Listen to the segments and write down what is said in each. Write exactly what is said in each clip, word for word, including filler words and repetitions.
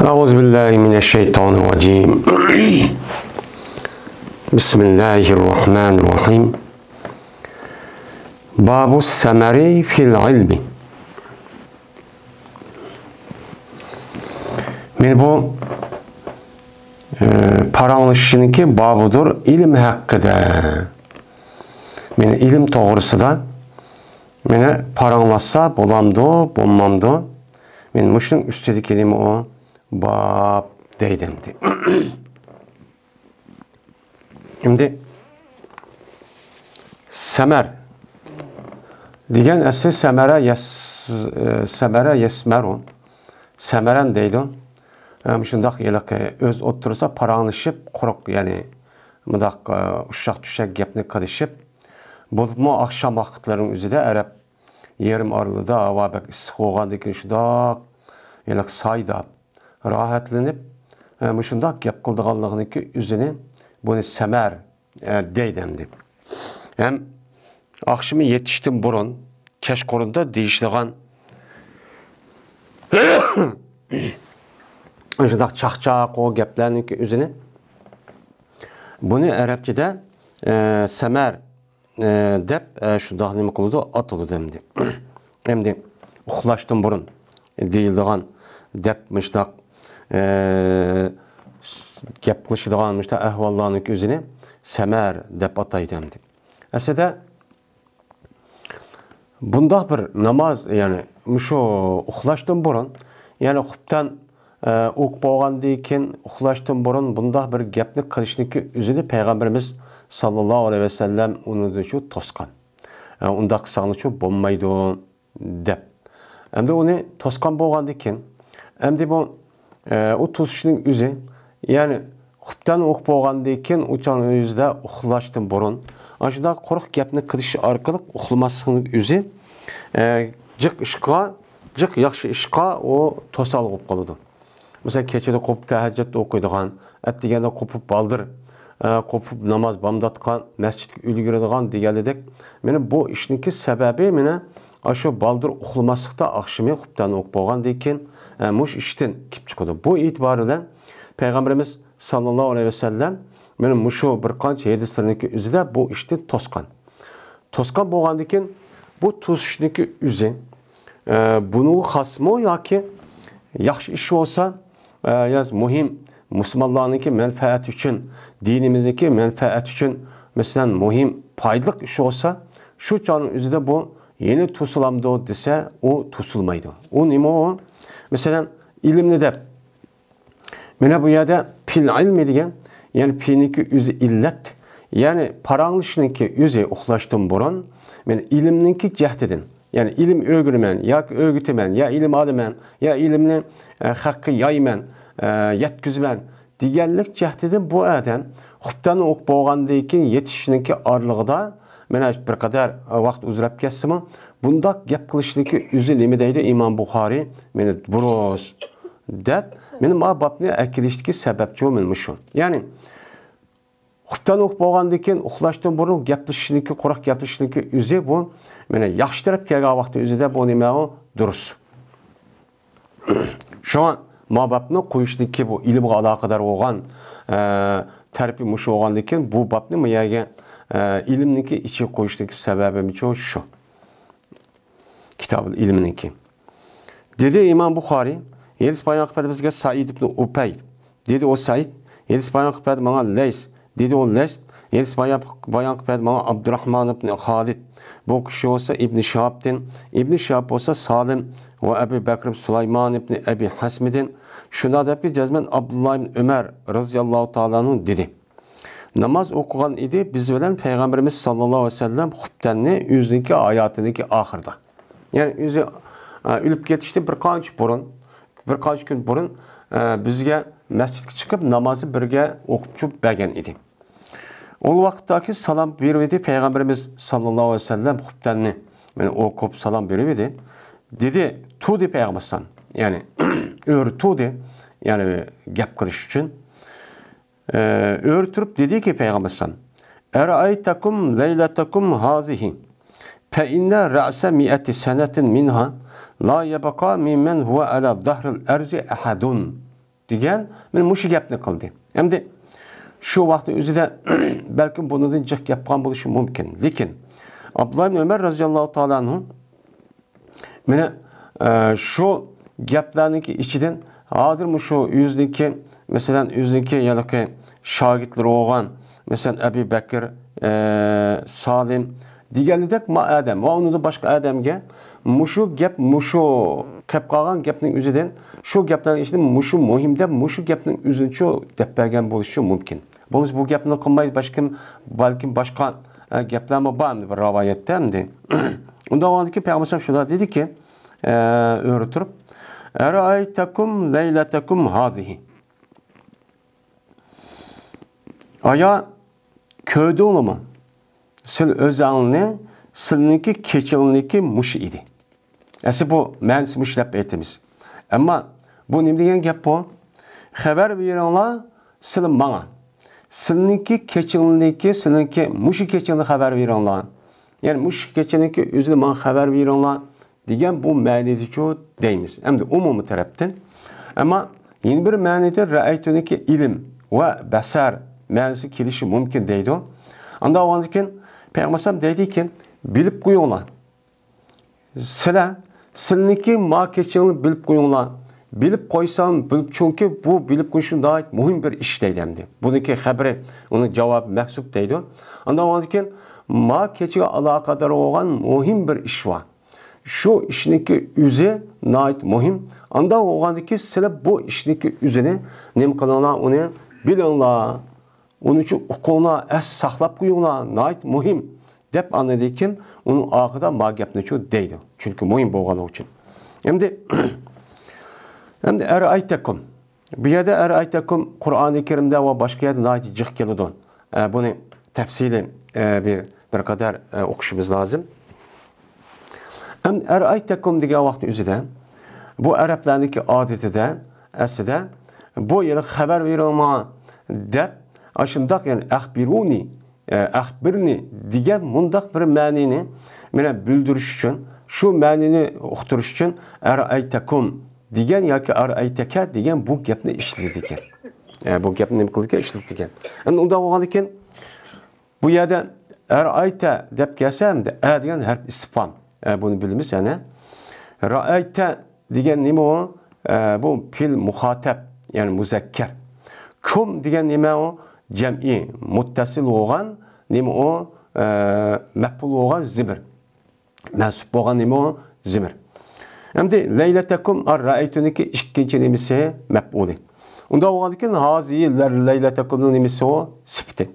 أعوذ بالله من الشيطان الرجيم. بسم الله الرحمن الرحيم. باب السمر في العلم. مانا بۇ، ئە، پاراڭلىشىشنىڭكى بابىدۇر ئىلىم ھەققىدە. مانا ئىلىم توغرىسىدا، مانا پاراڭلاشسا بولامدۇ، بولمامدۇ؟ مانا مۇشۇنىڭ ئۈستىدىكى نېمە ئۇ؟ باب دەيدۇ ئەمدى. ئەمدى سەمەر دېگەن ئەسلى سەمەرە يەس-، ئە، سەمەرە يەسمەرۇ. سەمەرەن دەيدۇ. ئە، مۇشۇنداق ھېلىقى ئۆز ئوتتۇرىسىدا پاراڭلىشىپ، قۇرۇق، يەنى مۇنداق، ئە، ئۇششاق-چۈششەك گەپنى قىلىشىپ، بولۇپمۇ ئاخشام ۋاقىتلىرىنىڭ ئۆزىدە ئەرەب يېرىم ئارىلىدا ھاۋا بەك ئىسسىق بولغاندىن كېيىن شۇنداق ھېلىقى سايدا راھەتلىنىپ، ئە، مۇشۇنداق گەپ قىلىدىغانلىقىنىڭكى ئۆزىنى بۇنى سەمەر، ئە، دەيدۇ ئەمدى. ھەم ئاخشىمى يېتىشتىن بۇرۇن، كەچقۇرۇندا دېيىشىدىغان شۇنداق چاقچاق، ئۇ گەپلەرنىڭكى ئۆزىنى، بۇنى ئەرەبچىدە، ئە، سەمەر، ئە، دەپ، ئە، شۇنداق نېمە قىلىدۇ، ئاتىلىدۇ ئەمدى. ئەمدى ئۇخلاشتىن بۇرۇن دېيىلىدىغان دەپ مۇشۇنداق، ئە، گەپ قىلىشىدىغان مۇشۇنداق ئەھۋاللارنىڭكى ئۆزىنى سەمەر دەپ ئاتايدۇ ئەمدى. ئەسلىدە بۇنداق بىر ناماز، يەنى مۇشۇ ئۇخلاشتىن بۇرۇن، يەنى خۇپتەن، ئە، ئوقۇپ بولغاندىن كېيىن ئۇخلاشتىن بۇرۇن بۇنداق بىر گەپنى قىلىشنىڭكى ئۆزىنى پەيغەمبىرىمىز ساللاللاھۇ ئەلەيھى ۋەسەللەم ئۇنىڭدىنچۇ توسقان. ئە، ئۇنداق قىلساڭلارچۇ بولمايدۇ دەپ. ئەمدى ئۇنى توسقان بولغاندىن كېيىن، ئەمدى بۇ، ئە، ئۇ توسۇشنىڭ ئۆزى، يەنى خۇپتەن ئوقۇپ بولغاندىن كېيىن ئۇ چاغنىڭ ئۆزىدە ئۇخلاشتىن بۇرۇن ئاشۇنداق قۇرۇق گەپنى قىلىش ئارقىلىق ئۇخلىماسلىقنىڭ ئۆزى، ئە، جىق ئىشقا، جىق ياخشى ئىشقا ئۇ توسالغۇ بولۇپ قالىدۇ. مەسىلەن، كېچىدە قوپۇپ تەھەججۇد ئوقۇيدىغان، ئەتىگەندە قوپۇپ بالدۇر، ئە، قوپۇپ ناماز بامداتقا مەسچىتكە ئۈلگۈرىدىغان دېگەنلىدەك، مانا بۇ ئىشنىڭكى سەۋەبى مانا ئاشۇ بالدۇر ئۇخلىماسلىقتا ئاخشىمى خۇپتەن ئوقۇپ بولغاندىن كېيىن، ئە، مۇشۇ ئىشتىن كېلىپ چىقىدۇ. بۇ ئېتىبار بىلەن پەيغەمبىرىمىز ساللاللاھۇ ئەلەيھى ۋەسەللەم مانا مۇشۇ بىر قانچە ھەدىسلىرىنىڭكى ئۆزىدە بۇ ئىشتىن توسقان. توسقان بولغاندىن كېيىن بۇ توسۇشنىڭكى ئۆزى، ئە، بۇنىڭغا خاسمۇ ياكى ياخشى ئىش بولسا، ئە، يا مۇھىم مۇسۇلمانلارنىڭكى مەنپەئەتى ئۈچۈن، دىنىمىزنىڭكى مەنپەئەتى ئۈچۈن، مەسىلەن، مۇھىم پايدىلىق ئىش بولسا، شۇ چاغنىڭ ئۆزىدە بۇ يەنە توسۇلامدۇ دېسە، ئۇ توسۇلمايدۇ. ئۇ نېمە ئۇ؟ مەسىلەن، ئىلىمنى دەپ، مانا بۇ يەردە پىل ئىلمى دېگەن، يەنى پىنىڭكى ئۆزى ئىللەت، يەنى پاراڭلىشىشنىڭكى ئۆزى ئۇخلاشتىن بۇرۇن، مانا ئىلىمنىڭكى جەھىتىدىن، يەنى ئىلىم ئۆگىنىمەن ياكى ئۆگىتىمەن، يا ئىلىم ئالىمەن، يا ئىلىمنى، ئە، خەققە يايىمەن، ئە، يەتكۈزىمەن دېگەنلىك جەھىتىدىن بۇ ئادەم خۇپتەن ئوقۇپ بولغاندىن كېيىن يېتىشنىڭكى ئارىلىقىدا مانا بىر قەدەر ۋاقىت ئۇزىراپ كەتسىمۇ، بۇنداق گەپ قىلىشنىڭكى ئۆزى نېمە دەيدۇ ئىمام بۇخارىي؟ مانا دۇرۇس دەپ، مانا ما بابنى ئەكېلىشتىكى سەۋەبچۇ مانا مۇشۇ. يەنى خۇپتەن ئوقۇپ بولغاندىن كېيىن ئۇخلاشتىن بۇرۇن گەپلىشىشنىڭكى، قۇرۇق گەپلىشىشنىڭكى ئۆزى بۇ، مانا ياخشى تەرەپ كەلگەن ۋاقىتتا ئۆزىدە بۇ نېمە ئۇ؟ دۇرۇس. شۇڭا ما بابنى قويۇشنىڭكى بۇ ئىلىمغا ئالاقىدار بولغان، ئە، تەرىپى مۇشۇ بولغاندىن كېيىن بۇ بابنى ما يەرگە، ئە، ئىلىمنىڭكى ئىچىگە قويۇشنىڭكى سەۋەبىمۇ شۇ. كىتابىل ئىلمىنىڭكى. دېدى ئىمام بۇخارىي، ھەدىس بايان قىلىپ بەردى بىزگە سەئىد ئىبن ئۇپەي. دېدى ئۇ سەئىد، ھەدىس بايان قىلىپ بەردى ماڭا لەيس. دېدى ئۇ لەيس، ھەدىس بايان، بايان قىلىپ بەردى ماڭا ئابدۇراھمان ئىبن خالىد. بۇ كىشى بولسا ئىبن شىھابتىن، ئىبن شىھاب بولسا سالىم ۋە ئەبۇ بەكرىم سۇلايمان ئىبن ئەبى ھەسمىدىن. شۇنداق دەپكى جەزمەن ئابدۇللا ئىبن ئۆمەر رازىياللاھۇ تائالا ئەنھۇ دېدى. ناماز ئوقۇغان ئىدى بىز بىلەن پەيغەمبىرىمىز ساللاللاھۇ ئەلەيھى ۋەسەللەم خۇپتەننى ئۆزىنىڭكى ھاياتىنىڭكى ئاخىرىدا. يەنى ئۆزى، ئە، ئۆلۈپ كېتىشتىن بىر قانچە بۇرۇن، بىر قانچە كۈن بۇرۇن، ئە، بىزگە مەسچىتكە چىقىپ نامازنى بىرگە ئوقۇپ چۈشۈپ بەرگەن ئىدى. ئۇ ۋاقىتتاكى سالام بېرىۋىدى پەيغەمبىرىمىز ساللاللاھۇ ئەلەيھى ۋەسەللەم خۇپتەننى، يەنى ئوقۇپ سالام بېرىۋىدى. دېدى، تۇردى پەيغەمبەر ئەلەيھىسسالام. يەنى ئۆرە تۇردى، يەنى گەپ قىلىش ئۈچۈن. ئۆرە تۇرۇپ دېدىكى پەيغەمبەر ئەلەيھىسسالام، «أرأيتكم ليلتكم هذه، فإن رأس مائة سنة منها لا يبقى ممن هو على ظهر الأرض أحد.» دېگەن، مانا مۇشۇ گەپنى قىلدى. ئەمدى شۇ ۋاقىتنىڭ ئۆزىدە بەلكىم بۇنىڭدىن جىق گەپ قىلغان بولۇشى مۇمكىن. لېكىن ئابدۇللا ئىبن ئۆمەر رازىياللاھۇ تائالا ئەنھۇ مانا، ئە، شۇ گەپلەرنىڭكى ئىچىدىن ھازىر مۇشۇ ئۆزىنىڭكى، مەسىلەن، ئۆزىنىڭكى ھېلىقى شاگىرتلىرى بولغان، مەسىلەن، ئەبۇ بەكىر، ئە، سالىم دېگەنلىدەك ما ئادەم ۋە ئۇنىڭدىن باشقا ئادەمگە مۇشۇ گەپ، مۇشۇ قېلىپ قالغان گەپنىڭ ئۆزىدىن، شۇ گەپلەرنىڭ ئىچىدىن مۇشۇ مۇھىم دەپ، مۇشۇ گەپنىڭ ئۆزىنىچۇ دەپ بەرگەن بولۇشى مۇمكىن. بولمىسا بۇ گەپنى قىلمايدۇ، بەلكىم، بەلكىم باشقا، ئە، گەپلەرمۇ بار ئەمدى بىر رىۋايەتتە ئەمدى. ئۇنداق بولغاندىكىن پەيغەمبەر شۇنداق دېدىكى، ئە، ئۆرە تۇرۇپ، «ئەرەئەيتەكۇم لەيلەتەكۇم ھازىھى.» ئايا، كۆردۈڭلارمۇ؟ سىل ئۆزەڭلىنى، سىلنىڭكى كېچىڭلىكى مۇشۇ ئىدى. ئەسلى بۇ مەنىسى مۇشۇ دەپ ئېيتىمىز. ئەمما بۇ نېمە دېگەن گەپ بۇ؟ خەۋەر بېرىڭلار سىلى ماڭا. سىلنىڭكى كېچىڭلىكى، سىلنىڭكى مۇشۇ كېچىڭنى خەۋەر بېرىڭلار. يەنى مۇشۇ كېچىنىڭكى ئۆزىنى ماڭا خەۋەر بېرىڭلار دېگەن بۇ مەنىدىچۇ دەيمىز. ئەمدى ئومۇمىي تەرەپتىن. ئەمما يەنە بىر مەنىدە رەئەيتۇنىكى ئىلىم ۋە بەسەر مەنىسى كېلىشى مۇمكىن دەيدۇ. ئانداق بولغاندىكىن پەيغەمبەر ئەلەيھىسسالام دەيدىكى، بىلىپ قويۇڭلار. سىلەر، سىلنىڭكى ما كېچىڭنى بىلىپ قويۇڭلار. بىلىپ قويسام، بىلىپ، چۈنكى بۇ بىلىپ قويۇش ناھايىتى مۇھىم بىر ئىش دەيدۇ ئەمدى. بۇنىڭكى خەبىرى، ئۇنىڭ جاۋابى مەھسۇپ دەيدۇ. ئانداق بولغاندىكىن، ما كېچىگە ئالاقىدار بولغان مۇھىم بىر ئىش بار. شۇ ئىشنىڭكى ئۆزى ناھايىتى مۇھىم. ئانداق بولغاندىكىن، سىلەر بۇ ئىشنىڭكى ئۆزىنى نېمە قىلىڭلار، ئۇنى بىلىڭلار. ئۇنى ئۈچۈن ئوقۇڭلار، ئەس ساقلاپ قويۇڭلار، ناھايىتى مۇھىم، دەپ ئاندىن كېيىن ئۇنىڭ ئاخىرىدا ما گەپنىچۇ دەيدۇ. چۈنكى مۇھىم بولغانلىقى ئۈچۈن. ئەمدى، ئەمدى ئەرەئەيتەكۇم. بۇ يەردە ئەرەئەيتەكۇم قۇرئانى كەرىمدە ۋە باشقا يەردە ناھايىتى جىق كېلىدۇ. ئە، بۇنى تەپسىلىي، ئە، بىر، بىر قەدەر، ئە، ئوقۇشىمىز لازىم. ئەمدى ئەرەئەيتەكۇم دېگەن ۋاقىت ئۆزىدە، بۇ ئەرەبلەرنىڭكى ئادىتىدە، ئەسلىدە، بۇ يەنە خەۋەر بېرىڭ ماڭا دەپ، ئاشۇنداق، يەنى ئەخبىرۇنى، ئە، ئەخبىرنى دېگەن مۇنداق بىر مەنىنى مانا بىلدۈرۈش ئۈچۈن، شۇ مەنىنى ئۇقتۇرۇش ئۈچۈن ئەرەئەيتەكۇم دېگەن ياكى ئەرەئەيتەكە دېگەن بۇ گەپنى ئىشلىتىدىكەن. ئە، بۇ گەپنى نېمە قىلىدىكەن؟ ئىشلىتىدىكەن. ئەمدى ئۇنداق بولغاندىكىن، بۇ يەردە ئەرئايتە دەپ كەلسە، ئەمدى ئە دېگەن ھەرپ ئىستىفھام. ئە، بۇنى بىلىمىز يەنە. رەئەيتە دېگەن نېمە ئۇ؟ ئە، بۇ پېئىل مۇخاتەب، يەنى مۇزەككەر. كۇم دېگەن نېمە ئۇ؟ جەمئىي، مۇتتەسىل بولغان نېمە ئۇ؟ ئە، مەپئۇل بولغان زىمىر. مەنسۇپ بولغان نېمە ئۇ؟ زىمىر. ئەمدى لەيلەتەكۇم، ئا، رەئەيتۇنىڭكى ئىككىنچى نېمىسى؟ مەپئۇلى. ئۇنداق بولغاندىكىن ھازىھى لەيلەتەكۇمنىڭ نېمىسى ئۇ؟ سۈپىتى.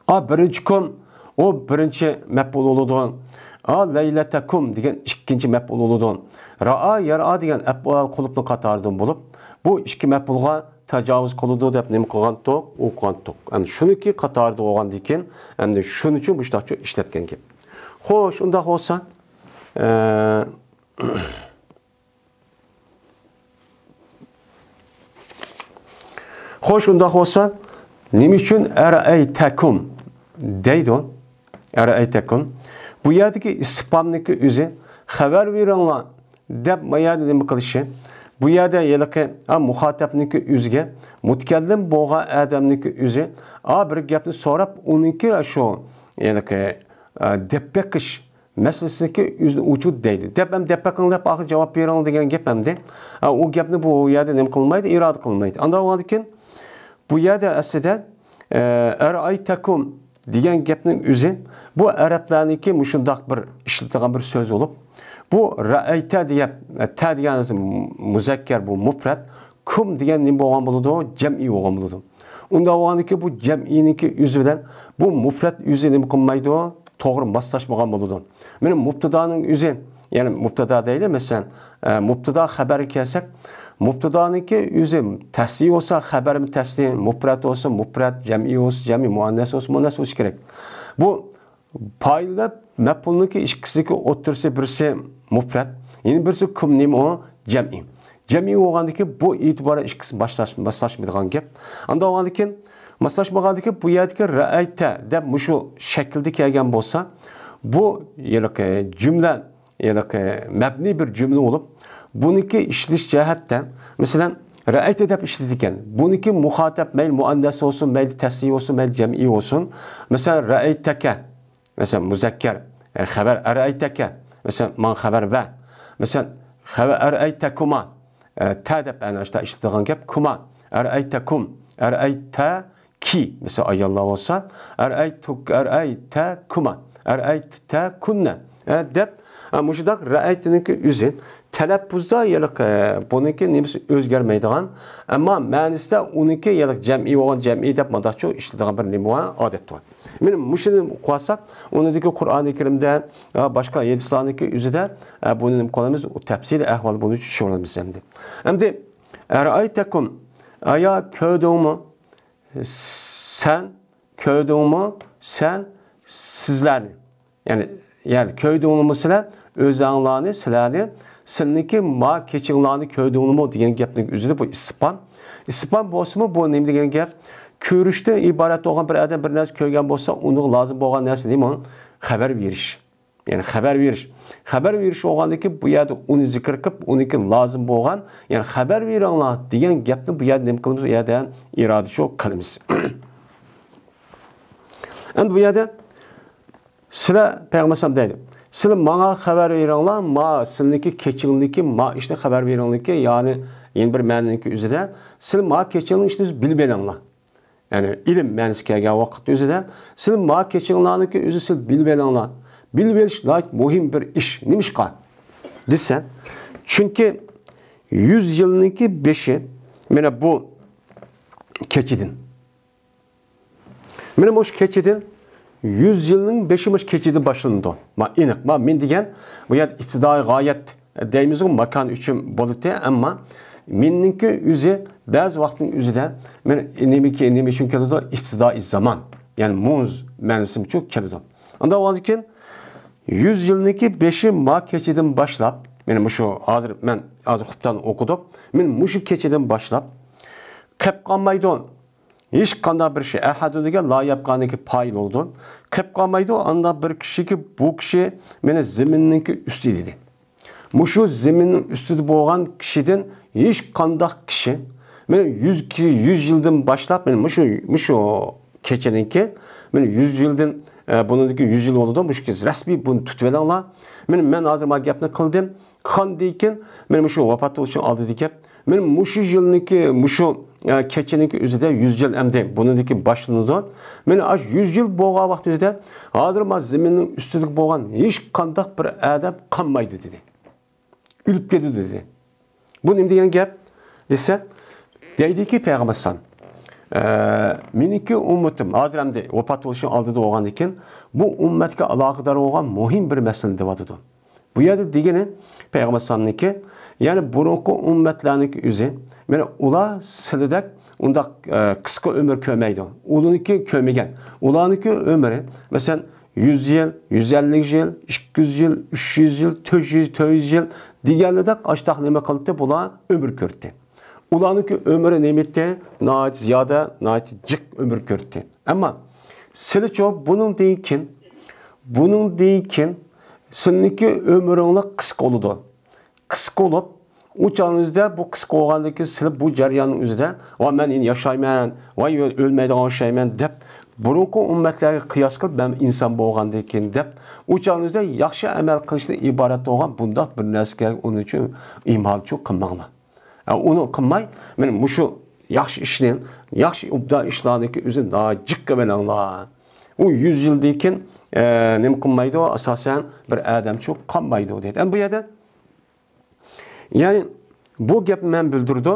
ئا، بىرىنچى كۇم، ئۇ بىرىنچى مەپئۇل بولىدۇ. ئا، لەيلەتەكۇم دېگەن ئىككىنچى مەپئۇل بولىدۇ. رائا، يەرئا دېگەن ئەپئال قۇلۇپنىڭ قاتارىدىن بولۇپ، بۇ ئىككى مەپئۇلغا تاجاۋۇز قىلىدۇ دەپ نېمە قىلغانتۇق؟ ئوقۇغانتۇق. ئەمدى شۇنىڭكى قاتارىدا بولغاندىن كېيىن، ئەمدى شۇنىڭ ئۈچۈن مۇشۇنداقچە ئىشلەتكەن گەپ. خوش، ئۇنداق بولسا، ئە، خوش، ئۇنداق بولسا، نېمە ئۈچۈن ئەرەئەيتەكۇم دەيدۇ؟ ئەرەئەيتەكۇم. بۇ يەردىكى ئىستىفھامنىڭكى ئۆزى خەۋەر بېرىڭلار دەپ ما يەردە نېمە قىلىشى؟ بۇ يەردە ھېلىقى، ئا، مۇخاتەبنىڭكى ئۆزىگە، مۇتەكەللىم بولغان ئادەمنىڭكى ئۆزى، ئا، بىر گەپنى سوراپ، ئۇنىڭكى شۇ ھېلىقى، ئا، دەپ بېقىش مەسىلىسىدىكى ئۆزىنى ئوچۇق دەيدۇ. دەپ ھەم دەپ بېقىڭ دەپ ئاخىر جاۋاب بېرىڭ دېگەن گەپ ئەمدى. ئا، ئۇ گەپنى بۇ يەردە نېمە قىلمايدۇ؟ ئىرادە قىلمايدۇ. ئانداق بولغاندىكىن بۇ يەردە ئەسلىدە، ئە، ئەرئايتەكۇم دېگەن گەپنىڭ ئۆزى بۇ ئەرەبلەرنىڭكى مۇشۇنداق بىر ئىشلىتىدىغان بىر سۆز بولۇپ، بۇ رەئەيتە دېگەن، تە دېگەن مۇزەككەر، بۇ مۇپرەت، كۇم دېگەن نېمە بولغان بولىدۇ؟ جەمئىي بولغان بولىدۇ. ئۇنداق بولغاندىكىن بۇ جەمئىينىڭكى ئۆزى بىلەن بۇ مۇپرەت ئۆزى نېمە قىلمايدۇ؟ توغرا ماسلاشمىغان بولىدۇ. مانا مۇبتىدانىڭ ئۆزى، يەنى مۇبتىدا دەيلى، مەسىلەن، ئە، مۇبتىدا خەبەرگە كەلسەك، مۇبتىدانىڭكى ئۆزى تەسنىيە بولسا، خەبەرمۇ تەسنىيە، مۇپرەت بولسا، مۇپرەت، جەمئىي بولسا، جەمئىي، مۇئەننەس بولسا، مۇئەننەس بولۇشى كېرەك. بۇ پائىل بىلەن مەپئۇلنىڭكى ئىككىسىنىڭكى ئوتتۇرىسى بىرسى مۇپرەت، يەنە بىرسى كۇم نېمە ئۇ؟ جەمئىي. جەمئىي بولغاندىكىن بۇ ئېتىبارى ئىككىسى ماسلاش-، ماسلاشمىدىغان گەپ. ئانداق بولغاندىكىن، ماسلاشمىغاندىكىن بۇ يەردىكى رەئەيتە دەپ مۇشۇ شەكىلدە كەلگەن بولسا، بۇ ھېلىقى جۈملە، ھېلىقى مەبنىي بىر جۈملە بولۇپ، بۇنىڭكى ئىشلىتىش جەھەتتە، مەسىلەن، رەئەيتە دەپ ئىشلىتىدىكەن. بۇنىڭكى مۇخاتەب مەيلى مۇئەننەس بولسۇن، مەيلى تەسنىيە بولسۇن، مەيلى جەمئىي بولسۇن. مەسىلەن، رەئەيتەكە. مەسىلەن، مۇزەككەر. ئە، خەۋەر ئەرەئەيتەكە. مەسىلەن، ماڭا خەۋەر بەر. مەسىلەن، خەۋەر ئەرەئەيتەكۇما. ئە، تە دەپ ئەنە شۇنداق ئىشلىتىدىغان گەپ. كۇما. ئەرەئەيتەكۇم. ئەرەئەيتە كى، مەسىلەن، ئاياللار بولسا، ئەرئەيتۇك، ئەرئەيتەكۇما، ئەرئەيتەكۇننە، ئە، دەپ، ئە، مۇشۇنداق رەئەيتىنىڭكى ئۆزى تەلەپپۇزدا يەنە، ئە، بۇنىڭكى نېمىسى ئۆزگەرمەيدىغان، ئەمما مەنىسىدە ئۇنىڭكى يەنە جەمئىي بولغان جەمئىي دەپ مۇنداقچە ئىشلىتىدىغان بىر نېمە بار، ئادەت بار. مانا مۇشۇنى قىلساق، ئۇنىڭدىكى قۇرئانى كەرىمدە ۋە باشقا ھەدىسلەرنىڭكى ئۆزىدە، ئە، بۇنى نېمە قىلىمىز، ئۇ تەپسىلىي ئەھۋال بويىچە چۈشىنىمىز ئەمدى. ئەمدى، ئەرئەيتەكۇم، ئايا كۆردۈڭمۇ؟ سەن كۆردۈڭمۇ؟ سەن سىزلەرنى. يەنى، يەنى كۆردۈڭلارمۇ سىلەر؟ ئۆزەڭلارنى، سىلەرنى، سىلىنىڭكى ما كېچىڭلارنى كۆردۈڭلارمۇ دېگەن گەپنىڭ ئۆزىدە بۇ ئىستىپھام. ئىستىپھام بولسىمۇ بۇ نېمە دېگەن گەپ؟ كۆرۈشتىن ئىبارەت بولغان بىر ئادەم بىر نەرسە كۆرگەن بولسا، ئۇنىڭغا لازىم بولغان نەرسە نېمە؟ خەۋەر بېرىش. يەنى خەۋەر بېرىش. خەۋەر بېرىش بولغاندىن كېيىن بۇ يەردە ئۇنى زىكىر قىلىپ، ئۇنىڭكى لازىم بولغان، يەنى خەۋەر بېرىڭلار دېگەن گەپنى بۇ يەردە نېمە قىلىمىز؟ ئۇ يەردە ئىرادىچۇ قىلىمىز. ئەمدى بۇ يەردە سىلەر پەيغەمبەر ئەلەيھىسسالام دەيدۇ. سىلەر ماڭا خەۋەر بېرىڭلار، ما سىلىنىڭكى كېچىڭلىكى، ما ئىشنى خەۋەر بېرىڭلىكى، يەنى يەنە بىر مەنىنىڭكى ئۆزىدە، سىلەر ما كېچىڭلىك ئىشنى بىلىپ ئېلىڭلار. يەنى ئىلىم مەنىسى كەلگەن ۋاقىت ئۆزىدە، سىلەر ما كېچىڭلارنىڭكى ئۆزى سىلەر بىلىۋېلىڭلار. بىلىۋېلىش ناھايىتى مۇھىم بىر ئىش. نېمىشقا دېسە، چۈنكى يۈز يىلنىڭكى بېشى مانا بۇ كېچىدىن. مانا مۇشۇ كېچىدىن، يۈز يىلنىڭ بېشى مۇشۇ كېچىدىن باشلىنىدۇ. ما ئېنىق، ما مىن دېگەن بۇ يەردە ئىپتىدائىي غايەت دەيمىزغۇ، ماكان ئۈچۈن بولىدۇ، ئەمما مىننىڭكى ئۆزى بەزى ۋاقىتنىڭ ئۆزىدە مانا نېمىكى، نېمە ئۈچۈن كېلىدۇ؟ ئىپتىدائىي زامان، يەنى مۇنز مەنىسى ئۈچۈن كېلىدۇ. ئانداق بولغاندىكىن يۈز يىلنىڭكى بېشى ما كېچىدىن باشلاپ، مانا مۇشۇ ھازىر مەن ھازىر خۇپتانى ئوقۇدۇق. مانا مۇشۇ كېچىدىن باشلاپ قېپ قالمايدۇ. ھېچقانداق بىر شەي، ئەھەدۇن دېگەن لا يەبقانىڭكى پائىل بولىدۇ. قېپ قالمايدۇ، ئانداق بىر كىشىكى، بۇ كىشى مانا زېمىننىڭكى ئۈستى دېدى. مۇشۇ زېمىننىڭ ئۈستىدە بولغان كىشىدىن ھېچقانداق كىشى، مانا يۈز، يۈز يىلدىن باشلاپ، مانا مۇشۇ، مۇشۇ كېچىدىن كېيىن، مانا يۈز يىلدىن، ئە، بۇنىڭدىكى يۈز يىل بولىدۇ، مۇشۇ رەسمىي بۇنى تۇتۇۋېلىڭلار. مانا مەن ھازىر ما گەپنى قىلدىم. قىلغاندىن كېيىن، مانا مۇشۇ ۋاپات بولۇشنىڭ ئالدىدىكى مانا مۇشۇ يىلنىڭكى، مۇشۇ، ئە، كېچىنىڭكى ئۆزىدە يۈز يىل ئەمدى بۇنىڭدىكى باشلىنىدۇ. مانا ئاشۇ يۈز يىل بولغان ۋاقىت ئۆزىدە ھازىر ما زېمىننىڭ ئۈستىدە بولغان ھېچقانداق بىر ئادەم قالمايدۇ دېدى. ئۆلۈپ كېتىدۇ دېدى. بۇ نېمە دېگەن گەپ دېسە، دەيدىكى پەيغەمبەر ئەلەيھىسسالام، ئە، مېنىڭكى ئۈممىتىم، ھازىر ئەمدى ۋاپات بولۇشنىڭ ئالدىدا بولغاندىن كېيىن، بۇ ئۈممەتكە ئالاقىدار بولغان مۇھىم بىر مەسىلىنى دەۋاتىدۇ. بۇ يەردە دېگىنى پەيغەمبەر ئەلەيھىسسالامنىڭكى، يەنى بۇرۇنقى ئۈممەتلەرنىڭكى ئۆزى، مانا ئۇلار سىلىدەك ئۇنداق، ئە، قىسقا ئۆمۈر كۆرمەيدۇ. ئۇلارنىڭكى كۆرمىگەن. ئۇلارنىڭكى ئۆمرى، مەسىلەن، يۈز يىل، يۈز ئەللىك يىل، ئىككى يۈز يىل، ئۈچ يۈز يىل، تۆت يۈز، تۆت يۈز يىل دېگەنلىدەك ئاشتاق نېمە قىلدى، بۇلار ئۆمۈر كۆردى. ئۇلارنىڭكى ئۆمرى نېمىتى؟ ناھايىتى زىيادە، ناھايىتى جىق ئۆمۈر كۆردى. ئەمما سىلىچۇ بۇنىڭدىن كېيىن، بۇنىڭدىن كېيىن سىلىنىڭكى ئۆمرۈڭلار قىسقا بولىدۇ. قىسقا بولۇپ، ئۇ چاغىڭىزدا بۇ قىسقا بولغاندىن كېيىن سىلى بۇ جەرياننىڭ ئۆزىدە، ۋاي مەن ئەمدى ياشايمەن، ۋاي ئۆلمەيدىغان ئوخشايمەن دەپ، بۇرۇنقى ئۈممەتلەرگە قىياس قىلىپ مەن ئىنسان بولغاندىن كېيىن دەپ، ئۇ چاغىڭىزدا ياخشى ئەمەل قىلىشتىن ئىبارەت بولغان بۇنداق بىر نەرسىگە ئۇنىڭ ئۈچۈن ئىمالچۇ قىلماڭلار. ئە، ئۇنى قىلماي، مانا مۇشۇ ياخشى ئىشنى، ياخشى ئوبدان ئىشلارنىڭكى ئۆزىنى ناجىق قىلىۋېلىڭلار. ئۇ يۈز يىلدىن كېيىن، ئە، نېمە قىلمايدۇ؟ ئاساسەن بىر ئادەمچۇ قالمايدۇ دەيدۇ. ئەمدى بۇ يەردە، يەنى بۇ گەپ مەن بىلدۈرىدۇ.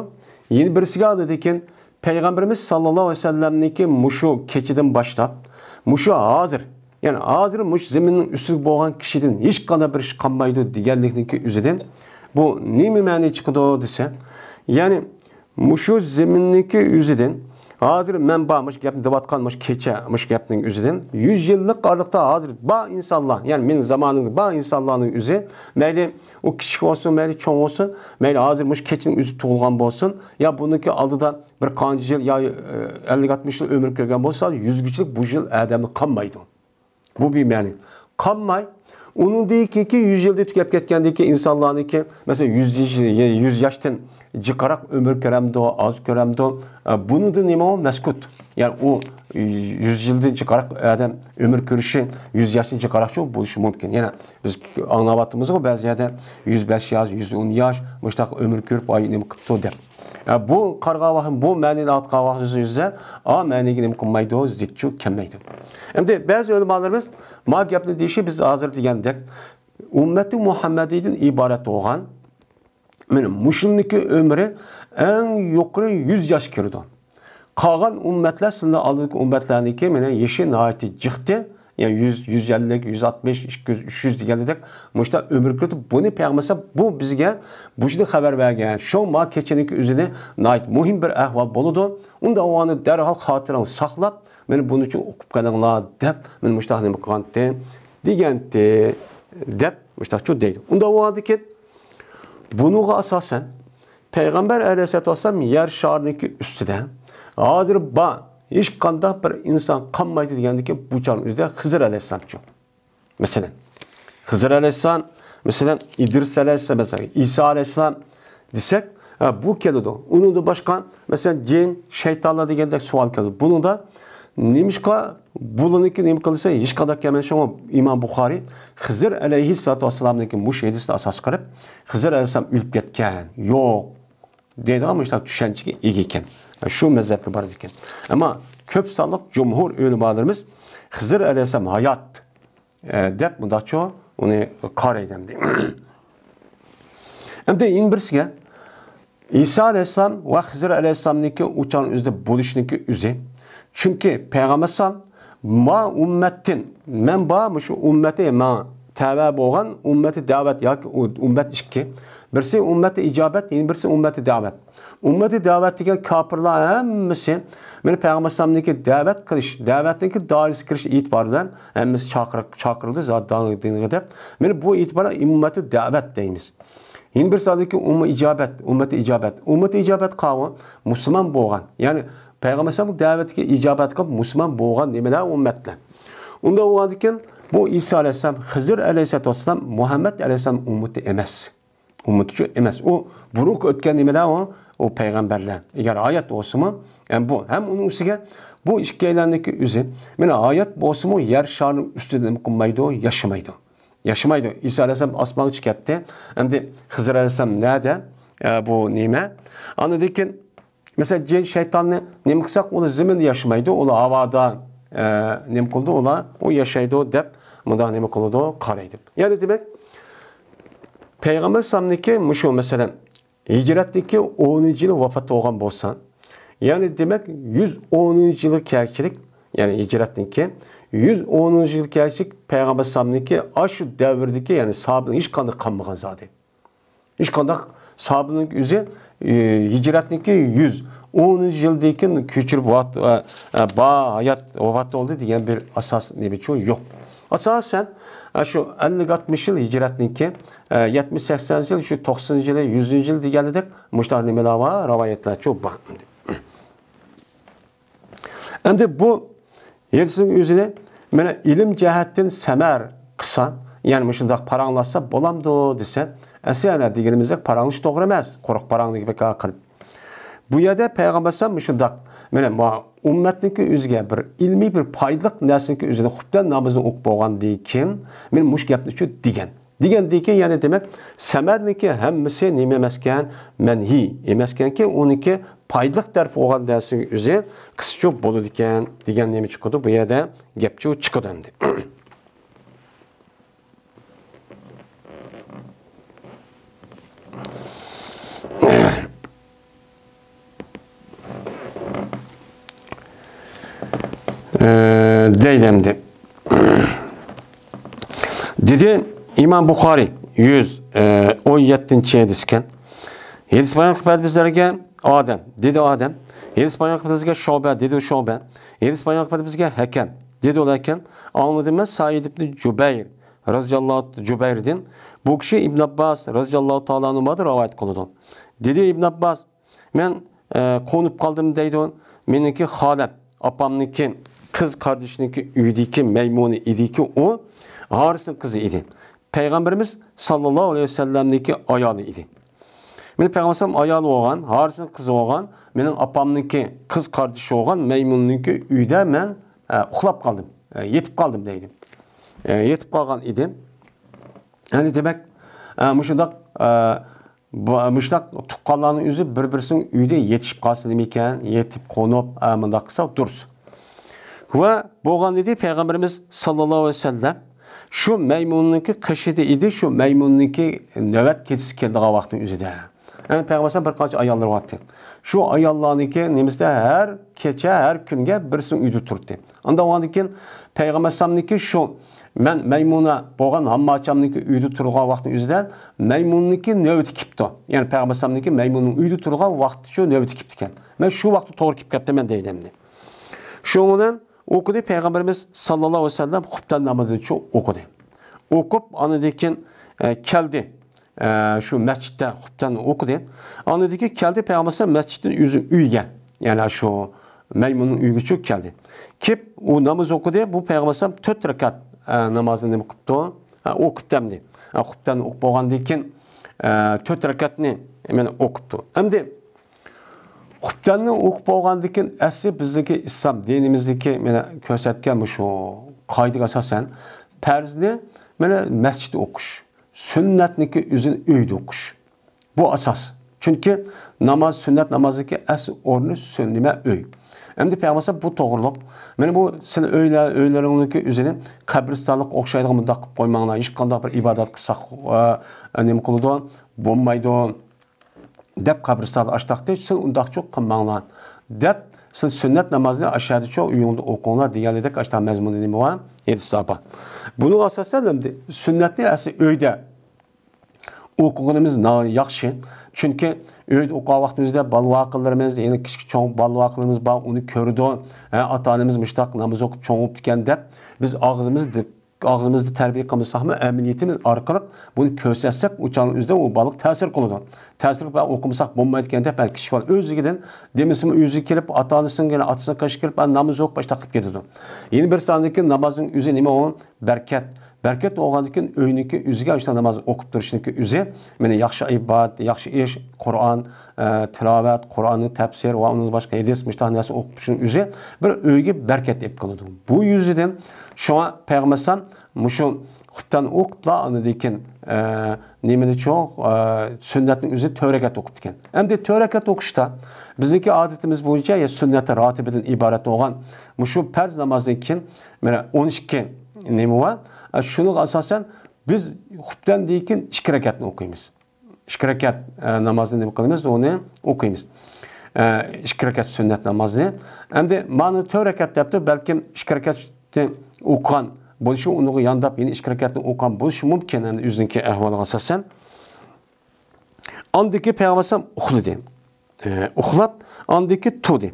يەنە بىرسىگە ئالىدىكىن، پەيغەمبىرىمىز ساللاللاھۇ ئەلەيھى ۋەسەللەمنىڭكى مۇشۇ كېچىدىن باشلاپ، مۇشۇ ھازىر، يەنى ھازىر مۇشۇ زېمىننىڭ ئۈستىدە بولغان كىشىدىن ھېچقانداق بىر ئىش قالمايدۇ دېگەنلىكنىڭكى ئۆزىدىن بۇ نېمە مەنە چىقىدۇ دېسە، يەنى مۇشۇ زېمىننىڭكى ئۆزىدىن، ھازىر مەن بار، مۇشۇ گەپنى دەۋاتقان مۇشۇ كېچە، مۇشۇ گەپنىڭ ئۆزىدىن، يۈز يىللىق ئارىلىقتا ھازىر بار ئىنسانلار، يەنى مېنىڭ زامانىمدا بار ئىنسانلارنىڭ ئۆزى، مەيلى ئۇ كىچىك بولسۇن، مەيلى چوڭ بولسۇن، مەيلى ھازىر مۇشۇ كېچىنىڭ ئۆزى تۇغۇلغان بولسۇن، يا بۇنىڭكى ئالدىدا بىر قانچە يىل يا، ئە، ئەللىك ئاتمىش يىل ئۆمۈر كۆرگەن بولسا، يۈزگىچىلىك بۇ يىل ئادەمنى قالمايدۇ. بۇ بىر مەنە. قالماي، ئۇنىڭدىن كېيىنكى يۈز يىلدا تۈگەپ كەتكەندىن كېيىن ئىنسانلارنىڭكى، مەسىلەن، يۈز ياش، يۈز ياشتىن جىقراق ئۆمۈر كۆرەمدۇ، ئاز كۆرەمدۇ؟ ئە، بۇنىڭدا نېمە ئۇ؟ مەسكۇت. يەنى ئۇ يۈز يىلدىن جىقراق ئادەم ئۆمۈر كۆرۈشى يۈز ياشتىن جىقراقچۇ بولۇشى مۇمكىن. يەنە بىز ئاڭلاۋاتىمىزغۇ، بەزى يەردە يۈز بەش ياش، يۈز ئون ياش، مۇشۇنداق ئۆمۈر كۆرۈپ، ئاي، نېمە قىپتۇ دەپ. ئە، بۇ قارىغان ۋاقىت، بۇ مەنىنى ئاتقان ۋاقىت يۈزىدە، ئا، مەنىگە نېمە قىلمايدۇ، زىتچۇ كەلمەيدۇ. ئەمدى بەزى ئۆلىمالىرىمىز ما گەپنى دېيىشى، بىز ھازىر دېگەندەك، ئۈممەتى مۇھەممەدىيدىن ئىبارەت بولغان، مانا مۇشۇنىڭكى ئۆمرى ئەڭ يۇقىرى يۈز ياش كىرىدۇ. قالغان ئۈممەتلەر، سىلەردىن ئالدىنقى ئۈممەتلەرنىڭكى، مانا يېشى ناھايىتى جىقتى. يەنى يۈز، يۈز ئەللىك، يۈز ئاتمىش، ئىككى يۈز، ئۈچ يۈز دېگەندەك مۇشۇنداق ئۆمۈر كۆرۈپ، بۇنى پەيغەمبەر بۇ بىزگە مۇشۇنى خەۋەر بەرگەن. شۇ ما كېچىنىڭكى ئۆزىنى ناھايىتى مۇھىم بىر ئەھۋال بولىدۇ. ئۇندا ئۇنى دەرھال خاتىرىڭ ساقلاپ، مانا بۇنىڭ ئۈچۈن ئوقۇپ قېلىڭلار دەپ، مانا مۇشۇنداق نېمە قىلغانتى، دېگەنتى دەپ مۇشۇنداقچۇ دەيدۇ. ئۇندا ئۇ ھالدىكى بۇنىڭغا ئاساسەن، پەيغەمبەر ئەلەيھىسسالاتۇ ۋەسسالام يەر شارىنىڭكى ئۈستىدە ھازىر بار، ھېچقانداق بىر ئىنسان قالمايدۇ دېگەندىكى بۇ چاغنىڭ ئۆزىدە خىزىر ئەلەيھىسسالامچۇ. مەسىلەن، خىزىر ئەلەيھىسسالام، مەسىلەن، ئىدرىس ئەلەيھىسسالام، مەسىلەن، ئىسا ئەلەيھىسسالام دېسەك، ھە، بۇ كېلىدۇ. ئۇنىڭدىن باشقا، مەسىلەن، جىن، شەيتانلار دېگەندەك سوئال كېلىدۇ. بۇنىڭدا نېمىشقا بۇلىنىكى نېمە قىلسا ھېچقانداق كەلمەيدۇ؟ شۇڭا ئىمام بۇخارىي خىزىر ئەلەيھىسسالاتۇ ۋەسسالامنىڭكى مۇشۇ ھەدىسىنى ئاساس قىلىپ، خىزىر ئەلەيھىسسالام ئۆلۈپ كەتكەن، يوق دەيدىغان مۇشۇنداق چۈشەنچىگە ئىگە ئىكەن. شۇ مەزھەپكە بارىدىكەن. ئەمما كۆپ سانلىق جۇمھۇر ئۆلىمالىرىمىز خىزىر ئەلەيھىسسالام ھايات، ئە، دەپ مۇنداقچۇ ئۇنى قارايدۇ ئەمدى. ئەمدى يەنە بىرسىگە، ئىسا ئەلەيھىسسالام ۋە خىزىر ئەلەيھىسسالامنىڭكى ئۇ چاغنىڭ ئۆزىدە بولۇشىنىڭكى ئۆزى. چۈنكى پەيغەمبەر ئەلەيھىسسالام ما ئۈممەتتىن، مەن بار، مۇشۇ ئۈممىتى ماڭا تەۋە بولغان ئۈممىتى دەۋەت ياكى ئۈ-، ئۈممەت ئىككى. بىرسى ئۈممىتى ئىجابەت، يەنە بىرسى ئۈممىتى دەۋەت. ئۈممىتى دەۋەت دېگەن كاپىرلار ھەممىسى مانا پەيغەمبەر ئەلەيھىسسالامنىڭكى دەۋەت قىلىش، دەۋەتنىڭكى دائىرىسىگە كىرىش ئېتىبارى بىلەن ھەممىسى چاقىرىق-، چاقىرىلدى زادى دىنغا دەپ. مانا بۇ ئېتىباردا ئۈممىتى دەۋەت دەيمىز. يەنە بىر ساندىكى ئۈممە ئىجابەت، ئۈممەتى ئىجابەت. ئۈممەتى ئىجابەت قاۋۇ مۇسۇلمان بولغان. يەنى پەيغەمبەر ئەلەيھىسسالامغا دەۋەتكە ئىجابەت قىلىپ مۇسۇلمان بولغان نېمىلەر ئۈممەتلەر. ئۇنداق بولغاندىكىن بۇ ئىسا ئەلەيھىسسالام، خىزىر ئەلەيھىسسالاتۇ ۋەسسالام، مۇھەممەد ئەلەيھىسسالام ئۈممىتى ئەمەس. ئۈممىتىچۇ ئەمەس. ئۇ بۇرۇنقى ئۆتكەن نېمىلەر ئۇ، ئۇ پەيغەمبەرلەر. ئەگەر ھايات بولسىمۇ، ھەم بۇ، ھەم ئۇنىڭ ئۈستىگە بۇ ئىككىيلەننىڭكى ئۆزى، مانا ھايات بولسىمۇ يەر شارىنىڭ ئۈستىدە نېمە قىلمايدۇ، ياشىمايدۇ. ياشىمايدۇ. ئىسا ئەلەيھىسسالام ئاسمانغا چىقىپ كەتتى. ئەمدى خىزىر ئەلەيھىسسالام نەدە؟ ئە، بۇ نېمە؟ ئاندىن كېيىن، مەسىلەن، جىن شەيتاننى نېمە قىلساق، ئۇلار زېمىندا ياشىمايدۇ، ئۇلار ھاۋادا، ئە، نېمە قىلىدۇ، ئۇلار، ئۇ ياشايدۇ دەپ، مۇنداق نېمە قىلىدۇ، قارايدۇ. يەنى دېمەك، پەيغەمبەر ئەلەيھىسسالامنىڭكى مۇشۇ، مەسىلەن، ھىجرەتنىڭكى ئونىنچى يىلى ۋاپات بولغان بولسا، يەنى دېمەك، يۈز ئونىنچى يىلغا كەلگۈچىلىك، يەنى ھىجرەتنىڭكى يۈز ئونىنچى يىلغا كەلگۈچىلىك پەيغەمبەر ئەلەيھىسسالامنىڭكى ئاشۇ دەۋردىكى، يەنى ساھابىنىڭ ھېچقانداق قالمىغان زادى. ھېچقانداق ساھابىنىڭ ئۆزى، ئى، ھىجرەتنىڭكى يۈز ئونىنچى يىلدىن كېيىن كۆچۈرۈپ ۋات-، ئە، ئە، با-، ھايات، ۋاپات بولدى دېگەن بىر ئاساس نېمىچۇ يوق. ئاساسەن، ئە، شۇ ئەللىك ئاتمىش يىل ھىجرەتنىڭكى، ئە، يەتمىش سەكسەن يىل، شۇ توقسىنىنچى يىلى، يۈزىنچى يىلى دېگەندەك مۇشۇنداق نېمىلەر بار، رىۋايەتلەرچۇ بار. ئەمدى بۇ ھېدىسنىڭ ئۆزىنى مانا ئىلىم جەھەتتىن سەمەر قىلسا، يەنى مۇشۇنداق پاراڭلاشسا بولامدۇ دېسە، ئەسلى ئەنە دېگىنىمىزدەك پاراڭلىشىش توغرا ئەمەس. قۇرۇق پاراڭلىشىپ بىكار قىلىپ. بۇ يەردە پەيغەمبەر ئەلەيھىسسالام مۇشۇنداق، مانا ما ئۈممەتنىڭكى ئۆزىگە بىر ئىلمىي، بىر پايدىلىق نەرسىنىڭكى ئۆزىنى خۇپتەن نامىزىنى ئوقۇپ بولغاندىن كېيىن، مانا مۇشۇ گەپنىچۇ دېگەن. دېگەندىكىن، يەنى دېمەك، سەمەرنىڭكى ھەممىسى نېمە ئەمەسكەن؟ مەنھىي ئەمەسكەنكى، ئۇنىڭكى پايدىلىق تەرىپى بولغان دەرسنىڭ ئۆزى قىسچۇ بولىدىكەن دېگەن نېمە چىقىدۇ؟ بۇ يەردە گەپچۇ چىقىدۇ ئەمدى. ئە، دەيدۇ ئەمدى. دېدى ئىمام بۇخارىي، يۈز ئون يەتتىنچى ھەدىسكەن. ھەدىس بايان قىلىپ بەردى بىزلەرگە ئادەم، دېدى ئادەم. ھەدىس بايان قىلىپ بىزگە شۇبە، دېدى شۇبە. ھەدىس بايان قىلىپ بەردى بىزگە ھەكەم، دېدى ئۇ ھەكەم. ئاڭلىدىم مەن سەئىد ئىبنى جۇبەير رەزىياللاھۇ، جۇبەيردىن. بۇ كىشى ئىبن ئابباس رەزىياللاھۇ تائالا ئەنھۇمادىن رىۋايەت قىلىدۇ. دېدى ئىبن ئابباس، مەن، ئە، قونۇپ قالدىم دەيدۇ. مېنىڭكى خالەم، ئاپامنىڭكى قىز قاردىشىنىڭكى ئۆيىدىكى مەيمۇنى ئىدىكى ئۇ، ھارىسنىڭ قىزى ئىدى. پەيغەمبىرىمىز ساللاللاھۇ ئەلەيھى ۋەسەللەمنىڭكى ئايالى ئىدى. مېنىڭ پەيغەمبەر ئايالى بولغان، ھارىسنىڭ قىزى بولغان، مېنىڭ ئاپامنىڭكى قىز قاردىشى بولغان مەيمۇننىڭكى ئۆيىدە مەن، ئە، ئۇخلاپ قالدىم، ئە، يېتىپ قالدىم دەيدۇ. ئە، يېتىپ قالغان ئىدىم. يەنى دېمەك، ئە، مۇشۇنداق، ئە، بۇ، مۇشۇنداق تۇغقانلارنىڭ ئۆزى بىر-بىرسىنىڭ ئۆيىدە يېتىشىپ قالسا نېمىكەن، يېتىپ قونۇپ، ئە، مۇنداق قىلسا دۇرۇس. ۋە بولغان ئىدى پەيغەمبىرىمىز ساللاللاھۇ ئەلەيھى ۋەسەللەم شۇ مەيمۇننىڭكى قېشىدا ئىدى، شۇ مەيمۇننىڭكى نۆۋەت كېچىسى كېلىدىغان ۋاقىتنىڭ ئۆزىدە. يەنى پەيغەمبەر ئەلەيھىسسالام بىر قانچە ئاياللىرى بارتتى. شۇ ئاياللارنىڭكى نېمىسىدە ھەر كېچە، ھەر كۈنگە بىرسىنىڭ ئۆيىدە تۇرتتى. ئاندىن ئۇنىڭدىن كېيىن پەيغەمبەر ئەلەيھىسسالامنىڭكى شۇ مەن مەيمۇنا بولغان ھامماچامنىڭكى ئۆيىدە تۇرغان ۋاقىتنىڭ ئۆزىدە مەيمۇننىڭكى نۆۋىتى كېپتۇ. يەنى پەيغەمبەر ئەلەيھىسسالامنىڭكى مەيمۇننىڭ ئۆيىدە تۇرغان ۋاقتى شۇ نۆۋىتى كېپتىكەن. مەن شۇ ۋاقىتتا توغرا كېلىپ كەپتىمەن دەيدۇ ئەمدى. شۇنىڭ بىلەن ئوقۇدى پەيغەمبىرىمىز ساللاللاھۇ ئەلەيھى ۋەسەللەم خۇپتەن نامىزىنى شۇ ئوقۇدى. ئوقۇپ، ئاندىن كېيىن، ئە، كەلدى. ئە، شۇ مەسچىتتە خۇپتەننى ئوقۇدى. ئاندىن كېيىن كەلدى پەيغەمبەر ئەلەيھىسسالام مەسچىتتىن ئۆزى ئۆيگە. يەنى شۇ مەيمۇننىڭ ئۆيىگە چۆكۈپ كەلدى. كېلىپ، ئۇ ناماز ئوقۇدى. بۇ پەيغەمبەر ئەلەيھىسسالام تۆت رەكەت، ئە، نامازنى نېمە قىپتۇ؟ ئە، ئوقۇپتۇ ئەمدى. ئە، خۇپتەننى ئوقۇپ بولغاندىن كېيىن، ئە، تۆت رەكەتنى مانا ئوقۇپتۇ. ئەمدى خۇپتەننى ئوقۇپ بولغاندىن كېيىن، ئەسلى بىزنىڭكى ئىسلام دىنىمىزدىكى مانا كۆرسەتكەن مۇشۇ قائىدىگە ئاساسەن، پەرزنى مانا مەسچىتتە ئوقۇش، سۈننەتنىكى ئۆزىنى ئۆيدە ئوقۇش. بۇ ئاساس. چۈنكى ناماز، سۈننەت نامازنىڭكى ئەسلى ئورنى سۈن-، نېمە، ئۆي. ئەمدى پەيغەمبەر بۇ توغرۇلۇق، مانا بۇ سىلەر ئۆيلە-، ئۆيلىرىڭنىڭكى ئۆزىنى قەبرىستانلىققا ئوخشايدىغان مۇنداق قىلىپ قويماڭلار، ھېچقانداق بىر ئىبادەت قىلساق، ئە، نېمە قىلىدۇ، بولمايدۇ. دەپ قەبرىستاندا ئاشتاقتى، سىز ئۇنداقچۇ قىلماڭلار دەپ، سىز سۈننەت نامازنى ئاشۇ يەردىچۇ ئۆيۈڭدە ئوقۇڭلار دېگەنلىدەك ئاشتاق مەزمۇندا نېمە بار؟ ھەدىسلەر بار. بۇنىڭ ئاساسەن ئەمدى سۈننەتنى ئەسلى ئۆيدە ئوقۇغىنىمىز نا-، ياخشى. چۈنكى ئۆيدە ئوقۇغان ۋاقتىمىزدا بالىۋاقىلىرىمىز، يەنە كىچىك چوڭ بالىۋاقىلىرىمىز بار، ئۇنى كۆرىدۇ. ھە، ئاتا-ئانىمىز مۇشتاق ناماز ئوقۇپ چوڭ بوپتىكەن دەپ، بىز ئاغزىمىز ئاغزىمىزدا تەربىيە قىلمىساقمۇ، ئەمەلىيىتىمىز ئارقىلىق بۇنى كۆرسەتسەك، ئۇ چاغنىڭ ئۆزىدە ئۇ بالىغا تەسىر قىلىدۇ. تەسىر قىلىپ، ئوقۇمىساق بولمايدىكەن دەپ، ھە، كىچىك بالا ئۆزلۈكىدىن دېمىسىمۇ، ئۆزى كېلىپ، ئاتا-ئانىسىنىڭ، يەنە ئاتىسىنىڭ قېشىغا كېلىپ، ھە، ناماز ئوقۇپ، ئاشتاق قىلىپ كېتىدۇ. يەنە بىرسى ئاندىن كېيىن نامازنىڭ ئۆزى نېمە ئۇ؟ بەرىكەت. بەرىكەت بولغاندىن كېيىن ئۆينىڭكى ئۆزىگە ئاشتاق ناماز ئوقۇپ تۇرۇشنىڭكى ئۆزى، مانا، ياخشى ئىبادەت، ياخشى ئىش، قۇرئان، ئە، تىلاۋەت، قۇرئاننىڭ تەپسىرى ۋە ئۇنىڭ باشقا ھەدىس، مۇشتاق نەرسە ئوقۇپ تۇرۇشنىڭ ئۆزى بىر ئۆيگە بەرىكەت ئېلىپ كېلىدۇ. بۇ يۈزىدىن شۇڭا پەيغەمبەر ئەلەيھىسسالام مۇشۇ خۇپتەننى ئوقۇپلا، ئاندىن كېيىن، ئە، نېمىنى چوق، ئە، سۈننەتنىڭ ئۆزى تۆت رەكەت ئوقۇپتىكەن. ئەمدى تۆت رەكەت ئوقۇشتا بىزنىڭكى ئادىتىمىز بويىچە يا سۈننەتى راتىبىدىن ئىبارەت بولغان مۇشۇ پەرز نامازدىن كېيىن، مانا، ئون ئىككى نېمە بار. ئە، شۇنىڭغا ئاساسەن بىز خۇپتەندىن كېيىن ئىككى رەكەتنى ئوقۇيمىز. ئىككى رەكەت، ئە، نامازنى نېمە قىلىمىز؟ ئۇنى ئوقۇيمىز. ئە، ئىككى رەكەت سۈننەت نامازنى. ئەمدى مانا تۆت رەكەت دەپتۇ، بەلكىم ئىككى رەكەتنى ئوقۇغان بولۇشى، ئۇنىڭغا يانداپ يەنە ئىككى رەكەتنى ئوقۇغان بولۇشى مۇمكىن، ئەمدى ئۆزىنىڭكى ئەھۋالىغا ئاساسەن. ئاندىكى پەيغەمبەر ئەلەيھىسسالام ئۇخلىدى. ئە، ئۇخلاپ، ئاندىكى تۇردى.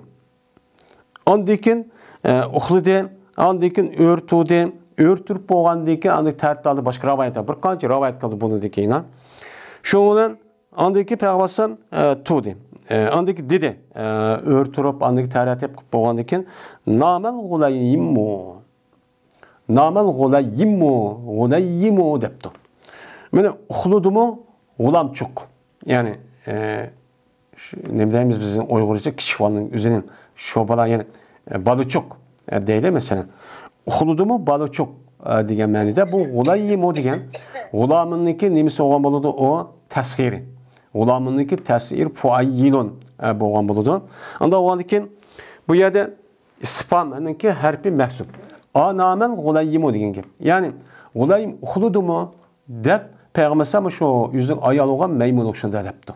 ئاندىن كېيىن، ئە، ئۇخلىدى. ئاندىن كېيىن ئۆرە تۇردى. ئۆرە تۇرۇپ بولغاندىن كېيىن، ئاندىن تەرەت ئالدى باشقا رىۋايەت بار. بىر قانچە رىۋايەت قىلدى بۇنىڭدىن كېيىن. شۇنىڭ بىلەن ئاندىن كېيىن پەيغەمبەر ئەلەيھىسسالام، ئە، تۇردى. ئە، ئاندىن كېيىن دېدى، ئە، ئۆرە تۇرۇپ، ئاندىن كېيىن تەرەت ئېلىپ بولغاندىن كېيىن، نامەل غۇلەيمۇ. نامەل غۇلەيمۇ، غۇلەيمۇ دەپتۇ. مانا ئۇخلىدىمۇ غۇلامچۇق. يەنى، ئە، شۇ، نېمە دەيمىز بىز ئۇيغۇرچە كىچىك بالىنىڭ ئۆزىنىڭ شۇ بالا، يەنى، ئە، بالىچۇق، ئە، دەيلى مەسىلەن. ئۇخلىدىمۇ بالىچۇق، ئە، دېگەن مەنىدە بۇ غۇلەيمۇ دېگەن غۇلامىنىڭكى نېمىسى بولغان بولىدۇ؟ ئۇ تەسغىرى. غۇلامىنىڭكى تەسغىر پۇئەييىلۇن، ئە، بولغان بولىدۇ. ئاندىن بولغاندىن كېيىن بۇ يەردە ئىستىفھامنىڭكى ھەرپى مەھزۇپ. ئانامەل غۇلەيمۇ دېگەن گەپ. يەنى غۇلەيم ئۇخلىدىمۇ؟ دەپ پەيغەمبەر ئەلەيھىسسالام شۇ ئۆزىنىڭ ئايالى بولغان مەيمۇنغا شۇنداق دەپتۇ.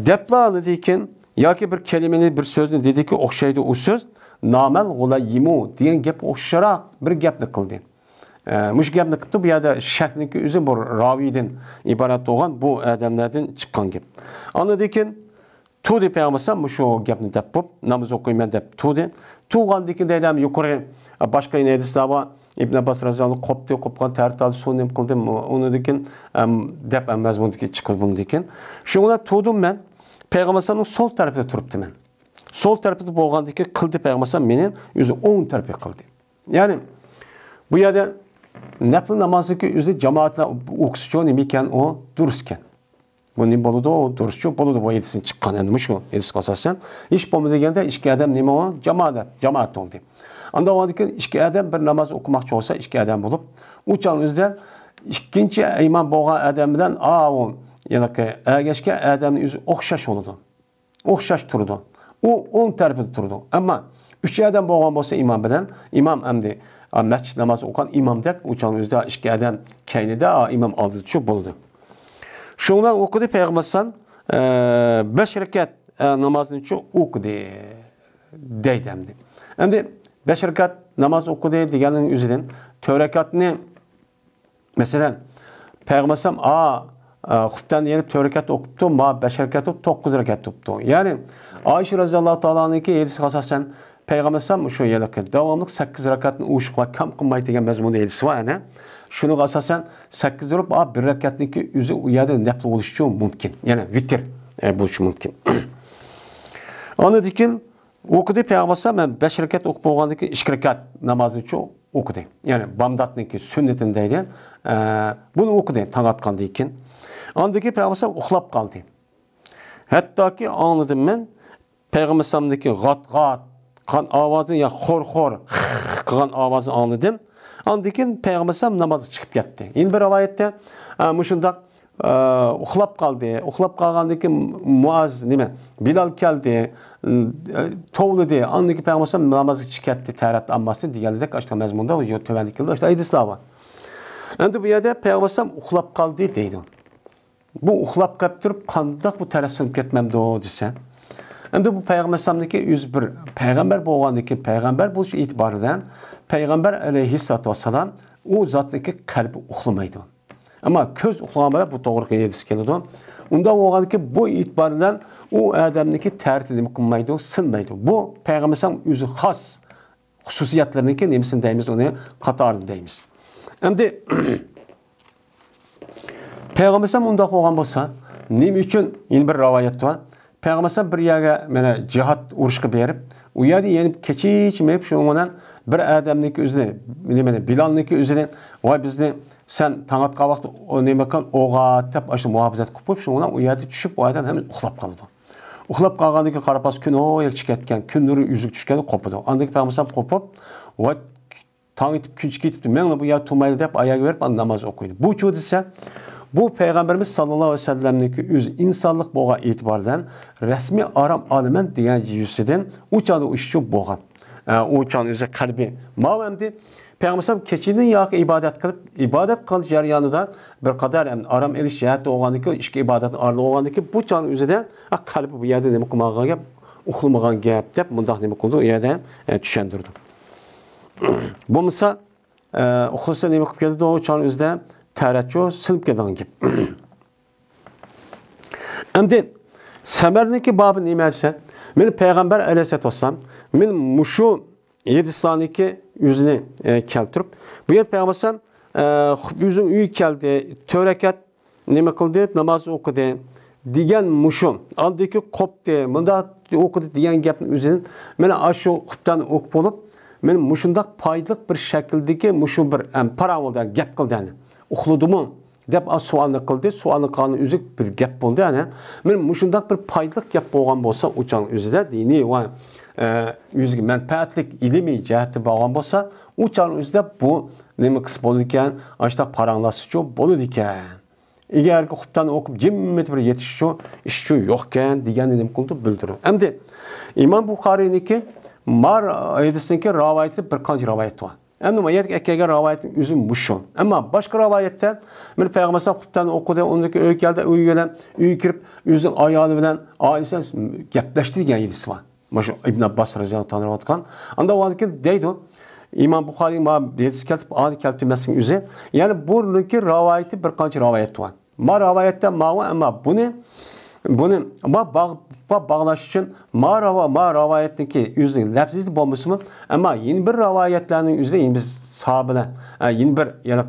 دەپلا ئاندىن كېيىن ياكى بىر كەلىمىنى، بىر سۆزنى دېدىكى، ئوخشايدۇ ئۇ سۆز، نامەل غۇلەيمۇ دېگەن گەپكە ئوخشاشراق بىر گەپنى قىلدى. ئە، مۇشۇ گەپنى قىپتۇ، بۇ يەردە شەيخنىڭكى ئۆزى بۇ راۋىدىن ئىبارەت بولغان بۇ ئادەملەردىن چىققان گەپ. ئاندىن كېيىن تۇردى پەيغەمبەر ئەلەيھىسسالام مۇشۇ گەپنى دەپ بولۇپ، ناماز ئوقۇيمەن دەپ تۇردى. تۇرغاندىن كېيىن دەيدۇ، ھەم يۇقىرى، باشقا يەنە ھەدىسلەر بار. ئىبن ئابباس رەزىياللاھۇ ئەنھۇ قوپتى، قوپقان تەرەت ئالدى سۇ نېمە قىلدى، ئۇنىڭدىن كېيىن، ئەم، دەپ ئەمەس بۇنىڭدىن كېيىن چىقىدۇ بۇنىڭدىن كېيىن. شۇڭا تۇردۇم مەن، پەيغەمبەر ئەلەيھىسسالامنىڭ سول تەرىپىدە تۇرۇپتىمەن. سول تەرىپىدە بولغاندىن كېيىن قىلدى پەيغەمبەر ئەلەيھىسسالام مېنى ئۆزى ئوڭ تەرىپىگە قىلدى. يەنى بۇ يەردە نەپلى نامازنىڭكى ئۆزى جامائەت بىلەن ئوقۇسىچۇ نېمە ئىكەن، ئۇ دۇرۇس ئىكەن. بۇ نېمە بولىدۇ؟ ئۇ دۇرۇسچۇ بولىدۇ، بۇ ھەدىستىن چىققان. ئەمدى مۇشۇ ھەدىسكە ئاساسەن، ھېچ بولمىدى دېگەندە ئىككى ئادەم نېمە ئۇ؟ جامائەت، جامائەت بولدى. ئاندىن ئۇنىڭدىن كېيىن ئىككى ئادەم بىر ناماز ئوقۇماقچى بولسا، ئىككى ئادەم بولۇپ، ئۇ چاغنىڭ ئۆزىدە ئىككىنچى ئىمام بولغان ئادەم بىلەن، ئا، ئۇ، يەنى ئەگەشكەن ئادەمنىڭ ئۆزى ئوخشاش بولىدۇ. ئوخشاش تۇرىدۇ. ئۇ ئوڭ تەرىپىدە تۇرىدۇ. ئەمما ئۈچ ئادەم بولغان بولسا ئىمام بىلەن، ئىمام ئەمدى، ئا، مەسچىت نامازى ئوقۇغان ئىمامدەك، ئۇ چاغنىڭ ئۆزىدە ئىككى ئادەم كەينىدە، ئا، ئىمام ئالدىدا شۇ بولىدۇ. شۇنىڭ بىلەن ئوقۇدى پەيغەمبەر ئەلەيھىسسالام، ئە، بەش رەكەت، ئە، نامازنى شۇ ئوقۇدى دەيدۇ ئەمدى. ئەمدى بەش رەكەت ناماز ئوقۇدى دېگەننىڭ ئۆزىدىن تۆت رەكەتنى مەسىلەن، پەيغەمبەر ئەلەيھىسسالام، ئا، ئا، خۇپتەننى يېنىپ تۆت رەكەت ئوقۇپتۇ، ما بەش رەكەت ئوقۇپ، توققۇز رەكەت ئوقۇپتۇ. يەنى، ئائىشە رەزىياللاھۇ تائالا ئەنھانىڭكى ھەدىسىگە ئاساسەن، پەيغەمبەر ئەلەيھىسسالام شۇ يەرلىككە داۋاملىق سەككىز رەكەتنى ئوشۇقلار كەم قىلماي دېگەن مەزمۇندا ھەدىسى بار، يەنى. شۇنىڭغا ئاساسەن، سەككىز ئۇرۇپ، ئا، بىر رەكەتنىڭكى ئۆزى ئۇ يەردە نەپلى بولۇشى مۇمكىن. يەنى ۋىتىر، ئە، بولۇشى مۇمكىن. ئاندىن كېيىن ئوقۇدى پەيغەمبەر ئەلەيھىسسالام، مەن بەش رەكەت ئوقۇپ بولغاندىن كېيىن ئىككى رەكەت نامازنى شۇ ئوقۇدى. يەنى بامداتنىڭكى سۈننىتىنى دەيدۇ. ئە، بۇنى ئوقۇدى تاڭ ئاتقاندىن كېيىن. ئاندىن كېيىن پەيغەمبەر ئەلەيھىسسالام ئۇخلاپ قالدى. ھەتتاكى ئاڭلىدىم مەن پەيغەمبەر ئەلەيھىسسالامدىكى غات-غات قىلغان ئاۋازنى، يا خور-خور قىلغان ئاۋازنى ئاڭلىدىم. ئاندىن كېيىن پەيغەمبەر ئەلەيھىسسالام نامازغا چىقىپ كەتتى. يەنە بىر رىۋايەتتە، ئە، مۇشۇنداق، ئە، ئۇخلاپ قالدى. ئۇخلاپ قالغاندىن كېيىن مۇئاز، نېمە، بىلال كەلدى، ئە، توۋلىدى. ئاندىن كېيىن پەيغەمبەر ئەلەيھىسسالام نامازغا چىقىپ كەتتى، تەرەت ئامماسى دېگەندەك ئاشۇنداق مەزمۇندا يو-، تۆۋەندە كېلىدۇ، ئاشۇنداق ھەدىسلەر بار. ئەمدى بۇ يەردە پەيغەمبەر ئەلەيھىسسالام ئۇخلاپ قالدى دەيدۇ. بۇ ئۇخلاپ قېلىپ تۇرۇپ قانداق بۇ تەرەت سۈنۈپ كەتمەمدۇ دېسە، ئەمدى بۇ پەيغەمبەر ئەلەيھىسسالامدىكى ئۆزى بىر پەيغەمبەر بولغاندىن كېيىن، پەيغەمبەر بولۇش ئېتىبارى بىلەن پەيغەمبەر ئەلەيھىسسالاتۇ ۋەسسالام ئۇ زاتنىڭكى قەلبى ئۇخلىمايدۇ. ئەمما كۆز ئۇخلىغان بىلەن بۇ توغرا ھەدىس كېلىدۇ. ئۇنداق بولغاندىكىن بۇ ئېتىبار بىلەن ئۇ ئادەمنىڭكى تەرىتى نېمە قىلمايدۇ، سۇنمايدۇ. بۇ پەيغەمبەر ئەلەيھىسسالام ئۆزى خاس خۇسۇسىيەتلىرىنىڭكى نېمىسىنى دەيمىز، ئۇنى قاتارىنى دەيمىز. ئەمدى پەيغەمبەر ئەلەيھىسسالام ئۇنداق بولغان بولسا، نېمە ئۈچۈن يەنە بىر رىۋايەت بار. پەيغەمبەر ئەلەيھىسسالام بىر يەرگە، مانا، جىھاد ئۇرۇشقا بېرىپ، ئۇ يەردە يەنە كېچىچە مېڭىپ، شۇنىڭ بىلەن بىر ئادەمنىڭكى ئۆزىنى، نېمىنى، بىلالنىڭكى ئۆزىنى، ۋاي، بىزنى سەن تاڭ ئاتقان ۋاقىتتا ئو-، نېمە قىل، ئويغات دەپ، ئاشۇ مۇھاپىزەت قىلىپ قويۇپ، شۇنىڭ بىلەن ئۇ يەردە چۈشۈپ، ئۇ ئادەم ھەم ئۇخلاپ قالىدۇ. ئۇخلاپ قالغاندىن كېيىن قاراپ قالسا، كۈن ھويا چىقىپ كەتكەن، كۈن نۇرى يۈزىگە چۈشكەندە قوپىدۇ. ئاندىن كېيىن پەيغەمبەر ئەلەيھىسسالام قوپۇپ، ۋاي، تاڭ ئېتىپ، كۈن چىقىپ كېتىپتۇ، مەڭلا بۇ يەردە تۇرمايلى دەپ، ئاياغ بېرىپ، ئاندىن ناماز ئوقۇيدۇ. بۇچۇ دېسە، بۇ پەيغەمبىرىمىز ساللاللاھۇ ئەلەيھى ۋەسەللەمنىڭكى ئۆزى ئىنسانلىق بولغان ئېتىبار بىلەن رەسمىي ئارام ئالىمەن دېگەن يۈزىسىدىن ئۇ چاغدا ئۇ ئىشچۇ بولغان. ئە، ئۇ چاغدا ئۆزى قەلبى. ماۋۇ ئەمدى پەيغەمبەر ئەلەيھىسسالام كېچىدىن ياقى ئىبادەت قىلىپ، ئىبادەت قىلىش جەريانىدا بىر قەدەر ئەمدى ئارام ئېلىش جەھەتتە بولغاندىكى، ئىككى ئىبادەتنى ئارىلىق بولغاندىكى، بۇ چاغنىڭ ئۆزىدە، ئا، قەلبى بۇ يەردە نېمە قىلمىغان گەپ، ئۇخلىمىغان گەپ دەپ مۇنداق نېمە قىلدى، ئۇ يەردە، ئە، چۈشەندۈردى. بولمىسا، ئە، ئۇخلىسا نېمە قىلىپ كېتىدۇ، ئۇ چاغنىڭ ئۆزىدە تەرەتچۇ سىنىپ كېتىدىغان گەپ. ئەمدى سەمەرنىڭكى بابى نېمە دېسە، مېنى پەيغەمبەر ئەلەيھىسسالاتۇ ۋەسسالام، مېنى مۇشۇ ھەدىسلەرنىڭكى ئۆزىنى، ئە، كەلتۈرۈپ، بۇ يەردە پەيغەمبەر ئەلەيھىسسالام، ئە، ئۆزىنىڭ ئۆيىگە كەلدى، تۆت رەكەت نېمە قىلدى؟ ناماز ئوقۇدى دېگەن مۇشۇ. ئاندىن كېيىن قوپتى، مۇنداق ئوقۇدى دېگەن گەپنىڭ ئۆزىدىن مانا ئاشۇ خۇپتەننى ئوقۇپ بولۇپ، مانا مۇشۇنداق پايدىلىق بىر شەكىلدىكى مۇشۇ بىر، ئەم، پاراڭ بولدى، گەپ قىلدى، يەنى ئۇخلىدىمۇ دەپ، ئا، سوئالنى قىلدى. سوئالنى قىلغاننىڭ ئۆزى بىر گەپ بولدى، يەنى مانا مۇشۇنداق بىر پايدىلىق گەپ بولغان بولسا، ئۇ چاغنىڭ ئۆزىدە دىنىي ۋە، ئە، ئۆزىگە مەنپەئەتلىك ئىلمىي جەھەتتە بولغان بولسا، ئۇ چاغنىڭ ئۆزىدە بۇ نېمە قىلسا بولىدىكەن، ئاشۇنداق پاراڭلاشسىچۇ بولىدىكەن. ئەگەركى خۇپتەننى ئوقۇپ جىممىدە بىر يېتىشىچۇ ئىشچۇ يوقكەن دېگەننى نېمە قىلىدۇ، بىلدۈرىدۇ. ئەمدى ئىمام بۇخارىينىڭكى مار ھەدىسىنىڭكى رىۋايىتى بىر قانچە رىۋايەت بار. ئەمدى ما يەردە ئەكەلگەن رىۋايەتنىڭ ئۆزى مۇشۇ. ئەمما باشقا رىۋايەتتە مانا پەيغەمبەر ئەلەيھىسسالام خۇپتەننى ئوقۇدى، ئۇنىڭدىن كېيىن ئۆيگە كەلدى، ئۆيگە كەلدى، ئۆيگە كىرىپ ئۆزىنىڭ ئايالى بىلەن ئائىشە گەپلەشتى دېگەن ھەدىس بار. مانا شۇ ئىبن ئابباس رەزىياللاھۇ تائالا رىۋايەت قىلغان. ئاندىن ئاۋۋالدىن كېيىن دەيدۇ، ئىمام بۇخارىي مانا ھەدىس كەلتۈرۈپ، ئانى كەلتۈرمەسلىكنىڭ ئۆزى. يەنى بۇنىڭكى رىۋايىتى بىر قانچە رىۋايەت بار. ما رىۋايەتتە ماۋۇ، ئەمما بۇنى، بۇنى ما باغ-، ما باغلاش ئۈچۈن ما رىۋا-، ما رىۋايەتنىڭكى ئۆزىنىڭ لەپزىدە بولمىسىمۇ، ئەمما يەنە بىر رىۋايەتلەرنىڭ ئۆزىدە يەنە بىر ساھابىلەر، ئە، يەنە بىر، يەنى،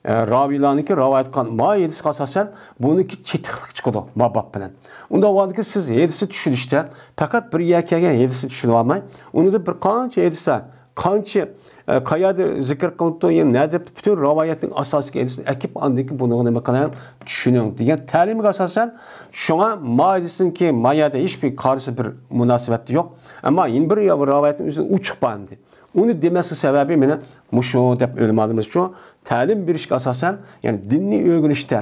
ئە، راۋىيلارنىڭكى رىۋايەت قىلغان ما ھەدىسكە ئاساسەن بۇنىڭكى چېتىقلىق چىقىدۇ ما باب بىلەن. ئۇنداق بولغاندىكىن سىز ھەدىسنى چۈشىنىشتە پەقەت بىر يەرگە كەلگەن ھەدىسنى چۈشىنىۋالماي، ئۇنىڭدا بىر قانچە ھەدىسلەر قانچە، ئە، قەيەردە زىكىر قىلىنىپتۇ، يەنە نەدە، پۈتۈن رىۋايەتنىڭ ئاساسىي ھەدىسىنى ئەكىپ، ئاندىن كېيىن بۇنىڭغا نېمە قىلىڭ، چۈشىنىڭ دېگەن تەلىمگە ئاساسەن، شۇڭا ما ھەدىسنىڭكى ما يەردە ھېچبىر قارىسى بىر مۇناسىۋەتى يوق. ئەمما يەنە بىر رىۋايەتنىڭ ئۆزىنى ئۇچۇق بار ئەمدى. ئۇنى دېمەسلىك سەۋەبى مېنىڭ مۇشۇ دەپ ئۆلىمالىرىمىز شۇ تەلىم بېرىشكە ئاساسەن، يەنى دىننى ئۆگىنىشتە،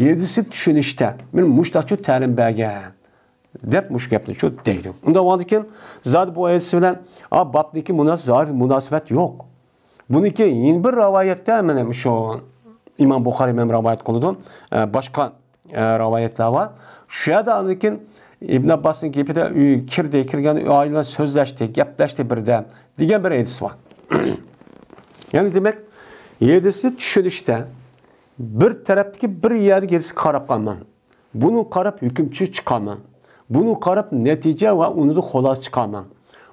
ھەدىسنى چۈشىنىشتە مېنىڭ مۇشۇنداقچۇ تەلىم بەرگەن دەپ مۇشۇ گەپنى شۇ دەيدۇ. ئۇنداق بولغاندىكىن زادى بۇ ھەدىس بىلەن، ئا، بابنىڭكى مۇناس-، زاھىر مۇناسىۋەت يوق. بۇنىڭكى يەنە بىر رىۋايەتتە مانا شۇ ئىمام بۇخارىي مەن رىۋايەت قىلىدۇ. ئە، باشقا، ئە، رىۋايەتلەر بار. شۇ يەردە ئاندىن كېيىن ئىبن ئابباسنىڭ گېپىدە ئۆيگە كىردى، كىرگەن ئائىلە بىلەن سۆزلەشتى، گەپلەشتى بىردەم دېگەن بىر ھەدىس بار. يەنى دېمەك، ھەدىسنى چۈشىنىشتە بىر تەرەپتىكى بىر يەردىكى ھەدىسكە قاراپ قالماڭ. بۇنىڭغا قاراپ ھۆكۈم چىقارماڭ. بۇنىڭغا قاراپ نەتىجە ۋە ئۇنىڭدىن خۇلاسە چىقارماڭ.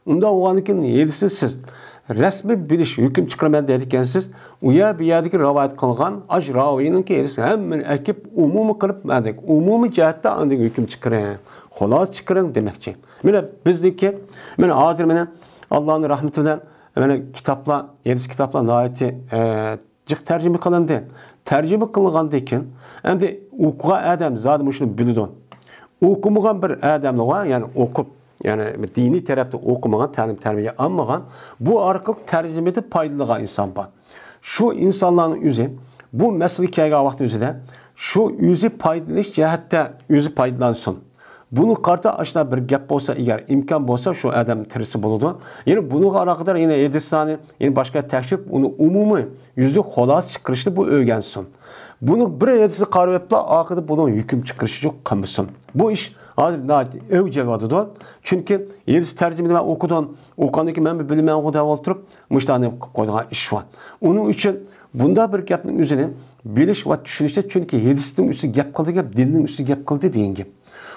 ئۇنداق بولغاندىن كېيىن ھەدىسنى سىز رەسمىي بىلىش، ھۆكۈم چىقىرىمەن دەيدىكەنسىز، ئۇ يەر بۇ يەردىكى رىۋايەت قىلغان ئاش راۋىينىڭكى ھەدىسى ھەممىنى ئەكىپ ئومۇمىي قىلىپ مەندەك ئومۇمىي جەھەتتە ئاندىن ھۆكۈم چىقىرىڭ، خۇلاسە چىقىرىڭ دېمەكچى. مانا بىزنىڭكى، مانا ھازىر مانا ئاللانىڭ رەھمىتى بىلەن مانا كىتابلار، ھەدىس كىتابلار ناھايىتى، ئە، جىق تەرجىمە قىلىندى. تەرجىمە قىلىنغاندىن كېيىن، ئەمدى ئوقۇغان ئادەم زادى مۇشۇنى بىلىدۇ. ئوقۇمىغان بىر ئادەملەر بار، يەنى ئوقۇپ، يەنى دىنىي تەرەپتە ئوقۇمىغان، تەلىم تەربىيە ئالمىغان، بۇ ئارقىلىق تەرجىمىدىن پايدىلانغان ئىنسان بار. شۇ ئىنسانلارنىڭ ئۆزى بۇ مەسىلىگە كەلگەن ۋاقىتنىڭ ئۆزىدە شۇ ئۆزى پايدىلىنىش جەھەتتە ئۆزى پايدىلانسۇن. بۇنىڭغا قارىتا ئاشۇنداق بىر گەپ بولسا، ئەگەر ئىمكان بولسا، شۇ ئادەم تىرىلسە بولىدۇ. يەنى بۇنىڭغا ئالاقىدار يەنە ھەدىسلەرنى، يەنە باشقا تەكشۈرۈپ، ئۇنى ئومۇمىي يۈزلۈك خۇلاسە چىقىرىشنى بۇ ئۆگەنسۇن. بۇنىڭ بىر ھەدىسىگە قاراۋېلىپلا ئارقىدا بۇنىڭ ھۆكۈم چىقىرىشى يوق قىلمىسۇن. بۇ ئىش ھازىر ناھايىتى ئەۋج ئېلىۋاتىدۇ. چۈنكى ھەدىس تەرجىمىنى مەن ئوقۇدۇم، ئوقۇغاندىن كېيىن مەن بىلىمەنغۇ دەپ ئولتۇرۇپ، مۇشۇنداق نېمە قىلىپ قويىدىغان ئىش بار. ئۇنىڭ ئۈچۈن بۇنداق بىر گەپنىڭ ئۆزىنى بىلىش ۋە چۈشىنىشتە، چۈنكى ھەدىسنىڭ ئۈستىگە گەپ قىلدى، گەپ دىننىڭ ئۈستىگە گەپ قىلدى دېگەن گەپ.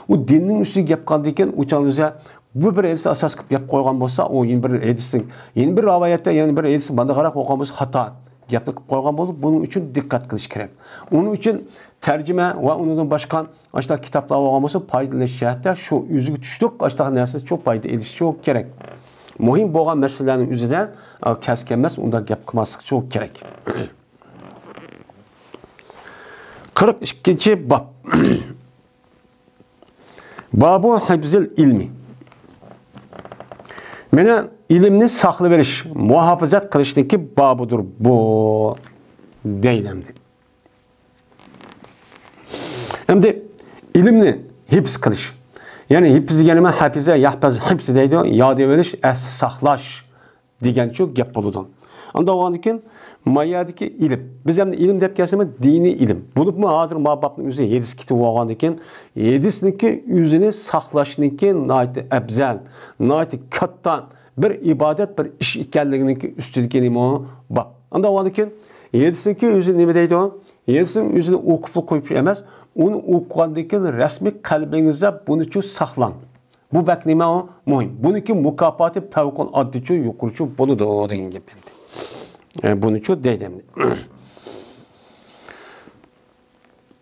ئۇ دىننىڭ ئۈستىگە گەپ قىلغاندىن كېيىن، ئۇ چاغ ئۆزى بۇ بىر ھەدىسنى ئاساس قىلىپ گەپ قويغان بولسا، ئۇ يەنە بىر ھەدىسنىڭ، يەنە بىر رىۋايەتتە يەنە بىر ھەدىس مانداقراق بولغان بولسا، خاتا گەپنى قىلىپ قويغان بولىدۇ. بۇنىڭ ئۈچۈن دىققەت قىلىش كېرەك. ئۇنىڭ ئۈچۈن تەرجىمە ۋە ئۇنىڭدىن باشقا ئاشۇنداق كىتابلار بولغان بولسا، پايدىلىنىش جەھەتتە شۇ ئۆزىگە چۈشلۈك ئاشۇنداق نەرسىدىن شۇ پايدا ئېلىش شۇ كېرەك. مۇھىم بولغان مەسىلىلەرنىڭ ئۆزىدە، ئا، كەس كەلمەس ئۇنداق گەپ قىلماسلىق شۇ كېرەك. قىرىق ئىككىنچى باب. بابۇ ھىفزىل ئىلمى. مانا ئىلىمنى ساقلىۋېلىش، مۇھاپىزەت قىلىشنىڭكى بابىدۇر بۇ، دەيدۇ ئەمدى. ئەمدى ئىلىمنى ھىپس قىلىش. يەنى ھىپس دېگىنى نېمە؟ ھەپىزە، يەھپەز، ھىپس دەيدۇ. ياد ئېلىش، ئەستە ساقلاش دېگەنچۇ گەپ بولىدۇ. ئانداق بولغاندىن كېيىن، ما يەردىكى ئىلىم. بىز ئەمدى ئىلىم دەپ كەلسىمۇ، دىنىي ئىلىم. بولۇپمۇ ھازىر ما بابنىڭ ئۆزى ھەدىس كىتابى بولغاندىن كېيىن، ھەدىسنىڭكى ئۆزىنى ساقلاشنىڭكى ناھايىتى ئەپزەل، ناھايىتى كاتتا بىر ئىبادەت، بىر ئىش ئىكەنلىكىنىڭكى ئۈستىدىكى نېمە ئۇ؟ باب. ئانداق بولغاندىن كېيىن، ھەدىسنىڭكى ئۆزى نېمە دەيدۇ؟ ھەدىسنىڭ ئۆزىنى ئوقۇپلا قويۇپ ئەمەس، ئۇنى ئوقۇغاندىن كېيىن رەسمىي قەلبىڭىزدە بۇنىچۇ ساقلاڭ. بۇ بەك نېمە ئۇ؟ مۇھىم. بۇنىڭكى مۇكاپاتى پەۋقۇلئاددىچۇ يۇقىرىچۇ بولىدۇ دېگەن گەپ ئەمدى. ئە، بۇنىچۇ دەيدۇ ئەمدى.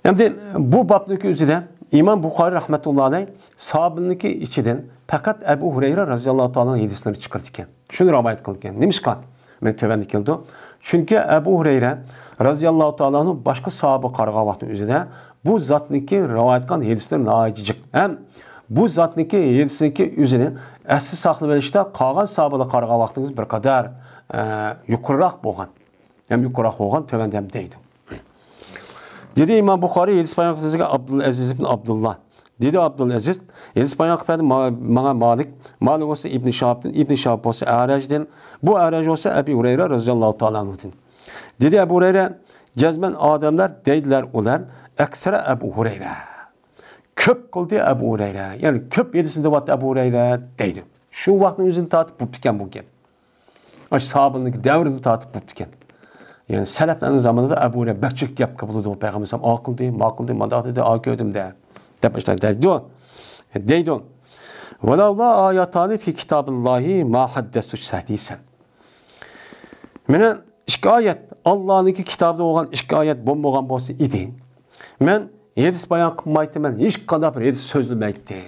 ئەمدى بۇ بابنىڭكى ئۆزىدە ئىمام بۇخارىي رەھمەتۇللا ئەلەيھ ساھابىنىڭكى ئىچىدىن پەقەت ئەبۇ ھۇرەيرە رازىياللاھۇ تائالا ئەنھۇ ھەدىسلىرىنى چىقىرىدىكەن. شۇنى رىۋايەت قىلىدىكەن. نېمىشقا؟ مەن تۆۋەندە كېلىدۇ. چۈنكى ئەبۇ ھۇرەيرە رازىياللاھۇ تائالا ئەنھۇ باشقا ساھابىغا قارىغان ۋاقتىنىڭ ئۆزىدە بۇ زاتنىڭكى رىۋايەت قىلغان ھەدىسلىرى ناھايىتى جىق. ھەم بۇ زاتنىڭكى ھەدىسىنىڭكى ئۆزىنى ئەستە ساقلىۋېلىشتا قالغان ساھابىلەرگە قارىغان ۋاقتىڭىز بىر قەدەر، ئە، يۇقىرىراق بولغان. ھەم يۇقىرىراق بولغان تۆۋەندە ھەم دەيدۇ. دېدى ئىمام بۇخارىي، ھەدىس بايان قىلغان ئابدۇلئەزىز ئىبن ئابدۇللا. دېدى ئابدۇلئەزىز، ھەدىس بايان قىلىپ بەردى ما-، ماڭا مالىك. مالىك بولسا ئىبن شىھابتىن، ئىبن شىھاب بولسا ئەرەجدىن. بۇ ئەرەج بولسا ئەبى ھۇرەيرە رازىياللاھۇ تائالا ئەنھۇدىن. دېدى ئەبۇ ھۇرەيرە، جەزمەن ئادەملەر دەيدىلەر ئۇلار، ئەكسەرە ئەبۇ ھۇرەيرە. كۆپ قىلدى ئەبۇ ھۇرەيرە. يەنى كۆپ ھەدىسنى دەۋاتتى ئەبۇ ھۇرەيرە دەيدۇ. شۇ ۋاقىتنىڭ ئۆزىدىن تارتىپ بوپتىكەن بۇ گەپ. ئاشۇ ساھابىنىڭ دەۋرىدىن تارتىپ بوپتىكەن. يەنى سەلەفلەرنىڭ زامانىدا ئەبۇ ھۇرەيرە بەك جىق گەپ قىلىدۇ، پەيغەمبەر ئەلەيھىسسالام ئاقىلدى، ماقىلدى، مانداق دېدى، ئا كۆردۈم دە، دەپ ئاشۇنداق دەيدۇ. دەيدۇ. ۋەلەۋلا ئاياتانى فى كىتابىللاھى ما ھەددەستۇ ھەدىسەن. مانا ئىككى ئايەت، ئاللانىڭكى كىتابىدا بولغان ئىككى ئايەت بولمىغان بولسا ئىدى، مەن ھەدىس بايان قىلمايتتىم، مەن ھېچقانداق بىر ھەدىس سۆزلىمەيتتىم.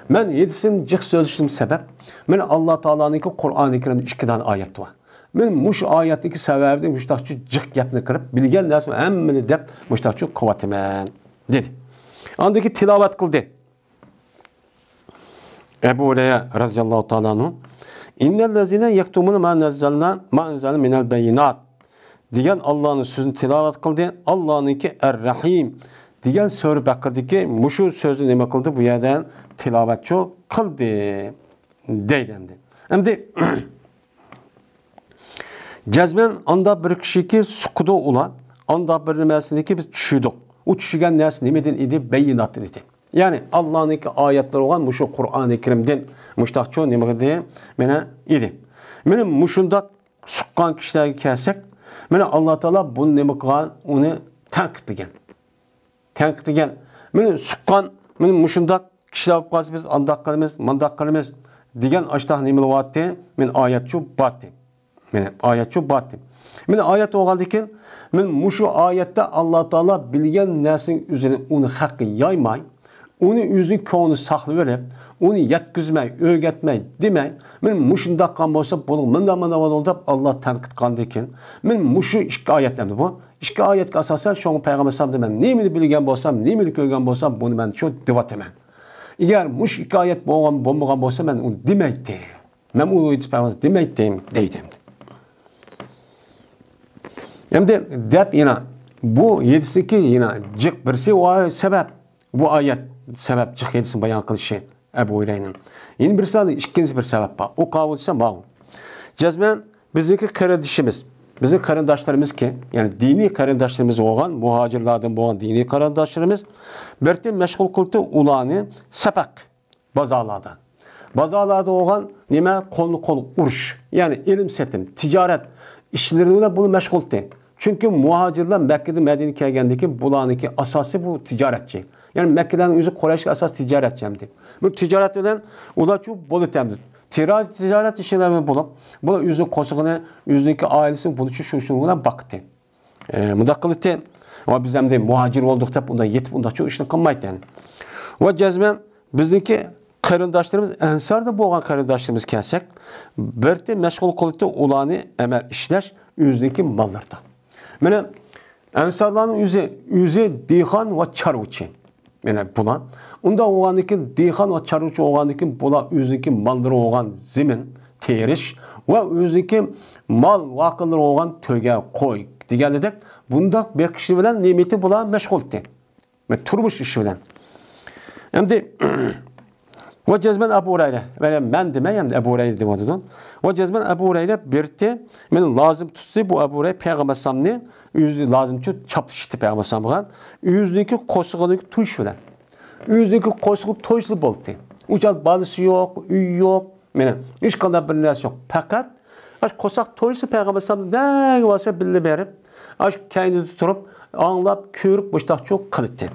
مەن ھېدىسىم جىق سۆزلىشىم سەۋەب، مانا ئاللا تائالانىڭكى قۇرئانى كەرىمدە ئىككى دانە ئايەت بار. مەن مۇشۇ ئايەتنىڭكى سەۋەبىدىن مۇشتاقچە جىق گەپنى قىلىپ، بىلگەن نەرسىمنى ھەممىنى دەپ مۇشتاقچە قىلىۋاتىمەن، دېدى. ئاندىن كېيىن تىلاۋەت قىلدى. ئەبۇ ھۇرەيرە رەزىياللاھۇ تائالا ئەنھۇ، «ئىننەللەزىنە يەكتۇمۇنە ما نەززەلنا، ما ئەنزەلنا مىنەل بەييىنات» دېگەن ئاللانىڭ سۆزىنى تىلاۋەت قىلدى. ئاللانىڭكى ئەر-رەھىم دېگەن سۈرە بەقەرىدىكى مۇشۇ سۆزنى نېمە قىلدى؟ بۇ يەردە تىلاۋەتچۇ قىلدى دەيدۇ ئەمدى. ئەمدى جەزمەن ئاندا بىر كىشىكى سۇقىدۇ ئۇلار، ئاندا بىر نېمەسىنىكى بىز چۈشىدۇق. ئۇ چۈشىگەن نەرسە نېمىدىن ئىدى؟ بەييىناتتىن ئىدى. يەنى ئاللانىڭكى ئايەتلىرى بولغان مۇشۇ قۇرئانى كەرىمدىن مۇشتاقچۇ نېمە ئىدى؟ مانا ئىدى. مانا مۇشۇنداق سۇققان كىشىلەرگە كەلسەك، مانا ئاللا تائالا بۇنى نېمە قىلغان؟ ئۇنى تەنقىدلىگەن. تەنقىدلىگەن. مانا سۇققان، مانا مۇشۇنداق كىشىلەر بولۇپ قالسا، بىز ئانداق قىلىمىز، مۇنداق قىلىمىز دېگەن ئاشتاق نېمىلەر بارتى؟ مانا ئايەتچۇ بارتى. مانا ئايەتچۇ بارتى. مانا ئايەت بولغاندىن كېيىن، مانا مۇشۇ ئايەتتە ئاللا تائالا بىلگەن نەرسىنىڭ ئۆزىنى ئۇنى خەققە يايماي، ئۇنى ئۆزىنىڭ كۆڭلىدە ساقلىۋېلىپ، ئۇنى يەتكۈزمەي، ئۆگەتمەي، دېمەي، مانا مۇشۇنداق قىلغان بولسا، بۇنىڭ مۇنداق، مۇنداق بولىدۇ دەپ ئاللا تەنقىد قىلغاندىن كېيىن، مانا مۇشۇ ئىككى ئايەت ئەمدى بۇ. ئىككى ئايەتكە ئاساسەن، شۇڭا پەيغەمبەر ئەلەيھىسسالام دېدى، مەن نېمىنى بىلگەن بولسام، نېمىنى كۆرگەن بولسام، بۇنى مەن شۇ دەۋاتىمەن. ئەگەر مۇشۇ ئىككى ئايەت بولغان، بولمىغان بولسا، مەن ئۇنى دېمەيتتىم. مەن ئۇنى دېمەيتتىم، دەيدۇ ئەمدى. ئەمدى دەپ يەنە بۇ ھەدىستىكى يەنە جىق بىرسى ۋە سەۋەب، بۇ ئايەت سەۋەب جىق ھەدىسنى بايان قىلىشى ئەبۇ ھۇرەيرىنىڭ. يەنە بىرسى، ئىككىنچى بىر سەۋەب بار. ئۇ قاۋۇلسا ماۋۇ. جەزمەن بىزنىڭكى قېرىندىشىمىز، بىزنىڭ قېرىنداشلىرىمىزكى، يەنى دىنىي قېرىنداشلىرىمىز بولغان، مۇھاجىرلاردىن بولغان دىنىي قېرىنداشلىرىمىز بىر تېم مەشغۇل قىلدى ئۇلارنى سەپەق بازارلاردا. بازارلاردا بولغان نېمە؟ قولمۇ قول ئۇرۇش، يەنى ئېلىم سېتىم، تىجارەت ئىشلىرى بىلەن بۇنى مەشغۇل قىلدى. چۈنكى مۇھاجىرلار مەككىدىن مەدىنىگە كەلگەندىن كېيىن بۇلارنىڭكى ئاساسى بۇ تىجارەتچى. يەنى مەككىلەرنىڭ ئۆزى قۇرەيشكە ئاساس تىجارەتچى ئەمدى. بۇ تىجارەت بىلەن ئۇلار شۇ بولۇتەمدى. تىرا-، تىجارەت ئىشلىرى بولۇپ، بۇلار ئۆزىنىڭ قورسىقىنى، ئۆزىنىڭكى ئائىلىسىنى بۇنىڭ ئۈچۈن شۇ، شۇنىڭ بىلەن باقتى. ئە، مۇنداق قىلىتتى. ۋە بىز ئەمدى مۇھاجىر بولدۇق دەپ ئۇنداق يېتىپ ئۇنداق چوڭ ئىشنى قىلمايتتى. ۋە جەزمەن بىزنىڭكى قېرىنداشلىرىمىز، ئەنساردا بولغان قېرىنداشلىرىمىز كەلسەك، بىرتى مەشغۇل قىلىتتى ئۇلارنى ئەمەل ئىشلەش ئۆزىنىڭكى ماللىرىدا. مانا ئەنسارلارنىڭ ئۆزى، ئۆزى دېھقان ۋە چارۋىچى. مانا بۇلار. ئۇنداق بولغاندىن كېيىن، دېھقان ۋە چارۋىچى بولغاندىن كېيىن، بۇلار ئۆزىنىڭكى ماللىرى بولغان زېمىن تېرىش ۋە ئۆزىنىڭكى مال ۋاقىلىرى بولغان تۆگە، قوي دېگەندەك، بۇنداق بېقىشى بىلەن نېمىتى بۇلار مەشغۇلتى. مانا تۇرمۇش ئىشى بىلەن. ئەمدى ۋە جەزمەن ئەبۇ ھۇرەيرە، مەن دېمەي، ئەمدى ئەبۇ ھۇرەيرە دەۋاتىدۇ. ۋە جەزمەن ئەبۇ ھۇرەيرە بىرتى، مانا لازىم تۇتتى بۇ ئەبۇ ھۇرەيرە پەيغەمبەر ئەلەيھىسسالامنى ئۆزى لازىمچۇ چاپلىشتى پەيغەمبەر ئەلەيھىسسالامغا. ئۆزىنىڭكى قورسىقىنىڭكى تويۇشى بىلەن. ئۆزىنىڭكى قورسىقى تويسىلا بولدى. ئۇ چاغ بالىسى يوق، ئۆيى يوق، مانا ھېچقانداق بىر نەرسە يوق. پەقەت ئاشۇ قورساق تويسا پەيغەمبەر ئەلەيھىسسالام نەگە بارسا بىللە بېرىپ، ئاشۇ كەينىدە تۇرۇپ، ئاڭلاپ، كۆرۈپ، مۇشتاقچۇ قىلىتتى.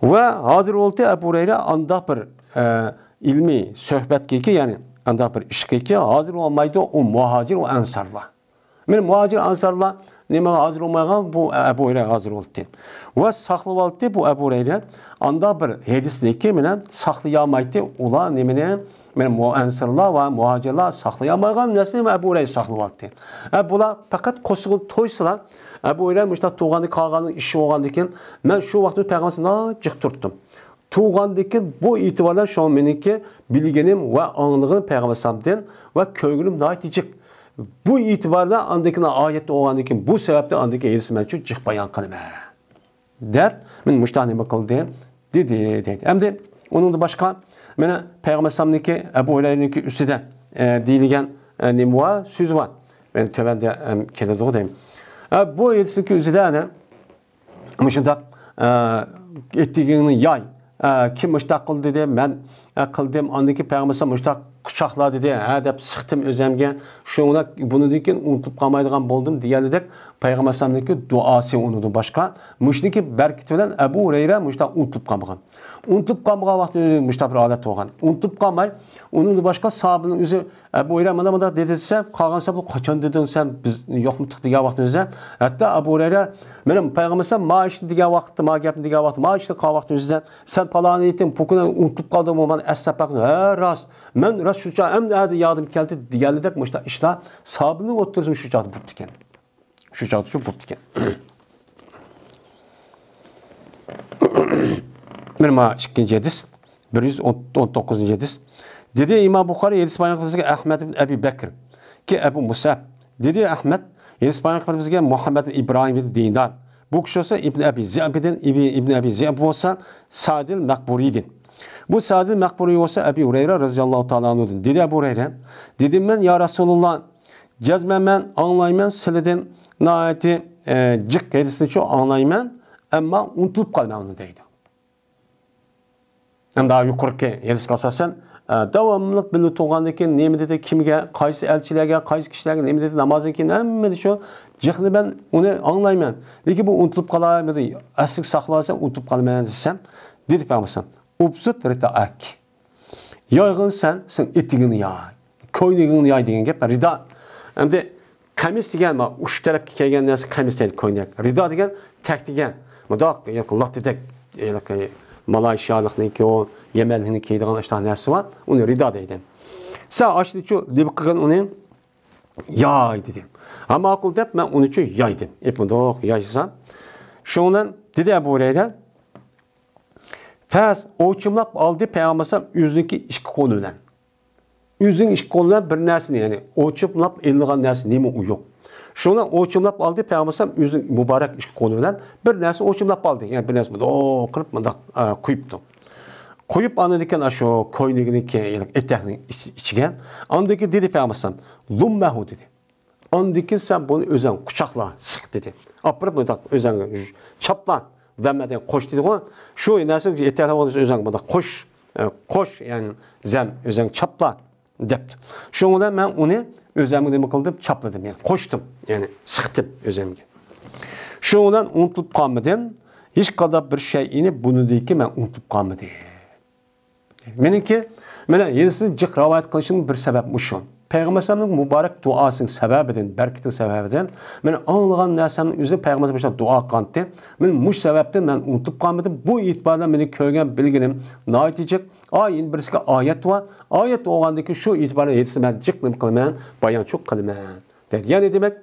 ۋە ھازىر بولدى ئەبۇ ھۇرەيرە ئانداق بىر، ئە، ئىلمىي سۆھبەتكىكى، يەنى ئانداق بىر ئىشقىكى ھازىر بولمايدۇ ئۇ مۇھاجىر ۋە ئەنسارلار. مانا مۇھاجىر ئەنسارلار نېمىگە ھازىر بولمايدىغان؟ بۇ ئەبۇ ھۇرەيرە ھازىر بولدى. ۋە ساقلىۋالدى بۇ ئەبۇ ھۇرەيرە. ئانداق بىر ھەدىسنىكى مانا ساقلىيالمايتتى ئۇلار نېمىنى؟ مانا مۇ-، ئەنسارلار ۋە مۇھاجىرلار ساقلىيالمايدىغان نەرسىنى ئەبۇ ھۇرەيرە ساقلىۋالدى. ئە، بۇلار پەقەت قورسىقىنى تويسىلا، ئەبۇ ھۇرەيرە مۇشۇنداق تۇغقاندىن قالغاننىڭ ئىشى بولغاندىن كېيىن، مەن شۇ ۋاقىتتا پەيغەمبەر ئەلەيھىسسالامنى جىق تۇرتتۇم. تۇغقاندىن كېيىن بۇ ئېتىبار بىلەن شۇڭا مېنىڭكى بىلگىنىم ۋە ئاڭلىغىنىم پەيغەمبەر ئەلەيھىسسالامدىن ۋە كۆرگىنىم ناھايىتى جىق. بۇ ئېتىبار بىلەن ئاندىن كېيىن ئايەتتە بولغاندىن كېيىن بۇ سەۋەبتىن ئاندىن كېيىن ھەدىسنى مەن شۇ جىق بايان قىلىمەن. دەپ، مانا مۇشۇنداق نېمە قىلدى؟ دېدى، دەيدۇ. ئەمدى ئۇنىڭدىن باشقا، مانا پەيغەمبەر ئەلەيھىسسالامنىڭكى، ئەبۇ ھۇرەيرىنىڭكى ئۈستىدە، ئە، دېيىلگەن، ئە، نېمە بار؟ سۆز بار. مانا تۆۋەندە، ئەم، كېلىدۇ دەيمەن. ئە، بۇ ھەدىسنىڭكى ئۆزىدە ئەنە مۇشۇنداق، ئە، ئېتىكىڭنى ياي. ئە، كىم مۇشۇنداق قىلدى دېدى، مەن، ئە، قىلدىم. ئاندىن كېيىن پەيغەمبەر ئەلەيھىسسالام مۇشۇنداق قۇچاقلا دېدى، ھە دەپ سىقتىم ئۆزۈمگە. شۇڭا بۇنىڭدىن كېيىن ئۇنتۇلۇپ قالمايدىغان بولدۇم دېگەنلىدەك پەيغەمبەر ئەلەيھىسسالامنىڭكى دۇئاسى ئۇنىڭدىن باشقا. مۇشۇنىڭكى بەرىكىتى بىلەن ئەبۇ ھۇرەيرە مۇشۇنداق ئۇنتۇلۇپ قالمىغان. ئۇنتۇلۇپ قالمىغان ۋاقتى مۇشۇنداق بىر ھالەت بولغان. ئۇنتۇلۇپ قالماي، ئۇنىڭدىن باشقا ساھابىنىڭ ئۆزى، ئەبۇ ھۇرەيرە مانا مۇنداق دېدى دېسە، قالغان ساھابىلار قاچان دېدىڭ سەن، بىز يوقمىدۇق دېگەن ۋاقتىمىزدا، ھەتتا ئەبۇ ھۇرەيرە، مېنىڭ پەيغەمبەر سەن ما ئىشنى دېگەن ۋاقىتتا، ما گەپنى دېگەن ۋاقىتتا، ما ئىشنى قىلغان ۋاقتىمىزدا، سەن پالانى ئېيتتىڭ، بۇ كۈنى ئۇنتۇلۇپ قالدىڭمۇ، مانا ئەسلەپ باققىن. ھە، راست. مەن راست شۇ چاغ ئەمدى ئەدە يادىم كەلدى دېگەنلىدەك مۇشۇنداق ئىشلار ساھابىنىڭ ئوتتۇرىسىدا شۇ چاغدا بوپتىكەن. شۇ چاغدا شۇ بوپتىكەن. بىر ما ئىككىنچى ھەدىس، بىر يۈز ئون توققۇزىنچى ھەدىس. دېدى ئىمام بۇخارىي، ھەدىس بايان قىلىپ بىزگە ئەھمەد ئىبن ئەبى بەكر، كى ئەبۇ مۇسئەب. دېدى ئەھمەد، ھەدىس بايان قىلىپ بىزگە مۇھەممەد ئىبراھىم ئىبن دىنار. بۇ كىشى بولسا ئىبن ئەبى زىئبىدىن، ئىبن، ئىبن ئەبى زىئب بولسا سەئدىل مەقبۇرىدىن. بۇ سەئدىل مەقبۇرى بولسا ئەبى ھۇرەيرە رەزىياللاھۇ تائالا ئەنھۇدىن. دېدى ئەبۇ ھۇرەيرە، دېدىم مەن، يا رەسۇلۇللا، جەزمەن مەن ئاڭلايمەن سىلىدىن ناھايىتى، ئە، جىق ھەدىسنىچۇ ئاڭلايمەن، ئەمما ئۇنتۇلۇپ قالىمەن ئۇنى دەيدۇ. ئەمدى يۇقىرىقى ھەدىسكە ئاساسەن، ئە، داۋاملىق بىللە تۇرغاندىن كېيىن نېمە دېدى، كىمگە، قايسى ئەلچىلەرگە، قايسى كىشىلەرگە نېمە دېدى، نامازدىن كېيىن ھەممىدە شۇ جىقنى مەن ئۇنى ئاڭلايمەن. لېكىن بۇ ئۇنتۇلۇپ قالاي، بۇنى ئەسلىگە ساقلىسا ئۇنتۇلۇپ قالىمەن دېسەم، دېدى پەيغەمبەر ئەلەيھىسسالام، ئۇبسۇت رىدائەك. يايغىن سەن، سەن ئېتىكىڭنى ياي. كوينىكىڭنى ياي دېگەن گەپ. رىدا. ئەمدى قەمىس دېگەن، ما، ئۇچ تەرەپكە كەلگەن نەرسە قەمىس دەيدۇ، كوينەك. رىدا دېگەن تەك دېگەن. مۇنداق، ياكى لاتتىدەك، ياكى مالايشىيالىقنىڭكى، ئۇ يەمەنلىكنىڭ كىيىدىغان ئاشۇنداق نەرسە بار. ئۇنى رىدا دەيدۇ. سەن ئاشۇنىچۇ لىبىق قىلغىن ئۇنى ياي دېدى. ھە، ماقۇل دەپ، مەن ئۇنىچۇ يايدىم. ئېپىندوق يايسا. شۇنىڭ بىلەن دېدى ئەبۇ ھۇرەيرە، پەس ئوچۇملاپ ئالدى پەيغەمبەر ئۆزىنىڭكى ئىككى قولى بىلەن. ئۆزىنىڭ ئىككى قولى بىلەن بىر نەرسىنى، يەنى ئوچۇملاپ ئېلىنغان نەرسە نېمە ئۇ يوق. شۇنى ئوچۇملاپ ئالدى پەيغەمبەر ئۆزىنىڭ مۇبارەك ئىككى قولى بىلەن بىر نەرسە ئوچۇملاپ ئالدى. يەنى بىر نەرسە مۇنداق قىلىپ مۇنداق، ئە، قويۇپتۇ. قويۇپ ئاندىن كېيىن شۇ كوينىكىنىڭكى، يەنى ئېتەكنىڭ ئىچ-، ئىچىگە. ئاندىن كېيىن دېدى پەيغەمبەر، لۇممەھۇ دېدى. ئاندىن كېيىن سەن بۇنى ئۆزۈڭ قۇچاقلا، سىق دېدى. ئاپىرىپ مۇنداق ئۆزۈڭ چاپلا، زەممەدىن قوش دېدىغۇ. شۇ نەرسىنى ئېتەكلەپ ئۆزۈڭ مۇنداق قوش، ئە، قوش، يەنى زەم، ئۆزۈڭ چاپلا دەپتۇ. شۇنىڭ بىلەن مەن ئۇنى ئۆزۈمگە نېمە قىلدىم؟ چاپلىدىم، يەنى قوشتۇم، يەنى سىقتىم ئۆزۈمگە. شۇنىڭ بىلەن ئۇنتۇلۇپ قالمىدىم. ھېچقانداق بىر شەيئىنى بۇنىڭدىن كېيىن مەن ئۇنتۇلۇپ قالمىدىم. مېنىڭكى، مانا، ھەدىسنى جىق رىۋايەت قىلىشىمنىڭ بىر سەۋەب مۇشۇ. پەيغەمبەر ئەلەيھىسسالامنىڭ مۇبارەك دۇئاسىنىڭ سەۋەبىدىن، بەرىكىتىنىڭ سەۋەبىدىن، مانا، ئاڭلىغان نەرسەمنىڭ ئۆزى پەيغەمبەر مۇشۇنداق دۇئا قىلغانتى. مانا مۇشۇ سەۋەبتىن مەن ئۇنتۇپ قالمىدىم. بۇ ئېتىبار بىلەن مېنىڭ كۆرگەن، بىلگىنىم ناھايىتى جىق. ئا، يەنە بىرسىگە ئايەت بار. ئايەت بولغاندىن كېيىن شۇ ئېتىبار بىلەن ھەدىسنى مەن جىق نېمە قىلىمەن؟ بايانچۇ قىلىمەن. دەيدۇ. يەنى دېمەك،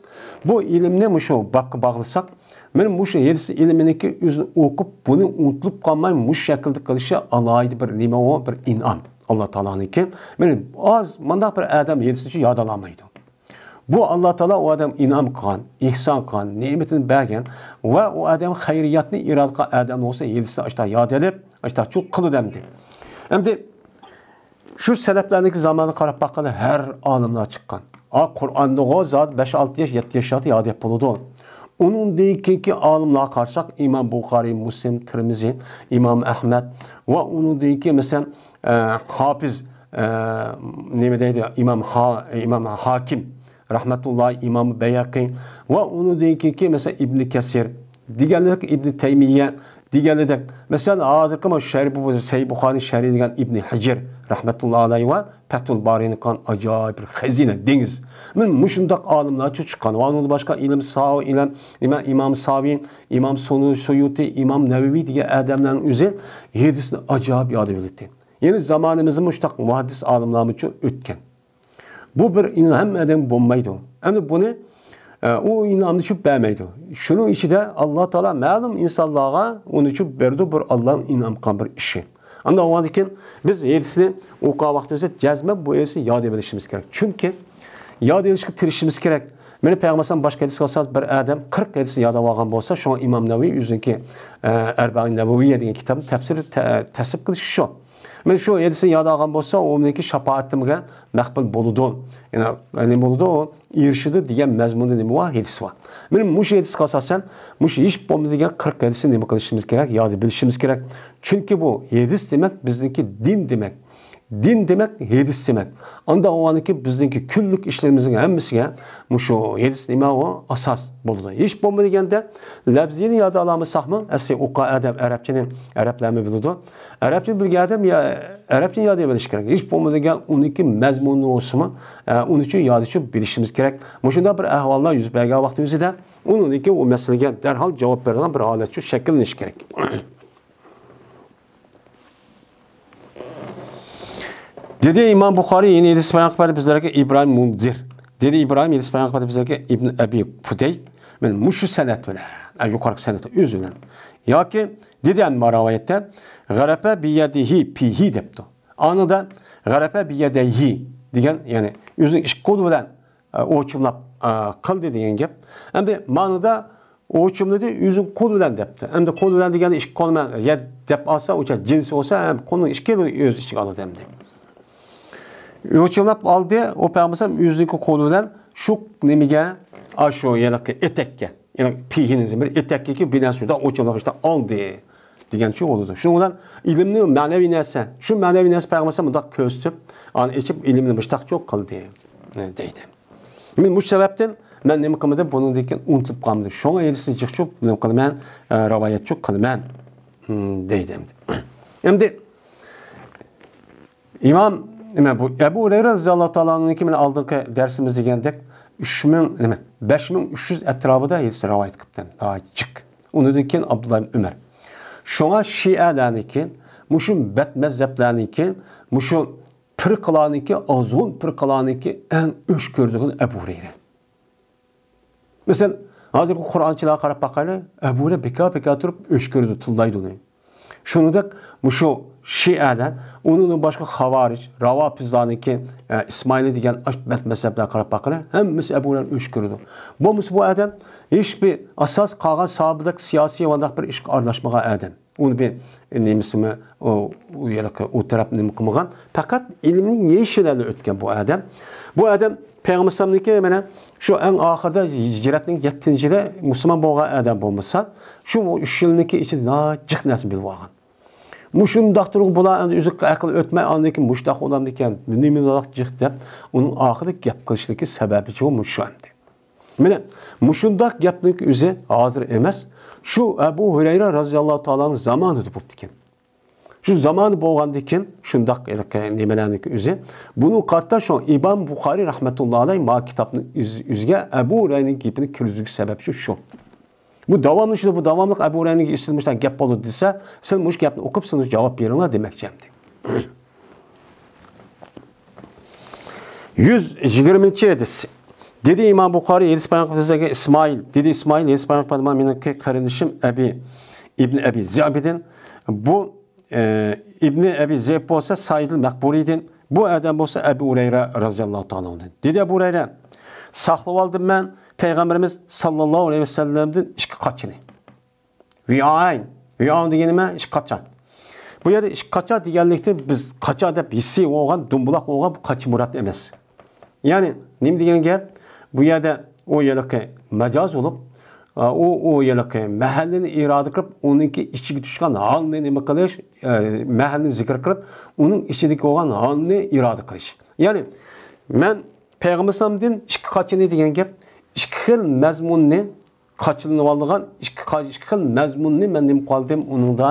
بۇ ئىلىمنى مۇشۇ بابقا باغلىساق، مانا مۇشۇ ھەدىس ئىلمىنىڭكى ئۆزىنى ئوقۇپ، بۇنى ئۇنتۇلۇپ قالماي، مۇشۇ شەكىلدە قىلىشى ئالاھىدە بىر نېمە ئۇ، بىر ئىنئام. ئاللا تائالانىڭكى. مانا ئاز مۇنداق بىر ئادەم ھەدىسنى يادلىمايدۇ. بۇ ئاللا تائالا ئۇ ئادەمگە ئىنئام قىلغان، ئېھسان قىلغان، نېمىتىنى بەرگەن ۋە ئۇ ئادەم خەيرىياتنى ئىرادە قىلغان ئادەم بولسا ھەدىسنى ئاشتا ياد ئېلىپ، ئاشتا چۇ قىلىدۇ ئەمدى. ئەمدى شۇ سەلەفلەرنىڭكى زامانىغا قاراپ باققاندا ھەر ئالىملار چىققان. ئا، قۇرئاننىغۇ زادى بەش، ئالتە ياش، يەتتە ياشلاردا ياد ئېلىپ بولىدۇ. ئۇنىڭدىن كېيىنكى ئالىملارغا قارىساق، ئىمام بۇخارىي، مۇسلىم، تىرمىزى، ئىمام ئەھمەد ۋە ئۇنىڭدىن كېيىن مەسىلەن، ئە، ھاپىز، ئە، نېمە دەيدۇ، ئىمام ھا-، ئىمام ھاكىم رەھمەتۇللاھى، ئىمام بەيھەقى ۋە ئۇنىڭدىن كېيىنكى مەسىلەن ئىبنى كەسىر، دېگەنلىك ئىبنى تەيمىيە دېگەنلىدەك. مەسىلەن، ھازىرقى مانا شەرھ بۇ سەھىھ بۇخارىنىڭ شەرھى دېگەن ئىبنى ھەجەر رەھمەتۇللا ئەلەيھى ۋە پەتھۇل بارىنى قىلغان ئاجايىپ بىر خەزىنە دېڭىز. مانا مۇشۇنداق ئالىملار چىققان. ۋە ئۇنىڭدىن باشقا ئىلىم ساۋى، ئىلىم، ئىمام، ئىمام ساۋى، ئىمام سۇنۇ-، سۇيۇتى، ئىمام نەۋەۋى دېگەن ئادەملەرنىڭ ئۆزى ھەدىسنى ئاجايىپ ياد بىلەتتى. يەنى زامانىمىزدا مۇشۇنداق مۇھەددىس ئالىملارمۇچۇ ئۆتكەن. بۇ بىر ئىن-، ھەممە ئادەمگە بولمايدۇ. ئەمدى بۇنى، ئە، ئۇ ئىنئامنى چۈشۈپ بەرمەيدۇ. شۇنىڭ ئىچىدە ئاللا تائالا مەلۇم ئىنسانلارغا ئۇنى چۈشۈپ بېرىدۇ، بىر ئاللانىڭ ئىنئام قىلغان بىر ئىشى. ئەمدى ئۇنىڭدىن كېيىن بىز ھەدىسنى ئوقۇغان ۋاقتىمىزدا جەزمەن بۇ ھەدىسنى ياد ئېلىشىمىز كېرەك. چۈنكى ياد ئېلىشقا تىرىشىشىمىز كېرەك. مانا پەيغەمبەر باشقا ھەدىسكە ئاساس بىر ئادەم قىرىق ھەدىسنى ياد ئالغان بولسا، شۇڭا ئىمام نەۋەۋى ئۆزىنىڭكى، ئە، ئەربائىن نەۋەۋىيە دېگەن كىتابنى تەپسىر تە-، تەسىپ قىلىشى شۇ. مانا شۇ ھەدىسنى ياد ئالغان بولسا، ئۇ مېنىڭكى شاپائىتىمگە مەقبۇل بولىدۇ. يەنى نېمە بولىدۇ؟ ئېرىشىدۇ دېگەن مەزمۇندا نېمە بار؟ ھەدىس بار. مانا مۇشۇ ھەدىسكە ئاساسەن، مۇشۇ ھېچ بولمىدى دېگەن قىرىق ھەدىسنى نېمە قىلىشىمىز كېرەك؟ ياد بىلىشىمىز كېرەك. چۈنكى بۇ ھەدىس دېمەك، بىزنىڭكى دىن دېمەك. دىن دېمەك، ھېدىس دېمەك. ئانداق بولغاندىكىن بىزنىڭكى كۈنلۈك ئىشلىرىمىزنىڭ ھەممىسىگە مۇشۇ ھېدىس نېمە ئۇ ئاساس بولىدۇ. ھېچ بولمىدى دېگەندە، لەپزىيىنى ياد ئالالمىساقمۇ، ئەسلى ئوقۇغان ئادەم ئەرەبچىنى، ئەرەبلەرمۇ بىلىدۇ. ئەرەبچىنى بىلگەن ئادەم يا، ئەرەبچىنى ياد بىلىشى كېرەك. ھېچ بولمىدى دېگەن ئۇنىڭكى مەزمۇنىنى بولسىمۇ، ئە، ئۇنى ئۈچۈن ياد ئېتىپ بىلىشىمىز كېرەك. مۇشۇنداق بىر ئەھۋاللار يۈز بەرگەن ۋاقتىمىزدا ئۇنىڭدىكى ئۇ مەسىلىگە دەرھال جاۋاب بېرىدىغان بىر ھالەت شۇ شەكىللىنىشى كېرەك. دېدى ئىمام بۇخارىي، يەنە ھەدىس بايان قىلىپ بەردى بىزلەرگە ئىبراھىم مۇنزىر. دېدى ئىبراھىم، ھەدىس بايان قىلىپ بەردى بىزلەرگە ئىبن ئەبى پۇدەي. مانا مۇشۇ سەنەد بىلەن، ئە، يۇقىرىقى سەنەد ئۆزى بىلەن. ياكى دېدى ئەمما رىۋايەتتە، غەرەپە بىيەدىھى پىھى دەپتۇ. ئانىدا غەرەپە بىيەدەيھى دېگەن، يەنى ئۆزىنىڭ ئىككى قولى بىلەن ئە، ئوچۇملاپ، ئە، قىلدى دېگەن گەپ. ئەمدى مانىدا ئوچۇملىدى، ئۆزىنىڭ قولى بىلەن دەپتۇ. ئەمدى قولى بىلەن دېگەندە ئىككى قول بىلەن يە دەپ ئالسا، ئۇچا جىنسى بولسا، ھەم قولنىڭ ئىككىلى ئۆز ئىچىگە ئالىدۇ ئەمدى. ئوچۇملاپ ئالدى، ئۇ پەيغەمبەر ئۆزىنىڭكى قولى بىلەن شۇ نېمىگە، ئاشۇ ھېلىقى ئېتەككە، يەنى پىھىنى زىمىر ئېتەككىكى بىناسىدا ئوچۇملاپ ئالدى دېگەنچە بولىدۇ. شۇنىڭ بىلەن ئىلىمنى مەنىۋى نەرسە، شۇ مەنىۋى نەرسە پەيغەمبەر مۇنداق كۆرسىتىپ، ئانى ئېچىپ ئىلىمنى مۇشتاقچۇ قىلدى، دەيدۇ. مەن مۇشۇ سەۋەبتىن مەن نېمە قىلمىدىم، بۇنىڭدىن كېيىن ئۇنتۇپ قالمىدىم. شۇڭا ھەدىسنى جىقچۇ نېمە قىلىمەن، ئە، رىۋايەتچۇ قىلىمەن، دەيدۇ ئەمدى. ئەمدى ئىمام، نېمە بۇ، ئەبۇ ھۇرەيرە رەزىياللاھۇ تائالا ئەنھۇنىڭكى مانا ئالدىنقى دەرسىمىزدە دېگەندەك، ئۈچ مىڭ، نېمە، بەش مىڭ ئۈچ يۈز ئەتراپىدا ھەدىس رىۋايەت قىپتۇ. ناھايىتى جىق. ئۇنىڭدىن كېيىن ئابدۇللا ئىبن ئۆمەر. شۇڭا شىئەلەرنىڭكى، مۇشۇ بەت مەزھەپلەرنىڭكى، مۇشۇ پىرقىلارنىڭكى، ئازغۇن پىرقىلارنىڭكى ئەڭ ئۆچ كۆرىدىغىنى ئەبۇ ھۇرەيرە. مەسىلەن، ھازىرقى قۇرئانچىلارغا قاراپ باقايلى، ئەبۇ ھۇرەيرە بىكار-بىكار تۇرۇپ ئۆچ كۆرىدۇ، تىللايدۇ ئۇنى. شۇنىڭدەك مۇشۇ شىئەلەر، ئۇنىڭدىن باشقا خاۋارىج، راۋاپىزلارنىڭكى، ئە، ئىسمائىلى دېگەن ئەشبەت مەزھەپلەرگە قاراپ باققىلى، ھەممىسى ئەبۇ ھۇرەيرىنى ئۆچ كۆرىدۇ. بولمىسا بۇ ئادەم ھېچبىر ئاساس قالغان ساھابىدەك سىياسىي ۋانداق بىر ئىشقا ئارىلاشمىغان ئادەم. ئۇنى بىر نېمىسىمۇ، ئۇ، ئۇ يەرلىكى ئۇ تەرەپ نېمە قىلمىغان. پەقەت ئىلمىنى يېشىلەرلا ئۆتكەن بۇ ئادەم. بۇ ئادەم پەيغەمبەر ئەلەيھىسسالامنىڭكى مانا شۇ ئەڭ ئاخىرىدا ھىجرەتنىڭ يەتتىنچى يىلى مۇسۇلمان بولغان ئادەم بولمىسا، شۇ ئۈچ يىلنىڭكى ئىچىدە ناھايىتى جىق نەرسە بىلىپ ئالغان. مۇشۇنداق تۇرۇپ بۇلار ئەمدى ئۆزى ئەقىل ئۆتمەي، ئاندىن كېيىن مۇشۇنداق بولامدىكەن، نېمىنداق جىق دەپ، ئۇنىڭ ئاخىرىدا گەپ قىلىشلىكى سەۋەبىچۇ مۇشۇ ئەمدى. مانا مۇشۇنداق گەپنىڭ ئۆزى ھازىر ئەمەس، شۇ ئەبۇ ھۇرەيرە رەزىياللاھۇ تائالانىڭ زامانىدا بوپتىكەن. شۇ زامانى بولغاندىكىن شۇنداق ھېلىقى نېمىلەرنىڭ ئۆزى. بۇنىڭغا قارىتا شۇ ئىمام بۇخارىي رەھمەتۇللاھى ئەلەيھ ما كىتابنىڭ ئۆز-، ئۆزىگە ئەبۇ ھۇرەيرىنىڭ گېپىنى كىرگۈزگۈچى سەۋەبچۇ شۇ. بۇ داۋاملىشىدۇ، بۇ داۋاملىق ئەبۇ ھۇرەيرىنىڭ ئۈستىدە مۇشۇنداق گەپ بولىدۇ دېسە، سىز مۇشۇ گەپنى ئوقۇپ، سىز جاۋاب بېرىڭلار دېمەكچى ئەمدى. يۈز يىگىرمىنچى ھەدىس. دېدى ئىمام بۇخارىي، ھەدىس بايان قىلىپ سۆزلەنگەن ئىسمائىل. دېدى ئىسمائىل، ھەدىس بايان قىلىپ مېنىڭكى قېرىندىشىم ئەبى، ئىبنى ئەبى زىئبىدىن. بۇ، ئە، ئىبنى ئەبى زىئب بولسا سەئىدىل مەقبۇرىدىن. بۇ ئادەم بولسا ئەبۇ ھۇرەيرە رەزىياللاھۇ تائالا ئەنھۇدىن. دېدى ئەبۇ ھۇرەيرە، ساقلىۋالدىم مەن پەيغەمبىرىمىز ساللاللاھۇ ئەلەيھى ۋەسەللەمدىن ئىككى قاچىنى. ۋىئائەين. ۋىئائۇن دېگىنى نېمە؟ ئىككى قاچا. بۇ يەردە ئىككى قاچا دېگەنلىكتىن بىز قاچا دەپ ھېسسىي بولغان، دومبۇلاق بولغان بۇ قاچا مۇراد ئەمەس. يەنى نېمە دېگەن گەپ؟ بۇ يەردە ئۇ ھېلىقى مەجاز بولۇپ، ئۇ، ئۇ ھېلىقى مەھەللىنى ئىرادە قىلىپ، ئۇنىڭكى ئىچىگە چۈشكەن ھالنى نېمە قىلىش، ئە، مەھەللىنى زىكىر قىلىپ، ئۇنىڭ ئىچىدىكى بولغان ھالنى ئىرادە قىلىش. يەنى مەن پەيغەمبەر ئەلەيھىسسالامدىن ئىككى قاچىنى دېگەن گەپ، ئىككى خىل مەزمۇننى قاچىلىنىۋالىدىغان ئىككى قا-، ئىككى خىل مەزمۇننى مەن نېمە قىلىۋالدىم، ئۇنىڭدا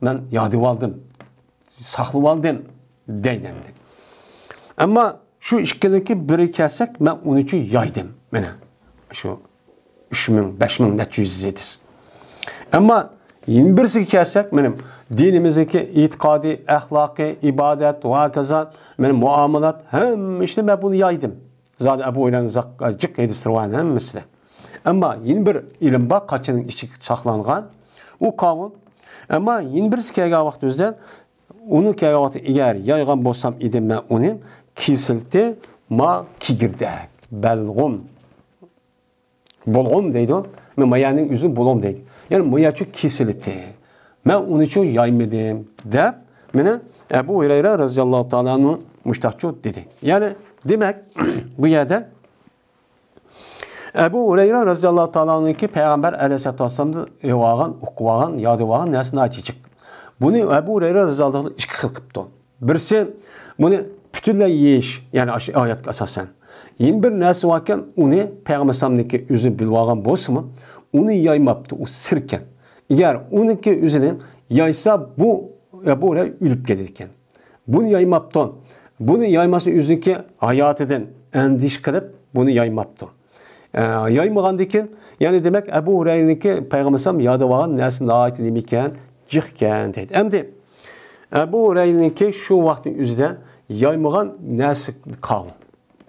مەن يادىۋالدىم، ساقلىۋالدىم دەيدۇ ئەمدى. ئەمما شۇ ئىككىنىڭكى بىرىگە كەلسەك، مەن ئۇنى ئۈچۈن يايدىم. مانا شۇ ئۈچ مىڭ، بەش مىڭ نەچچە يۈز ھەدىس. ئەمما يەنە بىرسىگە كەلسەك، مانا دىنىمىزدىكى ئېتىقادى، ئەخلاقى، ئىبادەت ۋە ھاكازا، مانا مۇئامىلات، ھەممە ئىشنى مەن بۇنى يايدىم. زادى ئەبۇ ھۇرەيرەنىڭ زاق-، جىق ھەدىس رىۋايەت ھەممىسىدە. ئەمما يەنە بىر ئىلىم بار، قاچىنىڭ ئىچىگە ساقلانغان. ئۇ قاۋۇل. ئەمما يەنە بىرسى كەلگەن ۋاقتىمىزدا، ئۇنى كەلگەن ۋاقتى ئەگەر يايغان بولسام ئىدىم مەن ئۇنى، كېسىلتى، ما كېگىردەك، بەلغۇم. بۇلغۇم دەيدۇ. مەن مايانىڭ ئۆزىنى بۇلغۇم دەيدۇ. يەنى ماياچۇ كېسىلتى. مەن ئۇنىچۇ يايمىدىم دەپ، مانا ئەبۇ ھۇرەيرە رەزىياللاھۇ تائالا ئەنھۇ مۇشتاقچۇ دېدى. يەنى دېمەك، بۇ يەردە ئەبۇ ھۇرەيرە رەزىياللاھۇ تائالا ئەنھۇكى پەيغەمبەر ئەلەيھىسسالاتۇ ۋەسسالامدىن ئېلىۋالغان، ئوقۇۋالغان، يادىۋالغان نەرسە ناھايىتى جىق. بۇنى ئەبۇ ھۇرەيرە رەزىياللاھۇ تائالا ئىككى خىل قىپتۇ. بىرسى، بۇنى پۈتۈنلەي يېيىش، يەنى ئاشۇ ئايەتكە ئاساسەن. يەنە بىر نەرسە باركەن، ئۇنى پەيغەمبەر ئەلەيھىسسالامنىڭكى ئۆزى بىلىۋالغان بولسىمۇ، ئۇنى يايماپتۇ، ئۇ سىركەن. ئەگەر ئۇنىڭكى ئۆزىنى يايسا، بۇ ئەبۇ ھۇرەيرە ئۆلۈپ كېتىدىكەن. بۇنى يايماپتۇ. بۇنى يايماسا، ئۆزىنىڭكى ھاياتىدىن ئەندىشە قىلىپ، بۇنى يايماپتۇ. ئە، يايمىغاندىكىن، يەنى دېمەك، ئەبۇ ھۇرەيرىنىڭكى پەيغەمبەر ئەلەيھىسسالام يادىۋالغان نەرسە ناھايىتى نېمىكەن، جىقكەن دەيدۇ. ئەمدى ئەبۇ ھۇرەيرىنىڭكى شۇ ۋاقىتنىڭ ئۆزىدە يايمىغان نەرسە قالغان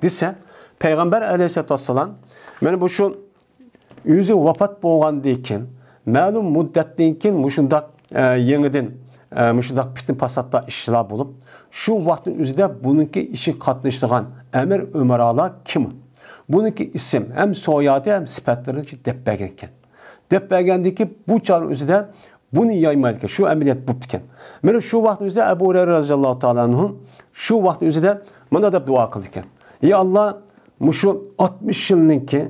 دېسە، پەيغەمبەر ئەلەيھىسسالاتۇ ۋەسسالام، مانا بۇ شۇ ئۆزى ۋاپات بولغاندىن كېيىن، مەلۇم مۇددەتتىن كېيىن مۇشۇنداق، ئە، يېڭىدىن، ئە، مۇشۇنداق پىتنە پاساتلار ئىشلار بولۇپ، شۇ ۋاقىتنىڭ ئۆزىدە بۇنىڭكى ئىشىغا قاتنىشىدىغان ئەمىر ئۆمەرالار كىم؟ بۇنىڭكى ئىسىم ھەم سويادى ھەم سۈپەتلىرىنى دەپ بەرگەنكەن. دەپ بەرگەندىكى بۇ چاغنىڭ ئۆزىدە بۇنى يايمايدىكەن، شۇ ئەمەلىيەت بوپتىكەن. مانا شۇ ۋاقىتنىڭ ئۆزىدە ئەبۇ ھۇرەيرە رەزىياللاھۇ تائالا ئەنھۇ شۇ ۋاقىتنىڭ ئۆزىدە مانا دەپ دۇئا قىلدىكەن. يا ئاللا، مۇشۇ ئاتمىش يىلنىڭكى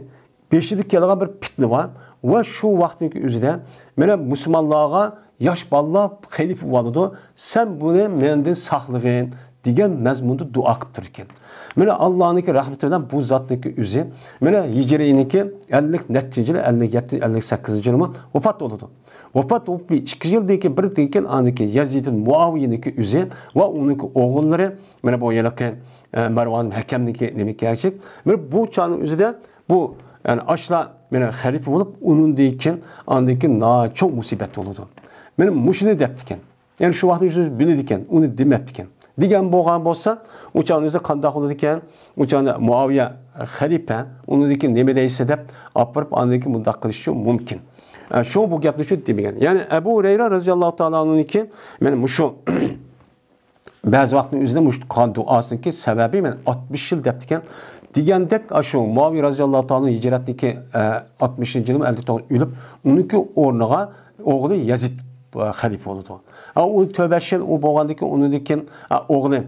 بېشىدا كېلىدىغان بىر پىتنە بار ۋە شۇ ۋاقىتنىڭكى ئۆزىدە مانا مۇسۇلمانلارغا ياش بالىلار خەلىپە بولىدۇ، سەن بۇنى مەندىن ساقلىغىن دېگەن مەزمۇندا دۇئا قىلىپ تۇرىدىكەن. مانا ئاللانىڭكى رەھمىتى بىلەن بۇ زاتنىڭكى ئۆزى مانا ھىجرىينىڭكى ئەللىك نەچچىنچى يىلى، ئەللىك يەتتە، ئەللىك سەككىزىنچى يىلىمۇ ۋاپات بولىدۇ. ۋاپات بولۇپ بىر ئىككى يىلدىن كېيىن، بىردىن كېيىن ئاندىن كېيىن يەزىدىل مۇئاۋىيىنىڭكى ئۆزى ۋە ئۇنىڭكى ئوغۇللىرى مانا بۇ ھېلىقى، ئە، مەرۋان ھەكەمنىڭكى نېمە كەلچىك. مانا بۇ چاغنىڭ ئۆزىدە بۇ، يەنى ئاشۇلار مانا خەلىپە بولۇپ، ئۇنىڭدىن كېيىن، ئاندىن كېيىن ناھايىتى چوڭ مۇسىبەت بولىدۇ. مانا مۇشۇنى دەپتىكەن. يەنى شۇ ۋاقىتنى ئۆزى بىلىدىكەن، ئۇنى دېمەپتىكەن. دېگەن بولغان بولسا، ئۇ چاغنىڭ ئۆزى قانداق بولىدىكەن؟ ئۇ چاغدا مۇئاۋىيە خەلىپە، ئۇنىڭدىن كېيىن نېمە دەيسىز دەپ ئاپىرىپ، ئاندىن كېيىن مۇنداق قىلىشى مۇمكىن. ئە، شۇ بۇ گەپنى شۇ دېمىگەن. يەنى ئەبۇ ھۇرەيرە رەزىياللاھۇ تائالا ئەنھۇنىڭكى، مانا مۇشۇ بەزى ۋاقىتنىڭ ئۆزىدە مۇشۇ قىلغان دۇئاسىنىڭكى سەۋەبى مانا ئاتمىش يىل دەپتىكەن. دېگەندەك، ئاشۇ مۇئاۋىيە رەزىياللاھۇ تائالا ئەنھۇ ھىجرەتنىڭكى، ئە، ئاتمىشىنچى يىلى ئەللىك توققۇز ئۆلۈپ، ئۇنىڭكى ئورنىغا ئوغلى يەزىد، ئە، خەلىپە بولىدۇ. ئا، ئۇ تۆت بەش يىل ئۇ بولغاندىن كېيىن، ئۇنىڭدىن كېيىن، ئا، ئوغلى،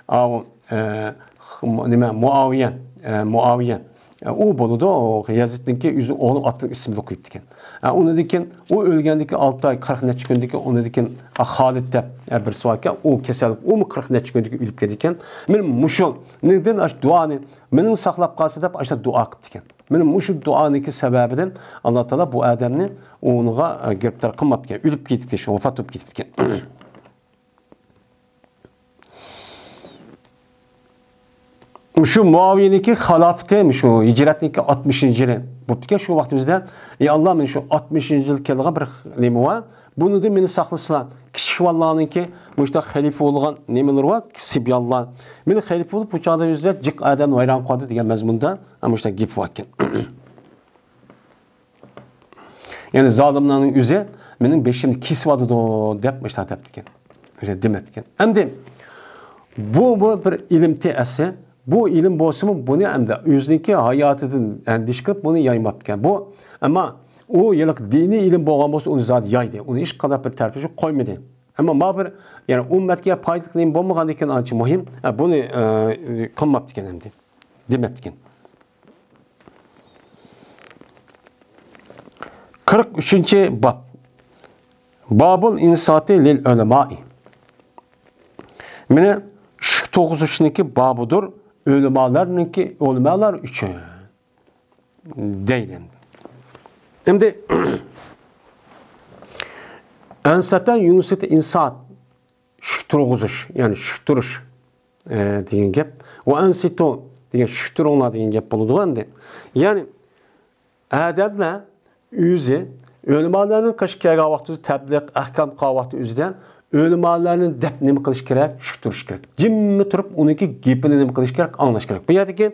ئا، ئۇ، ئە، نېمە، مۇئاۋىيە، ئە، مۇئاۋىيە. ئە، ئۇ بولىدۇ، ئۇ يەزىدنىڭكى ئۆزى ئوغلى ئاتىنىڭ ئىسمىنى قويۇپتىكەن. ئە، ئۇنىڭدىن كېيىن ئۇ ئۆلگەندىن كېيىن ئالتە ئاي، قىرىق نەچچە كۈندىن كېيىن ئۇنىڭدىن كېيىن، ئە، خالىد دەپ، ئە، بىرسى باركەن، ئۇ كېسەل، ئۇمۇ قىرىق نەچچە كۈندىن كېيىن ئۆلۈپ كېتىدىكەن. مانا مۇشۇنىڭدىن ئاشۇ دۇئانى، مېنى ساقلاپ قالسا دەپ ئاشۇ دۇئا قىپتىكەن. مانا مۇشۇ دۇئانىڭكى سەۋەبىدىن ئاللا تائالا بۇ ئادەمنى ئۇنىڭغا، ئە، گىرىپتار قىلماپتىكەن، ئۆلۈپ كېتىپتىكەن، شۇ ۋاپات بولۇپ كېتىپتىكەن. مۇشۇ مۇئاۋىيەنىڭكى خىلاپىتى، مۇشۇ ھىجرەتنىڭكى ئاتمىشىنچى يىلى بوپتىكەن، شۇ ۋاقىت ئۆزىدە، ئى ئاللا، مېنى شۇ ئاتمىشىنچى يىل كېلىدىغان بىر نېمە بار، بۇنىڭدىن مېنى ساقلىسىلا، كىچىك بالىلارنىڭكى مۇشۇنداق خەلىپە بولغان نېمىلىرى بار، سىبيانلار. مېنى خەلىپە بولۇپ، بۇ چاغدا ئۆزىدە جىق ئادەمنى ۋەيران قىلىدۇ دېگەن مەزمۇندا مۇشۇنداق گېپى باركەن. يەنى زالىملارنىڭ ئۆزى مېنىڭ بېشىمنى كېسىۋاتىدۇ دەپ مۇشۇنداق دەپتىكەن. ئۆشە دېمەپتىكەن. ئەمدى بۇ، بۇ بىر ئىلىمتى ئەسلى. بۇ ئىلىم بولسىمۇ بۇنى ئەمدى ئۆزىنىڭكى ھاياتىدىن ئەندىشە قىلىپ بۇنى يايماپتىكەن. بۇ، ئەمما ئۇ ھېلىقى دىنىي ئىلىم بولغان بولسا ئۇنى زادى يايدى. ئۇنى ھېچقانداق بىر تەرىپى قويمىدى. ئەمما ما بىر، يەنى ئۈممەتكە پايدىلىق نېمە بولمىغاندىكىن ئانچە مۇھىم. ئە، بۇنى، ئە، قىلماپتىكەن ئەمدى. دېمەپتىكەن. قىرىق ئۈچىنچى باب. بابۇل ئىنساتى لىل ئۆلىمائى. مېنى ئىشىك تۇرغۇزۇشنىڭكى بابىدۇر، ئۆلىمالارنىڭكى، ئۆلىمالار ئۈچۈن. دەيدۇ. ئەمدى ئەنسەتە يۇنسىتى ئىنسات. ئىشىك تۇرغۇزۇش، يەنى ئىشىك تۇرۇش، ئە، دېگەن گەپ. ۋە ئەنسىتۇ دېگەن ئىشىك تۇرۇڭلار دېگەن گەپ بولىدۇ ئەمدى. يەنى ئادەملەر ئۆزى ئۆلىمالارنىڭ قېشىغا كەلگەن ۋاقتىدا تەبلىغ، ئەھكام قىلغان ۋاقتى ئۆزىدە ئۆلىمالارنى دەپ نېمە قىلىش كېرەك؟ ئىشىك تۇرۇش كېرەك. جىمما تۇرۇپ ئۇنىڭكى گېپىنى نېمە قىلىش كېرەك؟ ئاڭلاش كېرەك. بۇ يەردىكى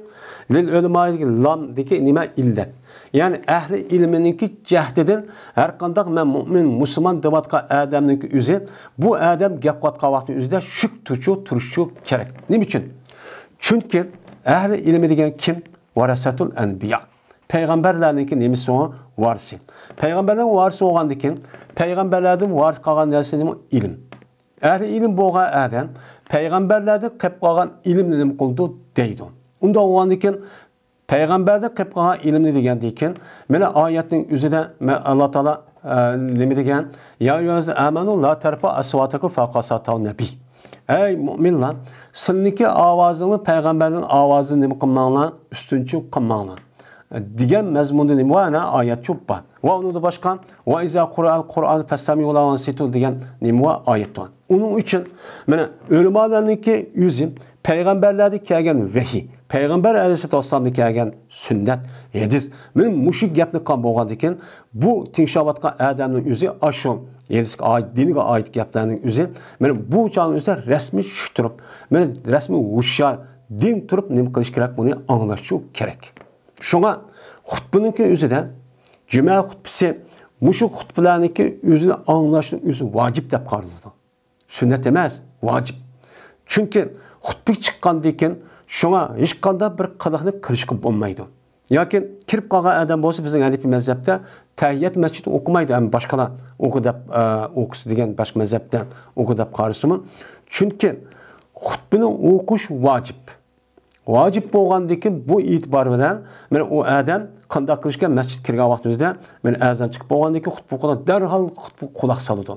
لىل ئۆلىمائىدىكى لامدىكى نېمە؟ ئىللەت. يەنى ئەھلى ئىلمىنىڭكى جەھىتىدىن ھەرقانداق مەن مۇئمىن، مۇسۇلمان دەۋاتقان ئادەمنىڭكى ئۆزى، بۇ ئادەم گەپ قىلىۋاتقان ۋاقتى ئۆزىدە شۈك تۇرۇشۇ، تۇرۇشۇ كېرەك. نېمە ئۈچۈن؟ چۈنكى ئەھلى ئىلمى دېگەن كىم؟ ۋەرەسەتۇل ئەنبىيا. پەيغەمبەرلەرنىڭكى نېمىسى ئۇ؟ ۋارىسى. پەيغەمبەرلەرنىڭ ۋارىسى بولغاندىن كېيىن، پەيغەمبەرلەردىن ۋارىس قالغان نەرسە نېمە؟ ئىلىم. ئەھلى ئىلىم بولغان ئادەم پەيغەمبەرلەردىن قېلىپ قالغان ئىلىمنى نېمە قىلىدۇ؟ دەيدۇ. ئۇنداق بولغاندىن كېيىن، پەيغەمبەردىن قېلىپ قالغان ئىلىمنى دېگەندىن كېيىن، مانا ئايەتنىڭ ئۆزىدە مە-، ئاللا تائالا، ئە، نېمە دېگەن؟ يا ئەييۇھەللەزىنە ئامەنۇ لا تەرفەئۇ ئەسۋاتەكۇم فەۋقە سەۋتىن نەبىي. ئەي مۇئمىنلار، سىلىنىڭكى ئاۋازىڭنى پەيغەمبەرنىڭ ئاۋازىدىن نېمە قىلماڭلار، ئۈستۈنچە قىلماڭلار، دېگەن مەزمۇندا نېمە بار؟ ئەنە ئايەتچۇ بار. ۋە ئۇنىڭدا باشقا، ۋە ئىزا قۇرئەل قۇرئان فەستەمىئۇ لەھۇ ۋەنسىتۇ دېگەن نېمە بار؟ ئايەت بار. ئۇنىڭ ئۈچۈن مانا ئۆلىمالارنىڭكى ئۆزى پەيغەمبەرلەردىن كەلگەن ۋەھىي، پەيغەمبەر ئەلەيھىسسالاتۇ ۋەسسالامدىن كەلگەن سۈننەت، ھەدىس. مانا مۇشۇ گەپنى قىلغان بولغاندىكىن، بۇ تىڭشاۋاتقان ئادەمنىڭ ئۆزى ئاشۇ ھەدىسكە ئائىت، دىنغا ئائىت گەپلەرنىڭ ئۆزى، مانا بۇ چاغنىڭ ئۆزىدە رەسمىي چۈشۈپ تۇرۇپ، مانا رەسمىي ھوشيار، دىن تۇرۇپ نېمە قىلىش كېرەك؟ بۇنى ئاڭلاشچۇ كېرەك. شۇڭا خۇتبىنىڭكى ئۆزىدە، جۈمە خۇتبىسى، مۇشۇ خۇتبىلەرنىڭكى ئۆزىنى ئاڭلاشنىڭ ئۆزى ۋاجىپ دەپ قارىلىدۇ. سۈننەت ئەمەس، ۋاجىپ. چۈنكى خۇتبىگە چىققاندىن كېيىن شۇڭا ھېچقانداق بىر قىلىقنى قىلىشقا بولمايدۇ. ياكى كىرىپ قالغان ئادەم بولسا، بىزنىڭ ھەنىپىي مەزھەپتە تەھىيەت مەسچىتى ئوقۇمايدۇ، ھەم باشقىلار ئوقۇ دەپ، ئە، ئوقۇسا دېگەن باشقا مەزھەپتە ئوقۇ دەپ قارىسىمۇ. چۈنكى خۇتبىنى ئوقۇش ۋاجىپ. ۋاجىپ بولغاندىكىن بۇ ئېتىبار بىلەن مانا ئۇ ئادەم قانداق قىلىشكە مەسچىتكە كىرگەن ۋاقتىمىزدا مانا ئەزان چىقىپ بولغاندىن كېيىن خۇتبە ئوقۇغان دەرھال خۇتبىگە قۇلاق سالىدۇ.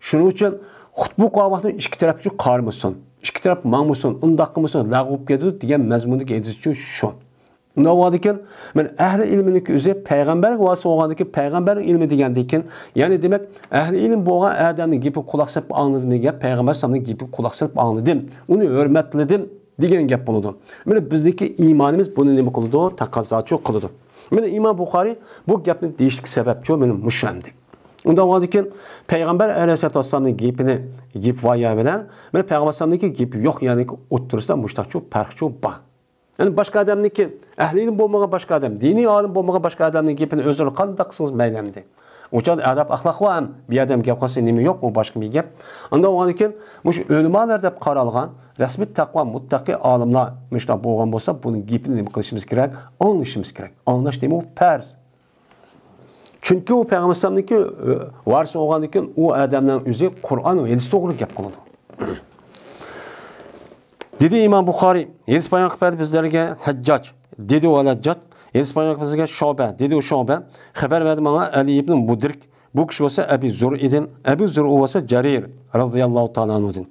شۇنىڭ ئۈچۈن خۇتبە ئوقۇغان ۋاقتىدا ئىككى تەرەپچە قارىمىسۇن، ئىككى تەرەپ ماڭمىسۇن، ئۇنداق قىلمىسۇن، لەغۋ بولۇپ كېتىدۇ دېگەن مەزمۇندىكى ھەدىسچۇ شۇ. ئۇنداق بولغاندىكىن مانا ئەھلى ئىلمىنىڭكى ئۆزى پەيغەمبەرگە ۋاسىتە بولغاندىكىن پەيغەمبەرنىڭ ئىلمى دېگەندىكىن، يەنى دېمەك ئەھلى ئىلىم بولغان ئادەمنىڭ گېپىگە قۇلاق سېلىپ ئاڭلىدىم دېگەن گەپ، پەيغەمبەر ئەلەيھىسسالامنىڭ گېپىگە قۇلاق سېلىپ ئاڭلىدىم، ئۇنى ھۆرمەتلىدىم دېگەن گەپ بولىدۇ. مانا بىزنىڭكى ئىمانىمىز بۇنى نېمە قىلىدۇ؟ تەقەززاچۇ قىلىدۇ. مانا ئىمام بۇخارىي بۇ گەپنى دېيىشلىك سەۋەبچۇ مانا مۇشۇ ئەمدى. ئۇنداق بولغاندىكىن پەيغەمبەر ئەلەيھىسسالاتۇ ۋەسسالامنىڭ گېپىنى، گېپى بار يەر بىلەن مانا پەيغەمبەر ئەلەيھىسسالامنىڭكى گېپى يوق يەرنىڭكى ئوتتۇرىسىدا مۇشتاقچۇ پەرقچۇ بار. يەنى باشقا ئادەمنىڭكى، ئەھلى ئىلىم بولمىغان باشقا ئادەم، دىنىي ئالىم بولمىغان باشقا ئادەمنىڭ گېپىنى ئۆزلىرى قانداق قىلسىڭىز مەيلى ئەمدى. ئۇ چاغدا ئاداب ئەخلاق بار ھەم بۇ ئادەم گەپ قىلسا نېمە يوق، ئۇ باشقا بىر گەپ. ئانداق بولغاندىكىن مۇشۇ ئۆلىمالار دەپ قارالغان رەسمىي تەقۋا مۇتتەقىي ئالىملار مۇشۇنداق بولغان بولسا، بۇنىڭ گېپىنى نېمە قىلىشىمىز كېرەك؟ ئاڭلىشىمىز كېرەك. ئاڭلاش نېمە؟ ئۇ پەرز. چۈنكى ئۇ پەيغەمبەر ئەلەيھىسسالامنىڭكى، ئە، ۋارىسى بولغاندىكىن ئۇ ئادەمنىڭ ئۆزى قۇرئان ۋە ھەدىس توغرىلىق گەپ قىلىدۇ. دېدى ئىمام بۇخارىي، ھەدىس بايان قىلىپ بەردى بىزلەرگە ھەججاج. دېدى ئۇ ھەججاج، ھەدىس بايان قىلىپ بىزگە شۇبە. دېدى ئۇ شۇبە، خەۋەر بەردى ماڭا ئەلى ئىبن مۇدرىك. بۇ كىشى بولسا ئەبى زۇرئىدىن، ئەبى زۇرئۇ بولسا جەرىر رەزىياللاھۇ تائالا ئەنھۇدىن.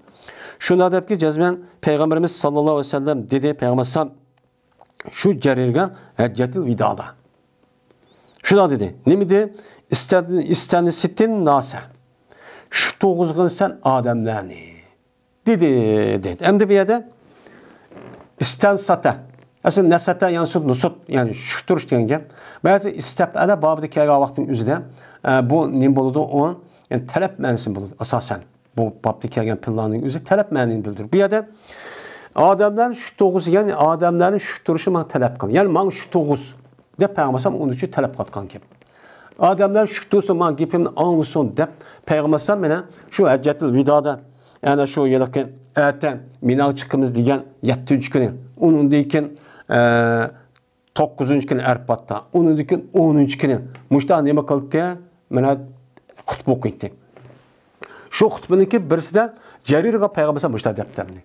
شۇنداق دەپكى، جەزمەن پەيغەمبىرىمىز ساللاللاھۇ ئەلەيھى ۋەسەللەم دېدى، پەيغەمبەر ئەلەيھىسسالام شۇ جەرىرگە ھەججەتىل ۋىدادا. شۇنداق دېدى. نېمە دېدى؟ ئىستەن-، ئىستەنسىتىن ناسە. شۈك تۇغۇزغىنسەن ئادەملەرنى. دېدى، دېدى. ئەمدى بۇ يەردە ئىستەنسەتە. ئەسلى نەسەتە يەنسۇت نۇسۇت، يەنى شۈك تۇرۇش دېگەن گەپ. بەزى ئىستەپئەلە بابىدا كەلگەن ۋاقىتنىڭ ئۆزىدە، ئە، بۇ نېمە بولىدۇ؟ ئۇ، يەنى تەلەپ مەنىسى بولىدۇ ئاساسەن. بۇ بابتا كەلگەن پىللانىڭ ئۆزى تەلەپ مەنىنى بىلدۈرىدۇ. بۇ يەردە ئادەملەر شۈك تۇغۇزسا، يەنى ئادەملەرنى شۈك تۇرۇشى ماڭا تەلەپ قىل. يەنى ماڭا شۈك تۇغۇز دەپ پەيغەمبەر ئەلەيھىسسالام ئۇنىڭ ئۈچۈن تەلەپ قىلىۋاتقان گەپ. ئادەملەر شۈك تۇغۇزسا، ماڭا گېپىمنى ئاڭلىسۇن دەپ پەيغەمبەر ئەلەيھىسسالام مانا شۇ ھەججەتىل ۋىدادا، يەنى شۇ يىلقى ئەتە مىناغا چىقىمىز دېگەن يەتتىنچى كۈنى، ئۇنىڭدىن كېيىن، ئە، توققۇزىنچى كۈنى ئەرپاتتا، ئۇنىڭدىن كېيىن ئونىنچى كۈنى مۇشتا نېمە قىلدى؟ مانا خۇتبە ئوقۇيتتى. شۇ خۇتبىنىڭكى بىرسىدە جەرىرغا پەيغەمبەر مۇشتا دەپتىمنى.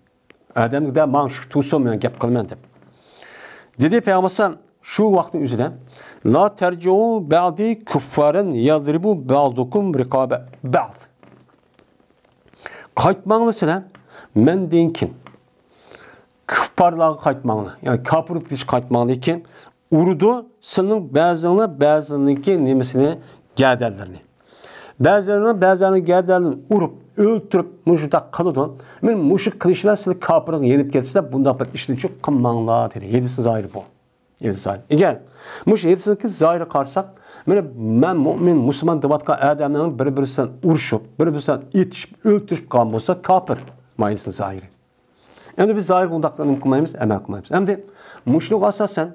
ئادەمگە دە ماڭ شۇ تۇرسۇن مەن گەپ قىلىمەن دەپ. دېدى پەيغەمبەر شۇ ۋاقىتنىڭ ئۆزىدە، لا تەرجىئۇ بەئدى كۇففارەن يەزرىبۇ بەئدۇكۇم رىقابە بەئد. قايتماڭلار سىلەر مەندىن كېيىن. كۇففارلارغا قايتماڭلار. يەنى كاپىر بولۇپ قايتماڭلار. لېكىن ئۇرىدۇ، سىلىنىڭ بەزىڭلار بەزىنىڭكى نېمىسىنى، گەدەنلىرىنى. بەزىلىرىنىڭ بەزىلىرىنىڭ گەدەنلىرىنى ئۇرۇپ، ئۆلتۈرۈپ، مۇشۇنداق قىلىدۇ. مەن مۇشۇ قىلىش بىلەن سىلەر كاپىرغا يېنىپ كېتىسىلەر، بۇنداق بىر ئىشنى چۈ قىلماڭلار، دېدى. ھەدىسنىڭ زاھىرى بۇ. ھەدىس زاھىرى. ئەگەر مۇشۇ ھەدىسنىڭكى زاھىرىغا قارىساق، مانا مەن مۇئمىن، مۇسۇلمان دەۋاتقان ئادەمنىڭ بىر-بىرسى بىلەن ئۇرۇشۇپ، بىر-بىرسى بىلەن ئېتىشىپ، ئۆلتۈرۈشۈپ قالغان بولسا، كاپىر. مانا ھەدىسنىڭ زاھىرى. ئەمدى بىز زاھىرغا ئۇنداق نېمە قىلمايمىز، ئەمەل قىلمايمىز. ئەمدى مۇشۇنىڭغا ئاساسەن،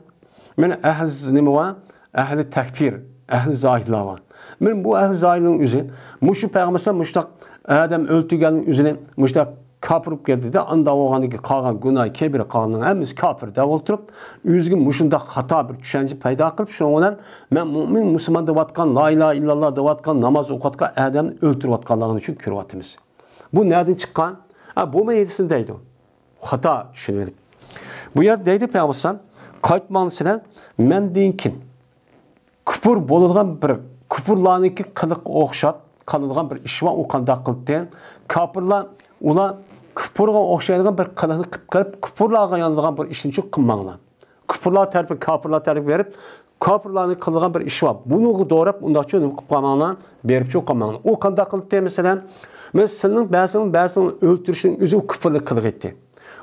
مانا ئەھلى ز-، نېمە بار؟ ئەھلى تەكپىر، ئەھلى زاھىرلار بار. مانا بۇ ئەھلى زاھىرنىڭ ئۆزى، مۇشۇ پەيغەمبەر مۇشۇنداق ئادەم ئۆلتۈرگەننىڭ ئۆزىنى مۇشۇنداق كاپىر بولۇپ كەتتى-دە، ئانداق بولغاندىكى قالغان گۇناھ كەبىرە قالغاننىڭ ھەممىسى كاپىر دەۋ ئولتۇرۇپ، ئۆزىگە مۇشۇنداق خاتا بىر چۈشەنچە پەيدا قىلىپ، شۇنىڭ بىلەن مەن مۇئمىن، مۇسۇلمان دەۋاتقان، لا ئىلاھە ئىللاللا دەۋاتقان، ناماز ئوقۇۋاتقان ئادەمنى ئۆلتۈرۈۋاتقانلىقىنى شۇ كۆرۈۋاتىمىز. بۇ نەدىن چىققان؟ ھە، بۇمۇ ھەدىسنى دەيدۇ. خاتا چۈشىنىۋېلىپ. بۇ يەردە دەيدۇ پەيغەمبەر ئەلەيھىسسالام، قايتماڭلار سىلەر مەندىن كېيىن. كۇپۇر بولىدىغان بىر، كۇپۇرلارنىڭكى قىلىققا ئوخشاپ قىلىدىغان بىر ئىش بار، ئۇ قانداق قىلدى؟ كاپىرلار، ئۇلار كۇپۇرغا ئوخشايدىغان بىر قىلىقنى قىلىپ قېلىپ، كۇپۇرلارغا يانىدىغان بىر ئىشنىچۇ قىلماڭلار. كۇپۇرلار تەرىپى، كاپىرلار تەرىپىگە بېرىپ، كاپىرلارنىڭ قىلىدىغان بىر ئىشى بار. بۇنىڭغا دوراپ ئۇنداقچۇ نېمە قىلىپ قالماڭلار، بېرىپچۇ قالماڭلار. ئۇ قانداق قىلدى مەسىلەن؟ مەن سىلىنىڭ بەزىڭ، بەزىڭ ئۆلتۈرۈشنىڭ ئۆزى ئۇ كۇپۇرنى قىلغىيتتى.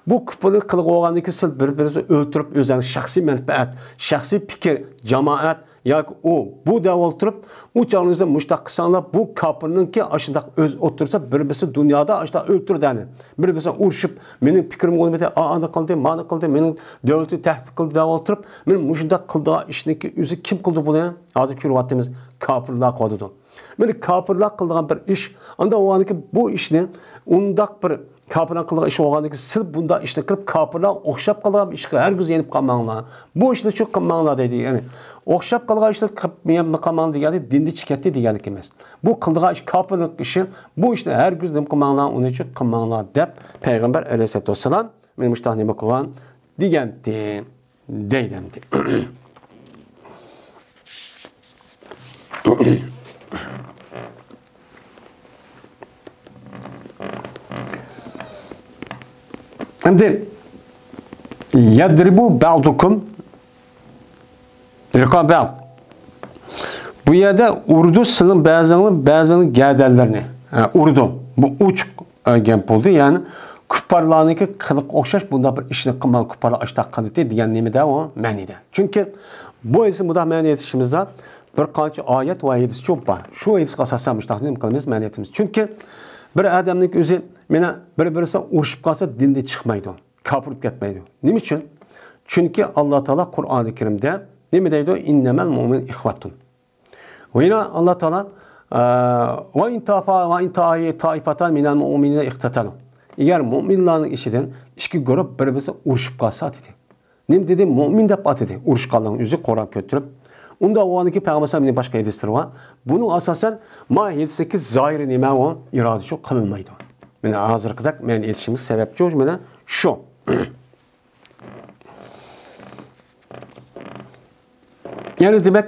بۇ كۇپۇرنى قىلغان بولغاندىن كېيىن سىلەر بىر-بىرىڭىزنى ئۆلتۈرۈپ، ئۆزلەرنىڭ شەخسىي مەنپەئەت، شەخسىي پىكىر، جامائەت ياكى ئۇ، بۇ دەپ ئولتۇرۇپ، ئۇ چاغنىڭىزدا مۇشتاق قىلساڭلار، بۇ كاپىرنىڭكى ئاشۇنداق ئۆز ئوتتۇرىسىدا بىر-بىرسى دۇنيادا ئاشۇنداق ئۆلتۈردى ئەنە. بىر-بىرسى ئۇرۇشۇپ، مېنىڭ پىكرىم بولمىدى، ئا-، ئانى قىلدى، مانى قىلدى، مېنىڭ دۆلىتىمنى تەھدىت قىلدى دەپ ئولتۇرۇپ، مېنىڭ مۇشۇنداق قىلىدىغان ئىشنىڭكى ئۆزى كىم قىلدى بۇنى؟ ھازىر كۆرۈۋاتىمىز، كاپىرلار قىلىدۇ. مانا كاپىرلار قىلىدىغان بىر ئىش. ئاندا بولغاندىكىن بۇ ئىشنى ئۇنداق بىر كاپىرلار قىلىدىغان ئىش بولغاندىكىن سىز بۇنداق ئىشنى قىلىپ كاپىرلار ئوخشاپ قالىدىغان بىر ئىشقا ھەرگىز يېنىپ قالماڭلار. بۇ ئىشنى شۇ قىلماڭلار دەيدۇ. يەنى ئوخشاپ قالغان ئىشنى قىلىپ يېنىپ قالماڭلار دېگەندە دىندىن چىقىپ كەتتى دېگەنلىك ئەمەس. بۇ قىلىدىغان ئىش كاپىرلىق ئىشى. بۇ ئىشنى ھەرگىز نېمە قىلماڭلار، ئۇنى شۇ قىلماڭلار دەپ پەيغەمبەر ئەلەيھىسسالاتۇ ۋەسسالام مېنى مۇشۇنداق نېمە قىلغان دېگەنتى. دەيدۇ ئەمدى. ئەمدى يەدرىبۇ بەئزۇكۇم رىقابە بەئز. بۇ يەردە ئۇرىدۇ سىلىڭ بەزىڭنى، بەزىڭنىڭ گەدەنلىرىنى. ھە، ئۇرىدۇ. بۇ ئوچۇق ئە، گەپ بولدى. يەنى كۇپپارلارنىڭكى قىلىقى ئوخشاش بۇنداق بىر ئىشنى قىلماڭ، كۇپپارلار ئاشتاق قىلدى دېگەن نېمىدە ئۇ مەنىدە. چۈنكى بۇ ھەدىسنى مۇنداق مەنە ئېيتىشىمىزدا بىر قانچە ئايەت ۋە ھەدىسچۇ بار. شۇ ھەدىسكە ئاساسەن مۇشۇنداق نېمە قىلىمىز، مەنە ئېيتىمىز. چۈنكى بىر ئادەمنىڭ ئۆزى مانا بىر-بىرسى ئۇرۇشۇپ قالسا دىندىن چىقمايدۇ، كاپىر بولۇپ كەتمەيدۇ. نېمە ئۈچۈن؟ چۈنكى ئاللا تائالا قۇرئانى كەرىمدە نېمە دەيدۇ؟ «ئىننەمەل مۇئمىنۇنە ئىخۋەتۇن.» ۋە يەنە ئاللا تائالا، ئە، «ۋە ئىن تائىفا-، ۋە ئىن تائىپاتانى مىنەل مۇئمىنىنە ئىقتەتەلۇ.» ئەگەر مۇئمىنلارنىڭ ئىچىدىن ئىككى گۇرۇپ بىر-بىرسى ئۇرۇشۇپ قالسا دېدى. نېمە دېدى؟ مۇئمىن دەپ ئاتىدى ئۇرۇشقانلارنىڭ ئۆزى قۇرئان كۆتۈرۈپ. ئۇنداق بولغاندىكىن پەيغەمبەر ئەلەيھىسسالامنىڭ باشقا ھەدىسلىرى بار. بۇنىڭ ئاساسەن ما ھەدىستىكى زاھىرى نېمە ئۇ؟ ئىرادىچۇ قىلىنمايدۇ. مانا ھازىرقىدەك مەن ئېيتىشىمىز سەۋەبچۇ مانا شۇ. يەنى دېمەك،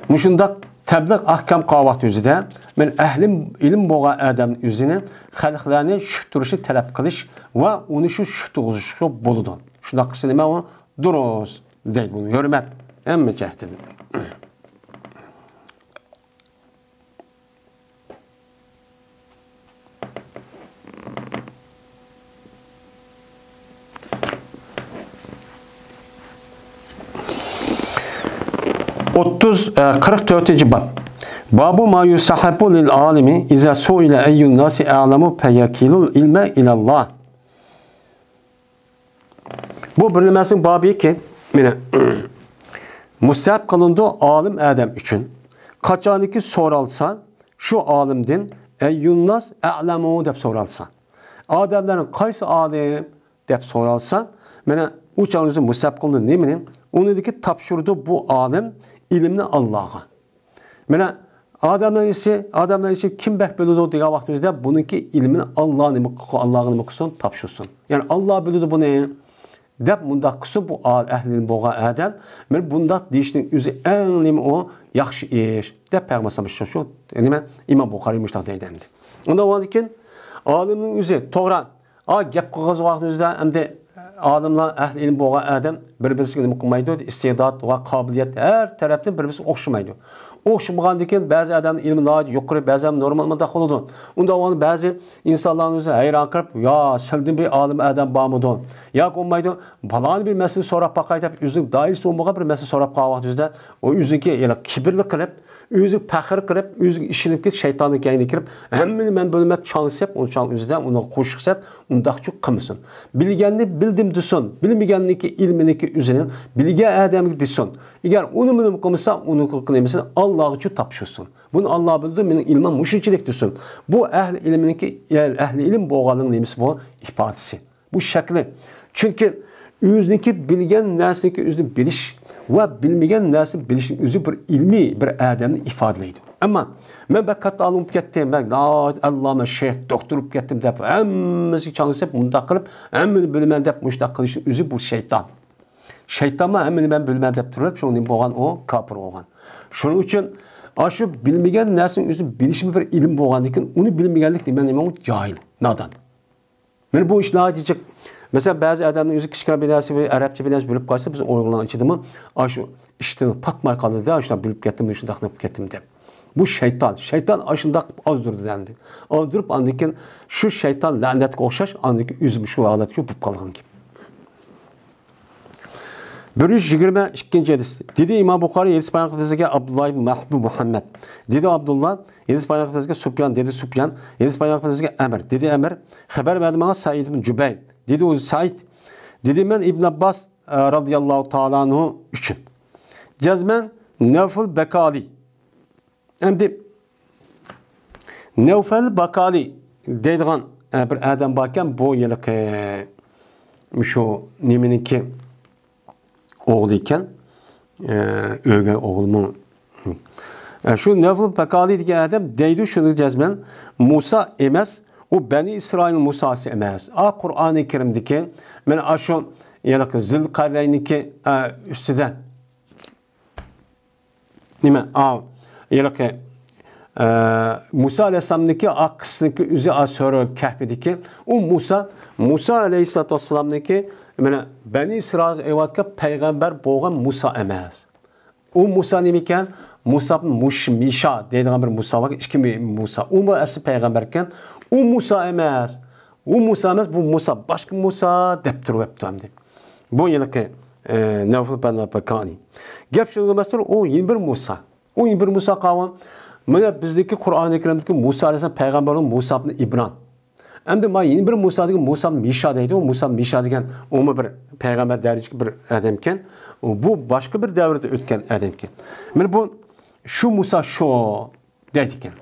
مۇشۇنداق تەبلىغ ئەھكام قىلغان ۋاقتى ئۆزىدە مەن ئەھلى ئىلىم بولغان ئادەمنى ئۆزىنى خەلقلەرنى چۈشىنىشتۈرۈشنى تەلەپ قىلىش ۋە ئۇنى شۇ چۈشىنىشتۈرۈشكە بولىدۇ. شۇنداق قىلسا نېمە ئۇ؟ دۇرۇس دەيدۇ بۇنى ھۆرمەت ھەممە جەھەتتىن. ئوتتۇز، ئە، قىرىق تۆتىنچى باب. بابۇ ما يۇستەھەببۇ لىل ئالىمى ئىزا سۇئىلە ئەييۇن ناسى ئەلەمۇ فەيەكىلۇل ئىلمە ئىلەللا. بۇ بىر نېمىسىنىڭ بابىكى، مانا، مۇستەھەب قىلىنىدۇ ئالىم ئادەم ئۈچۈن. قاچانكى سورالسا، شۇ ئالىمدىن، «ئەييۇنناس ئەلەمۇ» دەپ سورالسا. ئادەملەرنىڭ قايسى ئالىم دەپ سورالسا، مانا، ئۇ چاغدا ئۆزى مۇستەھەب قىلىنىدۇ نېمىنى؟ ئۇنىڭدىكى تاپشۇرىدۇ بۇ ئالىم ئىلىمنى ئاللاغا. مانا، ئادەملەر ئىچى، ئادەملەر ئىچى كىم بەك بىلىدۇ دېگەن ۋاقتىمىزدا بۇنىڭكى ئىلمىنى ئاللا نېمە قىلغان، ئاللاغا نېمە قىلسۇن؟ تاپشۇرسۇن. يەنى ئاللا بىلىدۇ بۇنى دەپ مۇنداق قىلسۇن، بۇ ئا-، ئەھلى ئىلىم بولغان ئادەم، مانا بۇنداق دېيىشنىڭ ئۆزى ئەڭ نېمە ئۇ؟ ياخشى ئىش دەپ پەيغەمبەر شۇ، شۇ، نېمە، ئىمام بۇخارىي مۇشۇنداق دەيدۇ ئەمدى. ئۇنداق بولغاندىكىن ئالىمنىڭ ئۆزى توغرا ئا، گەپ قىلغان ۋاقتىمىزدا ئەمدى ئالىملار، ئەھلى ئىلىم بولغان ئادەم بىر-بىرسىگە نېمە قىلمايدۇ؟ ئىستېدات ۋە قابىلىيەت ھەر تەرەپتىن بىر-بىرسىگە ئوخشىمايدۇ. ئوخشىمىغاندىن كېيىن بەزى ئادەمنىڭ ئىلمى ناھايىتى يۇقىرى، بەزى ئادەم نورمال مۇنداق بولىدۇ. ئۇنداق بولغاندا بەزى ئىنسانلارنىڭ ئۆزى ھەيران قېلىپ، «يا، سىلدىن بىر ئالىم ئادەم بارمىدۇ؟» ياكى بولمايدۇ، «پالانى بىر مەسىلە سوراپ باقاي» دەپ ئۆزىنىڭ دائىرىسى بولمىغان بىر مەسىلە سوراپ قالغان ۋاقتىمىزدا ئۇ ئۆزىنىڭكى يەنە كىبىرلىك قىلىپ، ئۆزىگە پەخىر قىلىپ، ئۆزىگە ئىشىنىپ كېتىپ، شەيتاننىڭ كەينىگە كىرىپ، ھەممىنى مەن بىلىمەن، چاڭ سېلىپ، ئۇنى چاڭ ئۆزىدە، ئۇنىڭغا قوشۇق سېلىپ، ئۇنداقچۇ قىلمىسۇن. بىلگەننى بىلدىم دېسۇن، بىلمىگەننىكى ئىلمىنىكى ئۆزىنىڭ بىلگەن ئادەمگە دېسۇن. ئەگەر ئۇنى بىلىم قىلمىسا، ئۇنىڭ نېمىسىنى ئاللاغىچۇ تاپشۇرسۇن. بۇنى ئاللا بىلىدۇ، مېنىڭ ئىلمىم مۇشۇنچىلىك دېسۇن. بۇ ئەھلى ئىلمىنىكى، ئەھلى ئىلىم بولغانلىقىنىڭ نېمىسى بۇ؟ ئىپادىسى. بۇ شەكلى. چۈنكى ئۆزىنىڭكى بىلگەن نەرسىنىڭكى ئۆزىنى بىلىش ۋە بىلمىگەن نەرسىنى بىلىشنىڭ ئۆزى بىر ئىلمىي بىر ئادەمنى ئىپادىلەيدۇ. ئەمما مەن بەك كاتتا ئالىم بولۇپ كەتتىم، مەن ناھايىتى ئاللاما شەيخ، دوكتور بولۇپ كەتتىم دەپ ھەممىسىگە چاڭ سېلىپ، مۇنداق قىلىپ، ھەممىنى بىلىمەن دەپ مۇشۇنداق قىلىشنىڭ ئۆزى بۇ شەيتان. شەيتانمۇ ھەممىنى مەن بىلىمەن دەپ تۇرۇپ، شۇنىڭ بولغان ئۇ كاپىر بولغان. شۇنىڭ ئۈچۈن ئاشۇ بىلمىگەن نەرسىنىڭ ئۆزىنى بىلىشمۇ بىر ئىلىم بولغاندىن كېيىن، ئۇنى بىلمىگەنلىك دېمەك نېمە؟ ئۇ جاھىل، نادان. مانا بۇ ئىش ناھايىتى جىق. مەسىلەن، بەزى ئادەمنىڭ ئۆزى كىچىككىنە بىر نەرسە، بىر ئەرەبچە بىر نەرسە بىلىپ قالسا، بىز ئۇيغۇرلارنىڭ ئىچىدىمۇ، ئاشۇ ئىشتىن پاتماي قالىدۇ، شۇنداق بىلىپ كەتتىم، شۇنداق قىلىپ كەتتىم دەپ. بۇ شەيتان، شەيتان ئاشۇنداق ئازدۇرىدۇ ئەمدى. ئازدۇرۇپ، ئاندىن كېيىن شۇ شەيتان لەنەتكە ئوخشاش، ئاندىن كېيىن ئۆزىمۇ شۇ ھالەتكە بولۇپ قالغان گەپ. بىر يۈز يىگىرمە ئىككىنچى ھەدىس. دېدى ئىمام بۇخارىي، ھەدىس بايان قىلىپ بىزگە ئابدۇللا ئىبن مەھبۇب مۇھەممەد. دېدى ئابدۇللا، ھەدىس بايان قىلىپ بىزگە سۇپيان، دېدى سۇپيان، ھەدىس بايان قىلىپ بىزگە ئەمىر، دېدى ئەمىر، خەۋەر بەردى ماڭا سەئىد ئىبن جۇبەير، دېدى ئۇ سەئىد، دېدى مەن ئىبن ئابباس، ئە، رازىياللاھۇ تائالا ئەنھۇ ئۈچۈن. جەزمەن نەۋفۇل بەكالى. ئەمدى نەۋفەل باكالى دەيدىغان، ئە، بىر ئادەم باركەن، بۇ ھېلىقى مۇشۇ نېمىنىڭكى ئوغلى ئىكەن، ئە، ئۆلگەن ئوغلىمۇ. ئە، شۇ نەۋفەل باكالى دېگەن ئادەم دەيدۇ شۇنى جەزمەن، مۇسا ئەمەس، ئۇ بەنى ئىسرائىل مۇساسى ئەمەس. ئا، قۇرئانى كەرىمدىكى، مانا ئاشۇ ھېلىقى زىلقەرنەينىڭكى، ئە، ئۈستىدە نېمە، ئاۋۇ، ھېلىقى، ئە، مۇسا ئەلەيھىسسالامنىڭكى ئا قىسسىنىڭكى ئۆزى، ئا سۈرە كەھپىدىكى ئۇ مۇسا، مۇسا ئەلەيھىسسالاتۇ ۋەسسالامنىڭكى، مانا، بەنى ئىسرائىلغا ئېلىۋاتقان پەيغەمبەر بولغان مۇسا ئەمەس. ئۇ مۇسا نېمە ئىكەن؟ مۇسا مۇش-، مىشا دەيدىغان بىر مۇسا بار، ئىككى مۇ-، مۇسا. ئۇمۇ ئەسلى پەيغەمبەر ئىكەن. ئۇ مۇسا ئەمەس. ئۇ مۇسا ئەمەس، بۇ مۇسا، باشقا مۇسا دەپ تۇرۇۋەپتۇ ئەمدى. بۇ ھېلىقى، ئە، نەۋفەل بەن باكالى. گەپ شۇنىڭغا ئەمەستۇر، ئۇ يەنە بىر مۇسا. ئۇ يەنە بىر مۇسا قاۋان. مانا بىزدىكى قۇرئانى كەرىمدىكى مۇسا ئەلەيھىسسالام پەيغەمبەرنىڭ مۇسا ئىبن ئىبران. ئەمدى مانا يەنە بىر مۇسا دېگەن مۇسا مىشا دەيدۇ. مۇسا مىشا دېگەن ئۇمۇ بىر پەيغەمبەر دەرىجىلىك بىر ئادەمكەن. ئۇ بۇ باشقا بىر دەۋردە ئۆتكەن ئادەمكەن. مانا بۇ شۇ مۇسا شۇ دەيدىكەن.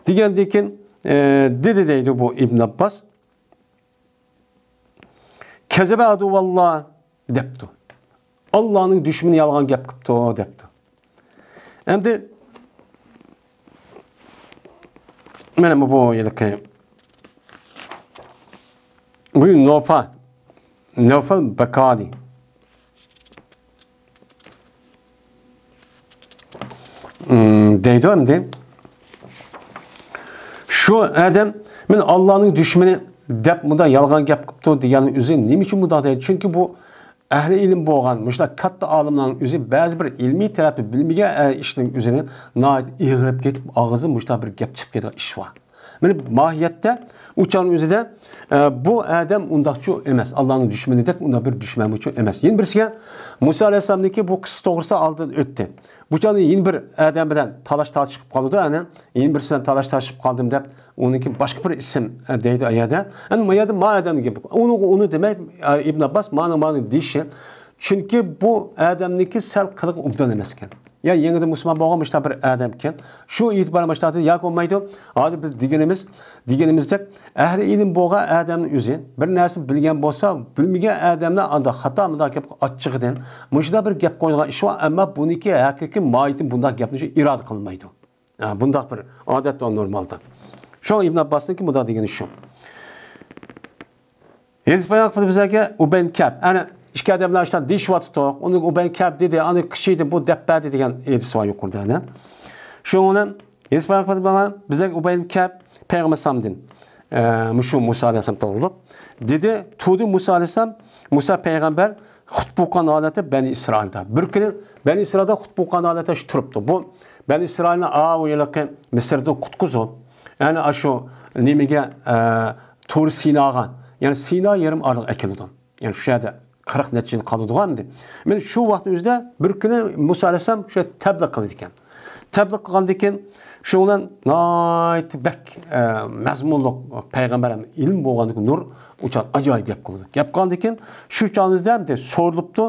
دېگەندىن كېيىن، ئە، دېدى دەيدۇ بۇ ئىبن ئابباس. كەزەبە ئەدۇۋاللا دەپتۇ. ئاللانىڭ دۈشمىنى يالغان گەپ قىپتۇ دەپتۇ. ئەمدى مانا بۇ ھېلىقى بۇ نوفا، نوفەل بەكالى. ئىم، دەيدۇ ئەمدى. شۇ ئادەم، مەن ئاللانىڭ دۈشمىنى دەپ مۇنداق يالغان گەپ قىپتۇ دېگەننىڭ ئۆزى نېمە ئۈچۈن مۇنداق دەيدۇ؟ چۈنكى بۇ ئەھلى ئىلىم بولغان، مۇشۇنداق كاتتا ئالىملارنىڭ ئۆزى بەزى بىر ئىلمىي تەرەپنى بىلمىگەن ئە، ئىشنىڭ ئۆزىنى ناھايىتى ئېغىرىپ كېتىپ، ئاغزىدىن مۇشۇنداق بىر گەپ چىقىپ كېتىدىغان ئىش بار. مانا ماھىيەتتە ئۇ چاغنىڭ ئۆزىدە، ئە، بۇ ئادەم ئۇنداقچۇ ئەمەس، ئاللانىڭ دۈشمىنىدەك ئۇنداق بىر دۈشمەنمۇچۇ ئەمەس. يەنە بىرسىگە، مۇسا ئەلەيھىسسالامنىڭكى بۇ قىسسا توغرىسىدا ئالدىن ئۆتتى. بۇ چاغدا يەنە بىر ئادەم بىلەن تالاش تارتىشىپ قالىدۇ، ئەنە يەنە بىرسى بىلەن تالاش تارتىشىپ قالدىم دەپ، ئۇنىڭكى باشقا بىر ئىسىم، ئە، دەيدۇ ئۇ يەردە. ئەنە ما يەردە ما ئادەمنىڭ گېپى. ئۇنىڭغا ئۇنى دېمەي، ئە، ئىبن ئابباس مانا مانا دېيىشى. چۈنكى بۇ ئادەمنىڭكى سەل قىلىقى ئوبدان ئەمەسكەن. يا يېڭىدىن مۇسۇلمان بولغان مۇشۇنداق بىر ئادەمكەن. شۇ ئېتىبار مۇشۇنداق ياكى بولمايدۇ. ھازىر بىز دېگىنىمىز، دېگىنىمىزدەك ئەھلى ئىلىم بولغان ئادەمنىڭ ئۆزى بىر نەرسە بىلگەن بولسا، بىلمىگەن ئادەملەر ئانداق خاتا مۇنداق گەپ ئاچچىقىدىن مۇشۇنداق بىر گەپ قويىدىغان ئىش بار، ئەمما بۇنىڭكى ھەقىقىي ماھىيىتى بۇنداق گەپنى ئىرادە قىلمايدۇ. ھە، بۇنداق بىر ئادەت بار نورمالدا. شۇڭا ئىبن ئابباسنىڭكى مۇنداق دېگىنى شۇ. ھەدىس بايان قىلدى بىزگە ئۇبەي كەب. ئەنە ئىككى ئادەملەر ئىشتان دېيىشىۋاتىدۇق. ئۇنى ئۇبەي كەب دېدى، ئانى كىشى ئىدى، بۇ دەپ بەردى دېگەن ھەدىس بار يۇقىرىدا ئەنە. شۇنىڭ بىلەن ھەدىس بايان قىلدى ماڭا بىزگە ئۇبەي كەب پەيغەمبەر ئەلەيھىسسالامدىن، ئە، مۇشۇ مۇسا ئەلەيھىسسالام توغرۇلۇق. دېدى، تۇردى مۇسا ئەلەيھىسسالام، مۇسا پەيغەمبەر خۇت بولغان ھالەتتە بەنى ئىسرائىلدا. بىر كۈنى بەنى ئىسرائىلدا خۇت بولغان ھالەتتە شۇ تۇرۇپتۇ. بۇ بەنى ئىسرائىلنى ئاۋۇ ھېلىقى مىسىردىن قۇتقۇزۇپ، يەنى ئاشۇ نېمىگە، ئە، تۇر سىناغا، يەنى سىنا يېرىم ئارىلىغا ئەكېلىدۇ. يەنى شۇ يەردە قىرىق نەچچە يىل قالىدىغان ئەمدى. مانا شۇ ۋاقىتنىڭ ئۆزىدە بىر كۈنى مۇسا ئەلەيھىسسالام شۇ يەردە تەبلىغ قىلىدىكەن. تەبلىغ قىلغاندىن كېيىن، شۇ بىلەن ناھايىتى بەك، ئە، مەزمۇنلۇق پەيغەمبەر ھەم ئىلىم بولغاندىكىن نۇر ئۇچار ئاجايىپ گەپ قىلىدۇ. گەپ قىلغاندىن كېيىن شۇ چاغىمىزدا ئەمدى سورۇلۇپتۇ.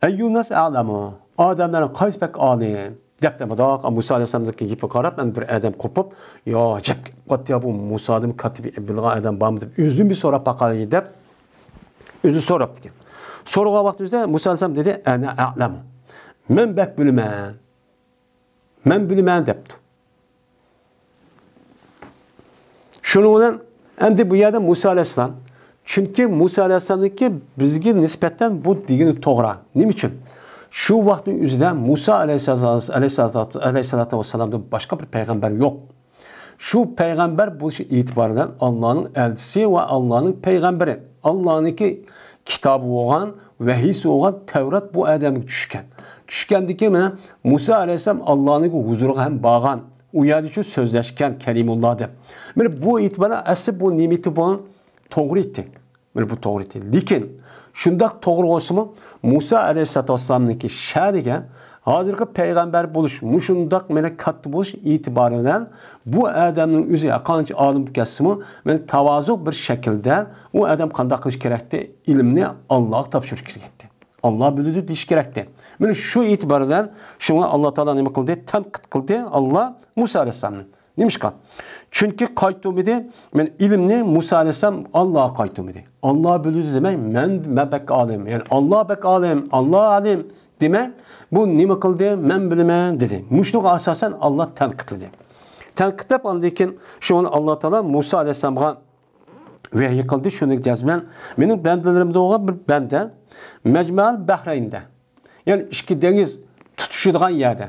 ئەييۇنناس ئەلەمۇ؟ ئادەملەرنىڭ قايسى بەك ئالىم؟ دەپتۇ. مۇنداق مۇسا ئەلەيھىسسالامنىڭكى گېپىگە قاراپ، ئەمدى بىر ئادەم قوپۇپ، يا، ئەجەب گەپ قىپتۇ يا، بۇ مۇسادىن كاتتا بىلىدىغان ئادەم بارمۇ دەپ ئۆزىدىن بىر سوراپ باقاي دەپ، ئۆزى سوراپتىكەن. سورىغان ۋاقتىمىزدا مۇسا ئەلەيھىسسالام دېدى، ئەنە ئەلەم. مەن بەك بىلىمەن. مەن بىلىمەن دەپتۇ. شۇنىڭ بىلەن ئەمدى بۇ يەردە مۇسا ئەلەيھىسسالام، چۈنكى مۇسا ئەلەيھىسسالامنىڭكى بىزگە نىسبەتەن بۇ دېگىنى توغرا. نېمە ئۈچۈن؟ شۇ ۋاقىتنىڭ ئۆزىدە مۇسا ئەلەيھىسسالام، ئەلەيھىسسالام، ئەلەيھىسسالاتۇ ۋەسسالامدىن باشقا بىر پەيغەمبەر يوق. شۇ پەيغەمبەر بولۇش ئېتىبارى بىلەن ئاللانىڭ ئەلچىسى ۋە ئاللانىڭ پەيغەمبىرى، ئاللانىڭكى كىتابى بولغان، ۋەھىيسى بولغان تەۋرات بۇ ئادەمگە چۈشكەن. چۈشكەندىن كېيىن مانا مۇسا ئەلەيھىسسالام ئاللانىڭ ھۇزۇرىغا ھەم بارغان، ئۇ يەردە شۇ سۆزلەشكەن كەلىمۇللا دەپ. مانا بۇ ئېتىبارى ئەسلى بۇ نېمىتى بۇ؟ توغرا ئىدى. مانا بۇ توغرا ئىدى. لېكىن شۇنداق توغرا بولسىمۇ، مۇسا ئەلەيھىسسالاتۇ ۋەسسالامنىڭكى شەنىگە ھازىرقى پەيغەمبەر بولۇش، مۇشۇنداق مانا كاتتا بولۇش ئېتىبارى بىلەن بۇ ئادەمنىڭ ئۆزى قانچە ئالىم بولۇپ كەتسىمۇ، مانا تاۋازۇ بىر شەكىلدە ئۇ ئادەم قانداق قىلىش كېرەكتى؟ ئىلىمنى ئاللاغا تاپشۇرۇش كېرەكتى. ئاللا بىلىدۇ دېيىش كېرەكتى. مانا شۇ ئېتىبار بىلەن شۇڭا ئاللا تائالا نېمە قىلدى؟ تەنقىد قىلدى ئاللا مۇسا ئەلەيھىسسالامنى. نېمىشقا؟ چۈنكى قايتۇرمىدى، مانا ئىلىمنى مۇسا ئەلەيھىسسالام ئاللاغا قايتۇرمىدى. ئاللا بىلىدۇ دېمەي، مەن، مەن بەك ئالىم، يەنى ئاللا بەك ئالىم، ئاللا ئالىم دېمەي، بۇ نېمە قىلدى؟ مەن بىلىمەن دېدى. مۇشۇنىڭغا ئاساسەن ئاللا تەنقىدلىدى. تەنقىدلەپ ئاندىن كېيىن شۇڭا ئاللا تائالا مۇسا ئەلەيھىسسالامغا ۋەھىي قىلدى، شۇنى دەيمەن، مېنىڭ بەندىلىرىمدە بولغان بىر بەندە مەجمەل بەھرەيندە، يەنى ئىككى دېڭىز تۇتىشىدىغان يەردە.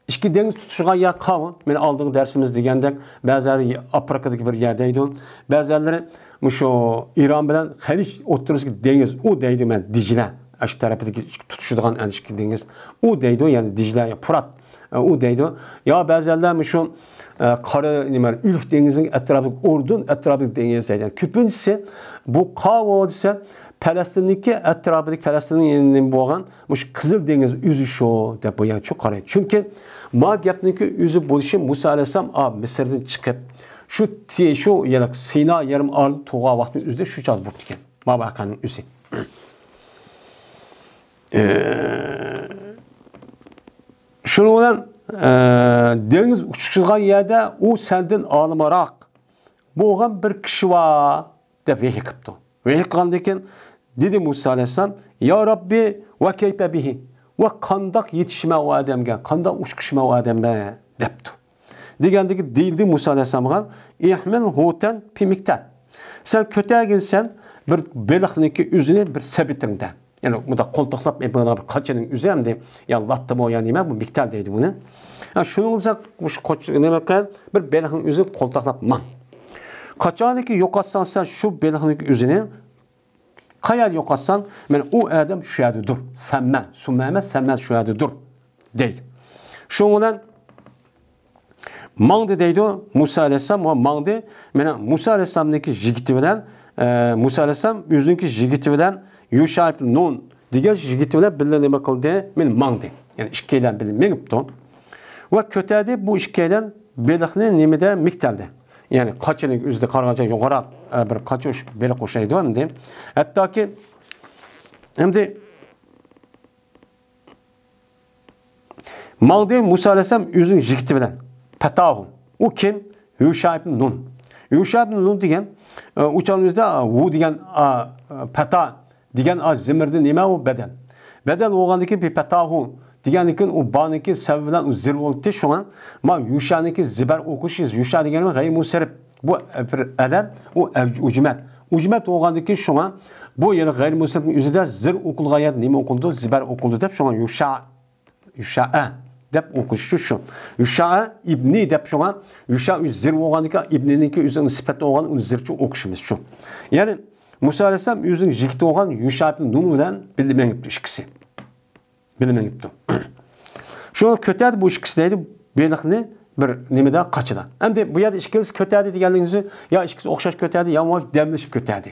ئىككى دېڭىز تۇتىشىدىغان يەر قاۋۇ. مانا ئالدىنقى دەرسىمىزدە دېگەندەك، بەزىلەر ئافرىقىدىكى بىر يەر دەيدۇ، بەزىلەر مۇشۇ ئىران بىلەن خەلىج ئوتتۇرىسىدىكى دېڭىز، ئۇ دەيدۇ، مانا دىجلە، ئاشۇ تەرىپىدىكى تۇتىشىدىغان ئىككى دېڭىز، ئۇ دەيدۇ، يەنى دىجلە، يا پۇرات، ئۇ دەيدۇ. يا بەزىلەر مۇشۇ، ئە، قارا، نېمە، ئۆلۈك دېڭىزنىڭ ئەتراپىدىكى، ئۇردۇن ئەتراپىدىكى دېڭىز دەيدۇ. كۆپىنچىسى بۇ قاۋۇ دېسە، پەلەستىننىڭكى ئەتراپىدىكى، پەلەستىننىڭ نېمە بولغان، مۇشۇ قىزىل دېڭىز ئۆزى شۇ دەپ بۇ يەرگە شۇ قارايدۇ. چۈنكى ما گەپنىڭكى ئۆزى بولۇشى مۇسا ئەلەيھىسسالام، ئا، مىسىردىن چىقىپ، شۇ تې-، شۇ يەنە سىنا يېرىم ئارىلىق تۇرغان ۋاقتىنىڭ ئۆزىدە شۇ چاغدا بوپتىكەن. ما ۋەقەنىڭ ئۆزى. ئە، شۇنىڭ بىلەن، ئە، دېڭىز ئۇچۇشىدىغان يەردە ئۇ سەندىن ئالىمراق بولغان بىر كىشى بار دەپ ۋەھىي قىپتۇ. ۋەھىي قىلغاندىن كېيىن دېدى مۇسا ئەلەيھىسسالام، يا رەببى ۋە كەيپە بىھى، ۋە قانداق يېتىشىمەن ئۇ ئادەمگە، قانداق ئۇچۇشىمەن ئۇ ئادەمگە دەپتۇ. دېگەندىكى دېيىلدى مۇسا ئەلەيھىسسالامغا، ئىھمىل ھۇتەن پى مىكتەل. سەن كۆتەرگىنسەن بىر بېلىقنىڭكى ئۆزىنى بىر سېبىتىڭدە. يەنى مۇنداق قولتۇقلاپ ئېلىپ بىر قاچىنىڭ ئۆزى ئەمدى يا لاتتىمۇ يا نېمە، بۇ مىكتەل دەيدۇ بۇنى. ھە، شۇنىڭ بىلەن مۇشۇ قوچ-، نېمە قىل، بىر بېلىقنىڭ ئۆزىنى قولتۇقلاپ ماڭ. قاچانكى يوقاتساڭ سەن شۇ بېلىقنىڭ ئۆزىنى، قەيەردە يوقاتساڭ، مانا ئۇ ئادەم شۇ يەردىدۇر. سەممە، سۇممە ئەمەس، سەممە شۇ يەردىدۇر دەيدۇ. شۇنىڭ بىلەن ماڭدى دەيدۇ مۇسا ئەلەيھىسسالام ۋە ماڭدى. مانا مۇسا ئەلەيھىسسالامنىڭكى يىگىتى بىلەن، ئە، مۇسا ئەلەيھىسسالام ئۆزىنىڭكى يىگىتى بىلەن يۇشا ئىبن نۇن دېگەن يىگىتى بىلەن بىللە نېمە قىلدى؟ مانا ماڭدى. يەنى ئىككىيلەن بىللە مېڭىپتۇ. ۋە كۆتەردى بۇ ئىككىيلەن بېلىقنى نېمىدە؟ مىكتەلدە. يەنى قاچىنىڭ ئۆزىدە قارىغانچە يوغىنراق، ئە، بىر قاچا ئوخش-، بېلىق ئوخشايدۇ ئەمدى. ھەتتاكى ئەمدى ماڭدى مۇسا ئەلەيھىسسالام ئۆزىنىڭ يىگىتى بىلەن. پەتاھۇ. ئۇ كىم؟ يۇشا ئىبن نۇن. يۇشا ئىبن نۇن دېگەن، ئە، ئۇ چاغنىڭ ئۆزىدە، ئە، ۋۇ دېگەن، ئە، پەتا دېگەن، ئە، زىمىردىن نېمە ئۇ؟ بەدەل. بەدەل بولغاندىن كېيىن بىر پەتاھۇ دېگەندىن كېيىن ئۇ بانىڭكى سەۋەبى بىلەن ئۇ زىر بولدى. شۇڭا ما يۇشانىڭكى زىبەر ئوقۇشى، يۇشا دېگەن غەيرىي مۇنسەرىپ. بۇ بىر ئەدەد، ئۇ ئەۋج-، ئۇجمەت. ئۇجمەت بولغاندىن كېيىن شۇڭا بۇ يەنە غەيرىي مۇنسەرىپنىڭ ئۆزىدە زىر ئوقۇلغان يەردە نېمە ئوقۇلىدۇ؟ زىبەر ئوقۇلىدۇ دەپ شۇڭا يۇشا، يۇشائە دەپ ئوقۇشى شۇ. يۇشائە ئىبنى دەپ شۇڭا يۇشا ئۆزى زىر بولغاندىكىن ئىبنىنىڭكى ئۆزىنىڭ سۈپەتى بولغان ئۇنى زىرچە ئوقۇشىمىز شۇ. يەنى مۇسا ئەلەيھىسسالام ئۆزىنىڭ يىگىتى بولغان يۇشا ئىبن نۇن بىلەن بىللە مېڭىپتۇ ئىككىسى. بىللە مېڭىپتۇ. شۇنى كۆتەردى بۇ ئىككىسى دەيدۇ، بېلىقنى بىر نېمىدە، قاچىدا. ئەمدى بۇ يەردە ئىككىلىسى كۆتەردى دېگەنلىكىمىز يا ئىككىسى ئوخشاش كۆتەردى، يا بولمىسا دەملىشىپ كۆتەردى.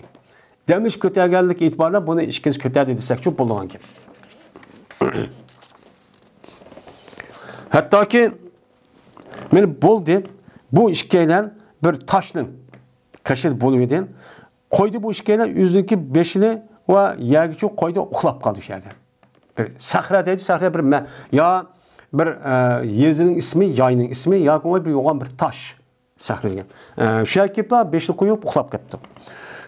دەملىشىپ كۆتەرگەنلىك ئېتىبارى بىلەن بۇنى ئىككىلىسى كۆتەردى دېسەكچۇ بولىدىغان گەپ. ھەتتاكى مانا بولدى، بۇ ئىككىيلەن بىر تاشنىڭ قېشىدا بولۇۋىدى. قويدى بۇ ئىككىيلەن ئۆزىنىڭكى بېشىنى ۋە يەرگىچە قويدى، ئۇخلاپ قالدى شۇ يەردە. بىر سەخرە دەيدۇ، سەخرە بىر مە-، يا بىر، ئە، يېزىنىڭ ئىسمى، ياينىڭ ئىسمى ياكى بولمىسا بىر يوغان بىر تاش سەخرە دېگەن. ئە، شۇ يەرگە كېلىپلا بېشىنى قويۇپ ئۇخلاپ كەپتۇ.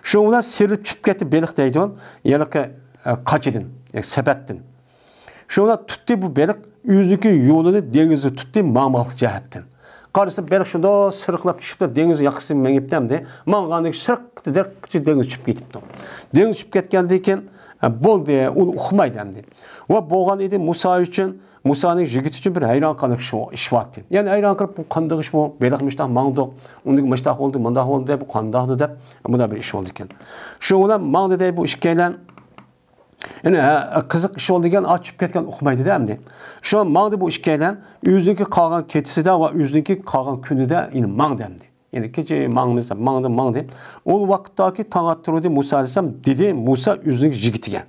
شۇنىڭ بىلەن سىيرىلىپ چۈشۈپ كەتتى بېلىق دەيدۇ، ھېلىقى، ئە، قاچىدىن، يا سەبەتتىن. شۇنىڭ بىلەن تۇتتى بۇ بېلىق، ئۆزىنىڭكى يولىنى دېڭىزدا تۇتتى، ماڭماقلىق جەھەتتىن. قارىسا بېلىق شۇنداق سىرقىراپ چۈشۈپلا دېڭىز ياقىسىغا مېڭىپتۇ ئەمدى. ماڭغاندىكى سىرقىرا دېرىككىچە دېڭىزغا چۈشۈپ كېتىپتۇ. دېڭىزغا چۈشۈپ كەتكەندىن كېيىن، ھە، بولدى، ئۇ ئۇقمايدۇ ئەمدى. ۋە بولغان ئىدى مۇسا ئۈچۈن، مۇسانىڭ يىگىتى ئۈچۈن بىر ھەيران قالىدىغان ئىش، ئىش بارتى. يەنى ھەيران قېلىپ، بۇ قانداق ئىش بۇ؟ بېلىق مۇشتاق ماڭدۇق، ئۇندىن مۇشتاق بولدى، مۇنداق بولدى دەپ، بۇ قانداقدۇ دەپ، بۇنداق بىر ئىش بولىدىكەن. شۇ بىلەن ماڭدى دەي بۇ ئىككىيلەن. يەنى، ھە، قىزىق ئىش بولدى دېگەن، ئا، چۈشۈپ كەتكەن ئۇقمايدۇ-دە ئەمدى. شۇ ماڭدى بۇ ئىككىيلەن، ئۆزىنىڭكى قالغان كېچىسىدە ۋە ئۆزىنىڭكى قالغان كۈنىدە يەنە ماڭدى ئەمدى. يەنى كېچە ماڭدى، ماڭدى، ماڭدى. ئۇ ۋاقىتتاكى تاڭ ئاتتۇردى مۇسا ئەلەيھىسسالام، دېدى مۇسا ئۆزىنىڭكى يىگىتىگە.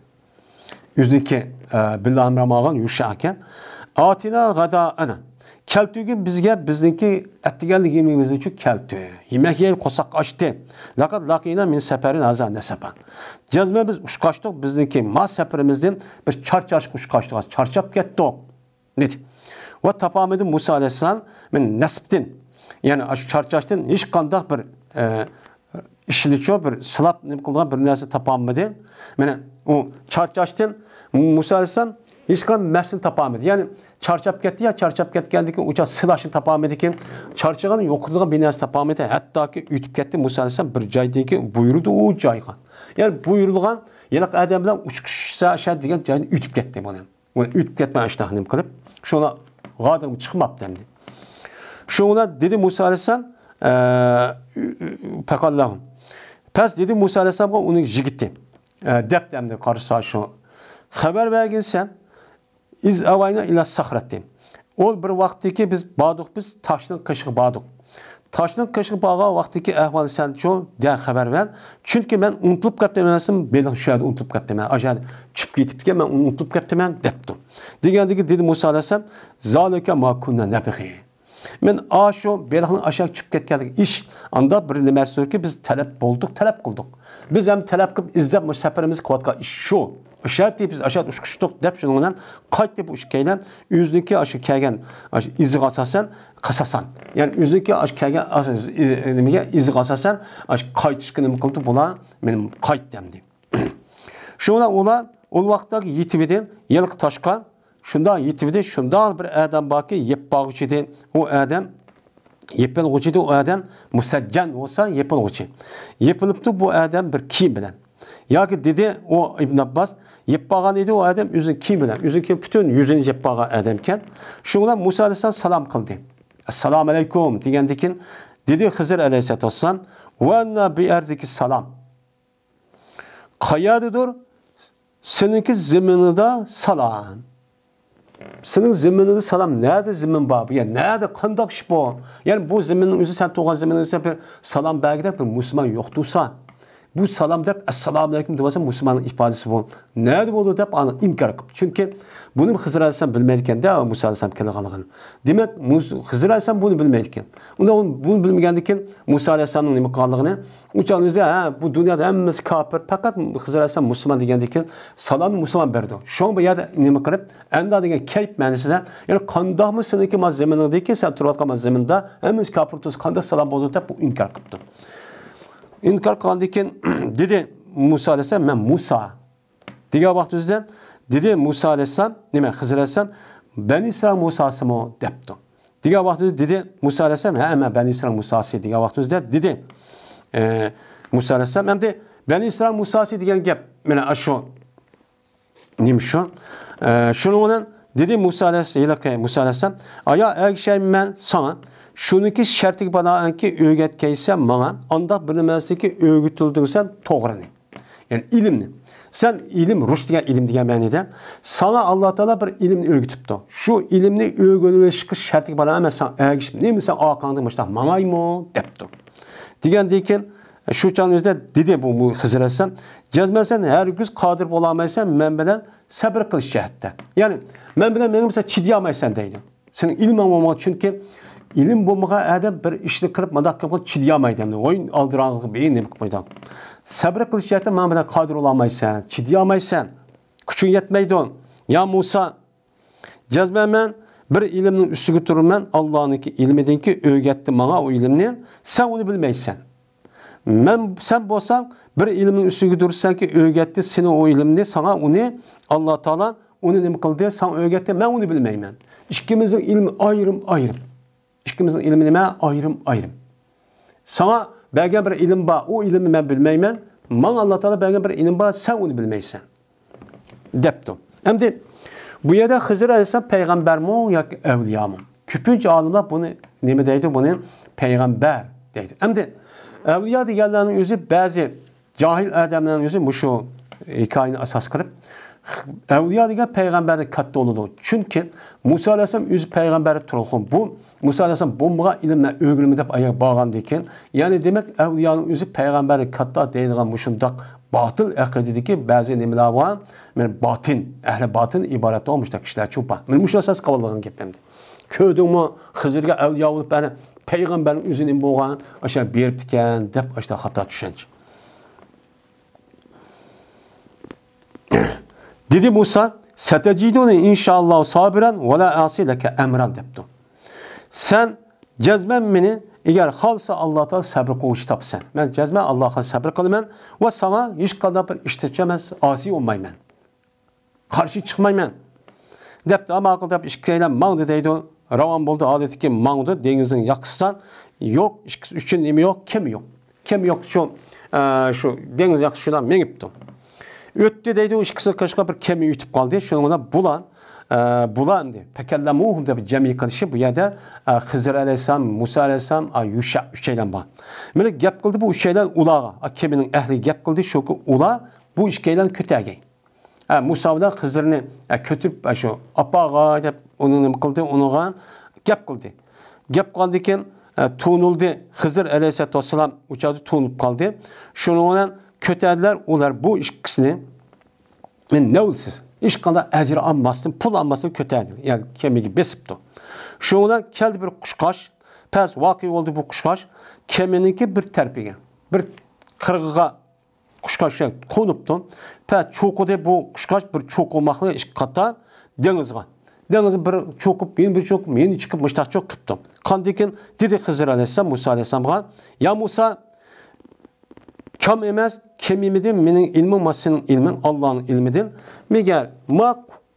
ئۆزىنىڭكى، ئە، بىللە ھەمراھ ماڭغان يۇشا ئەكەن. ئاتىنا غەدائەنا. كەلتۈرگىن بىزگە بىزنىڭكى ئەتىگەنلىك يېمىكىمىزنى شۇ كەلتۈر. يېمەك يەي قورساق ئاچتى. لەقەد لاقىنا مىن سەپەرىنا ھازا نەسەبا. جەزمەن بىز ئۇچقاچتۇق، بىزنىڭكى ما سەپىرىمىزدىن بىر چارچاشقا ئۇچقاچتۇق، چارچاپ كەتتۇق. دېدى. ۋە تاپالمىدى مۇسا ئەلەيھىسسالام مىن نەسبتىن. يەنى ئاشۇ چارچاشتىن ھېچقانداق بىر، ئە، ئىشلىچۇ بىر سىلاپ نېمە قىلىدىغان بىر نەرسە تاپالمىدى. مانا ئۇ چارچاشتىن مۇسا ئەلەيھىسسالام ھېچقانداق مەسىلە تاپالمىدى. يەنى چارچاپ كەتتى يا، چارچاپ كەتكەندىكىن ئۇ چاغ سىلاشنى تاپالمىدىكىن، چارچىغان يوقىتىدىغان بىر نەرسە تاپالمىدى. ھەتتاكى ئۆتۈپ كەتتى مۇسا ئەلەيھىسسالام بىر جايدىن كېيىن بۇيرۇدى ئۇ جايغا. يەنى بۇيرۇلغان ھېلىقى ئادەم بىلەن ئۇچقۇچ شەھەر دېگەن جايدىن ئۆتۈپ كەتتى بۇنى. ئۇنى ئۆتۈپ كەتمەي ئاشتاق نېمە قىلىپ، شۇڭا غادىغىمۇ چىقماپتۇ ئەمدى. شۇڭا دېدى مۇسا ئەلەيھىسسالام، ئە، پەقاللەھۇ. پەس دېدى مۇسا ئەلەيھىسسالامغا ئۇنىڭ يىگىتى، ئە، دەپتۇ ئەمدى قارىسا شۇ. خەۋەر بەرگىنسەن، ئىز ئاۋاينا ئىلا سەخرەتى. ئۇ بىر ۋاقىتتىكى بىز باردۇق، بىز تاشنىڭ قېشىغا باردۇق. تاشنىڭ قېشىغا بارغان ۋاقتىكى ئەھۋالنى سەن شۇ دە خەۋەر بەر. چۈنكى مەن ئۇنتۇلۇپ كەپتىمەن، بېلىق شۇ يەردە ئۇنتۇلۇپ كەپتىمەن. ئاشۇ يەردە چۈشۈپ كېتىپتىكەن، مەن ئۇنى ئۇنتۇلۇپ كەپتىمەن، دەپتۇ. دېگەندىكىن دېدى مۇسا ئەلەيھىسسالام، زالىكە ما كۇننا نەبغى. مەن ئاشۇ بېلىقنىڭ ئاشۇ چۈشۈپ كەتكەنلىكى ئىش، ئاندا بىر نېمە سۆزكى بىز تەلەپ بولدۇق، تەلەپ قىلدۇق. بىز ھەم تەلەپ قىلىپ ئىزدەپ مۇشۇ سەپىرىمىز قىلىۋاتقان ئىش شۇ. ئاشۇ يەردە بىز ئاشۇ يەردە ئۇچقۇچتۇق دەپ شۇنىڭ بىلەن قايتتى بۇ ئىككىيلەن. ئۆزىنىڭكى ئاشۇ كەلگەن ئاشۇ ئىزىغا ئاساسەن، قاساسان. يەنى ئۆزىنىڭكى ئاشۇ كەلگەن ئاشۇ ئىز-، ئىز-، نېمىگە، ئىزىغا ئاساسەن ئاشۇ قايتىشقا نېمە قىلدى بۇلار؟ مېنى قايتتى ئەمدى. شۇڭا ئۇلار ئۇ ۋاقىتتا يېتىۋىدى، ھېلىقى تاشقا شۇنداق يېتىۋىدى، شۇنداق بىر ئادەم باركى، يەپ بارغۇچى ئىدى. ئۇ ئادەم يېپىلغۇچى ئىدى، ئۇ ئادەم مۇسەججەن بولسا يېپىلغۇچى. يېپىلىپتۇ بۇ ئادەم بىر كىيىم بىلەن. ياكى دېدى ئۇ ئىبن ئابباس، يەپ بارغان ئىدى ئۇ ئادەم ئۆزىنىڭ كىيىمى بىلەن. ئۆزىنىڭ كىيىمى پۈتۈن يۈزىنى يەپ بارغان ئادەمكەن. شۇڭا مۇسا ئەلەيھىسسالام سالام قىلدى. ئەسسالامۇ ئەلەيكۇم دېگەندىكىن دېدى خىزىر ئەلەيھىسسالام، ۋە ئەننا بىئەردىكى سالام. قەيەردىدۇر سېنىڭكى زېمىنىڭدا سالام. سېنىڭ زېمىنىڭدا سالام، نەدە زېمىن بار؟ يا نەدە، قانداق ئىش بۇ؟ يەنى بۇ زېمىننىڭ ئۆزى، سەن تۇرغان زېمىننىڭ ئۆزى بىر سالام بەرگۈدەك بىر مۇسۇلمان يوق تۇرسا، بۇ سالام دەپ، ئەسسالامۇ ئەلەيكۇم دېۋالسا مۇسۇلماننىڭ ئىپادىسى بۇ. نەدە بولىدۇ دەپ ئانى ئىنكار قىپتۇ. چۈنكى بۇنى خىزىر ئەلەيھىسسالام بىلمەيدىكەن-دە، مۇسا ئەلەيھىسسالام كەلگەنلىكىنى. دېمەك، مۇس-، خىزىر ئەلەيھىسسالام بۇنى بىلمەيدىكەن. ئۇندا بۇنى بىلمىگەندىكىن مۇسا ئەلەيھىسسالامنىڭ نېمە قىلغانلىقىنى ئۇ چاغ ئۆزى، ھە، بۇ دۇنيادا ھەممىسى كاپىر، پەقەت خىزىر ئەلەيھىسسالام مۇسۇلمان دېگەندىكىن سالامنى مۇسۇلمان بېرىدۇ. شۇڭا بۇ يەردە نېمە قىلىپ، ئەندا دېگەن كەيپ مەنىسىدە، يەنى قانداقمۇ سېنىڭكى ما زېمىنىڭدىكى، سەن تۇرۇۋاتقان ما زېمىندا ھەممىسى كاپىر تۇرسا قانداق سالام بولىدۇ دەپ بۇ ئىنكار قىپتۇ. ئىنكار قىلغاندىن كېيىن دېدى مۇسا ئەلەيھىسسالام، مەن مۇسا. دېگەن ۋاقتىمىزدا دېدى مۇسا ئەلەيھىسسالام، نېمە، خىزىر ئەلەيھىسسالام، بەنى ئىسرائىل مۇساسىمۇ دەپتۇ. دېگەن ۋاقتىمىزدا دېدى مۇسا ئەلەيھىسسالام، ھە، مەن بەنى ئىسرائىل مۇساسى دېگەن ۋاقتىمىزدا دېدى، ئە، مۇسا ئەلەيھىسسالام، ئەمدى بەنى ئىسرائىل مۇساسى دېگەن گەپ، مانا شۇ، نېمە شۇ؟ ئە، شۇنىڭ بىلەن دېدى مۇسا ئەلەيھىس-، ھېلىقى مۇسا ئەلەيھىسسالام، ئايا ئەگىشەيمەن مەن ساڭا، شۇنىڭكى شەرتىگە بىنائەنكى ئۆگەتكەيسەن ماڭا، ئانداق بىر نېمە ئىكەنكى ئۆگىتىلدىڭ سەن توغرىنى. يەنى ئىلىمنى. سەن ئىلىم، رۇشد دېگەن ئىلىم دېگەن مەنىدە، ساڭا ئاللا تائالا بىر ئىلىمنى ئۆگىتىپتۇ. شۇ ئىلىمنى ئۆگىنىۋېلىشقا شەرتىگە بارا، مەن ساڭا ئەگىشىپ، نېمە سەن ئارقاڭدىن مۇشۇنداق ماڭايمۇ؟ دەپتۇ. دېگەندىن كېيىن، شۇ چاغنىڭ ئۆزىدە دېدى بۇ، بۇ خىزىر ئەلەيھىسسالام، جەزمەن سەن ھەرگىز قادىر بولالمايسەن مەن بىلەن سەبر قىلىش جەھەتتە. يەنى، مەن بىلەن مېڭىپ سەن چىدىيالمايسەن دەيدۇ. سېنىڭ ئىلمىڭ بولمىغان، چۈنكى ئىلىم بولمىغان ئادەم بىر ئىشنى قىلىپ، مانداق قىلىپ چىدىيالمايدۇ ئەمدى. ۋاي، ئالدىراڭلىق بىر نېمە قىلىپ قويىدۇ. سەبرى قىلىش جەھەتتە ماڭا بىلەن قادىر بولالمايسەن، چىدىيالمايسەن. كۈچۈڭ يەتمەيدۇ. يا مۇسا، جەزمەن مەن بىر ئىلىمنىڭ ئۈستىگە تۇرىمەن، ئاللانىڭكى ئىلمىدىنكى ئۆگەتتى ماڭا ئۇ ئىلىمنى، سەن ئۇنى بىلمەيسەن. مەن، سەن بولساڭ بىر ئىلىمنىڭ ئۈستىگە تۇرىسەنكى، ئۆگەتتى سېنى ئۇ ئىلىمنى، ساڭا ئۇنى ئاللا تائالا ئۇنى نېمە قىلدى؟ ساڭا ئۆگەتتى، مەن ئۇنى بىلمەيمەن. ئىككىمىزنىڭ ئىلمى ئايرىم-ئايرىم. ئىككىمىزنىڭ ئىلمى نېمە؟ ئايرىم-ئايرىم. ساڭا بەرگەن بىر ئىلىم بار، ئۇ ئىلىمنى مەن بىلمەيمەن. ماڭا ئاللا تائالا بەرگەن بىر ئىلىم بار، سەن ئۇنى بىلمەيسەن. دەپتۇ. ئەمدى بۇ يەردە خىزىر ئەلەيھىسسالام پەيغەمبەرمۇ ياكى ئەۋلىيامۇ؟ كۆپىنچە ئالىملار بۇنى نېمە دەيدۇ؟ بۇنى پەيغەمبەر دەيدۇ. ئەمدى ئەۋلىيا دېگەنلەرنىڭ ئۆزى بەزى جاھىل ئادەملەرنىڭ ئۆزى مۇشۇ ھېكايىنى ئاساس قىلىپ، ئەۋلىيا دېگەن پەيغەمبەردىن كاتتا بولىدۇ. چۈنكى مۇسا ئەلەيھىسسالام ئۆزى پەيغەمبەر تۇرغۇ. بۇ مۇسا ئەلەيھىسسالام بولمىغان ئىلىمنى ئۆگىنىمەن دەپ ئاياغ بارغاندىن كېيىن، يەنى دېمەك، ئەۋلىيانىڭ ئۆزى پەيغەمبەردىن كاتتا دەيدىغان مۇشۇنداق باتىل ئەقىدىدىكى بەزى نېمىلەر بار، مەن باتىن، ئەھلى باتىن ئىبارەت بولغان مۇشۇنداق كىشىلەر چوپان. مەن مۇشۇ ئاساس قىلىۋالغان گەپلەرنى. كۆردۈڭمۇ، خىزىرگە ئەۋلىيا بولۇپ، ئەنە پەيغەمبەرنىڭ ئۆزى نېمە بولغان، ئاشۇ بېرىپتىكەن دەپ، ئاشۇنداق خاتا چۈشەنچە. دېدى مۇسا، سەتەجىدۇنى ئىنشائاللاھۇ سابىرەن ۋە لا ئاسى لەكە ئەمرەن دەپتۇ. سەن جەزمەن مېنى، ئەگەر خالىسا ئاللا تائالا، سەبرى قىلغۇچى تاپىسەن. مەن جەزمەن ئاللاغا سەبرى قىلىمەن ۋە ساڭا ھېچقانداق بىر ئىش تەچەمەس، ئاسىي بولمايمەن. قارشى چىقمايمەن دەپتۇ. ئەمما ئاقىل دەپ ئىككىيلەن ماڭدى دەيدۇ. راۋان بولدى، ھالىتىكى ماڭدى دېڭىزنىڭ ياقىسىدىن. يوق، ئىككىسى ئۈچۈن نېمە يوق؟ كېمە يوق. كېمە يوق، شۇ، ئە، شۇ دېڭىز ياقىسىدا شۇنداق مېڭىپتۇ. ئۆتتى دەيدۇ، ئىككىسىنىڭ قېشىغا بىر كېمە ئۆتۈپ قالدى. شۇنىڭ بىلەن بۇلار، ئە، بۇلار ئەمدى پەكەللەمۇھۇم دەپ جەمئىي قىلىشى بۇ يەردە، ئە، خىزىر ئەلەيھىسسالام، مۇسا ئەلەيھىسسالام، ئە، يۇشا ئۈچەيلەن بار. مانا گەپ قىلدى بۇ ئۈچەيلەن ئۇلارغا، ئە، كېمىنىڭ ئەھلىگە گەپ قىلدى، شۇكى ئۇلار بۇ ئىككىيلەننى كۆتەرگەي. ئە، مۇسا بىلەن خىزىرنى، ئە، كۆتۈرۈپ، ئە، شۇ ئاپارغاي دەپ ئۇنى نېمە قىلدى، ئۇنىڭغا گەپ قىلدى. گەپ قىلغاندىن كېيىن، ئە، تونۇلدى. خىزىر ئەلەيھىسسالاتۇ ۋەسسالام ئۇ چاغدا تونۇپ قالدى. شۇنىڭ بىلەن كۆتەردىلەر ئۇلار بۇ ئىككىسىنى. مەن نەۋلسىز، ھېچقانداق ئەجىر ئالماستىن، پۇل ئالماستىن كۆتەردى. يەنى كېمىگە بېسىپتۇ. شۇنىڭ بىلەن كەلدى بىر قۇشقاچ. پەس ۋەقە بولدى بۇ قۇشقاچ. كېمىنىڭكى بىر تەرىپىگە، بىر قىرغىقىغا قۇشقاچ قونۇپتۇ. پەس چوقۇدى بۇ قۇشقاچ بىر چوقۇماقلىق ئىككى قاتار دېڭىزغا. دېڭىزغا بىر چوقۇپ، يەنە بىر چوقۇپ، يەنە چىقىپ مۇشتاق چوق قىپتۇ. قاندىن كېيىن دېدى خىزىر ئەلەيھىسسالام مۇسا ئەلەيھىسسالامغا، يا مۇسا، كام ئەمەس، كەم ئەمىدى، مېنىڭ ئىلمىم ۋە سېنىڭ ئىلمىڭ ئاللانىڭ ئىلمىدىن. مەگەر ما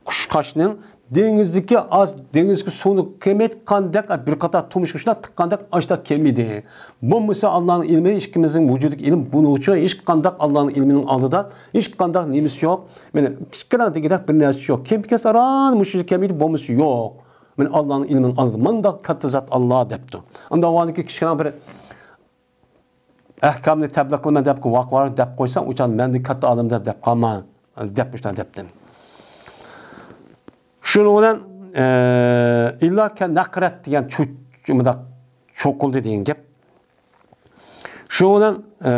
قۇشقاچنىڭ دېڭىزدىكى ئاز، دېڭىزدىكى سۇنى كېمەيتقاندەك، بىر قاتار تۇمشۇقلار تىققاندەك ئاشتا كېمىدى. بولمىسا ئاللانىڭ ئىلمى، ئىككىمىزنىڭ ۋۇجۇدىدىكى ئىلىم، بۇنىڭ ئۈچۈن ھېچقانداق ئاللانىڭ ئىلمىنىڭ ئالدىدا ھېچقانداق نېمىسى يوق. مانا كىچىككىنە دېگۈدەك بىر نەرسىسى يوق. كېمىپ كەتسە ئاران مۇشۇ كېمىدى، بولمىسا يوق. مانا ئاللانىڭ ئىلمىنىڭ ئالدىدا مۇنداق كاتتا زات ئاللا دەپتۇ. ئاندا ۋاندىكى كىچىككىنە بىر ئەھكامنى تەبلىغ قىلىمەن دەپ ۋاق-ۋاق دەپ قويساڭ، ئۇچان مەندىن كاتتا ئالىم دەپ، دەپ قالما، دەپ مۇشۇنداق دەپتىن. شۇنىڭ بىلەن، ئە، ئىللا كە نەقرەت دېگەن چۇ-، چۇ-، مۇنداق چوقۇلدى دېگەن گەپ. شۇنىڭ بىلەن، ئە،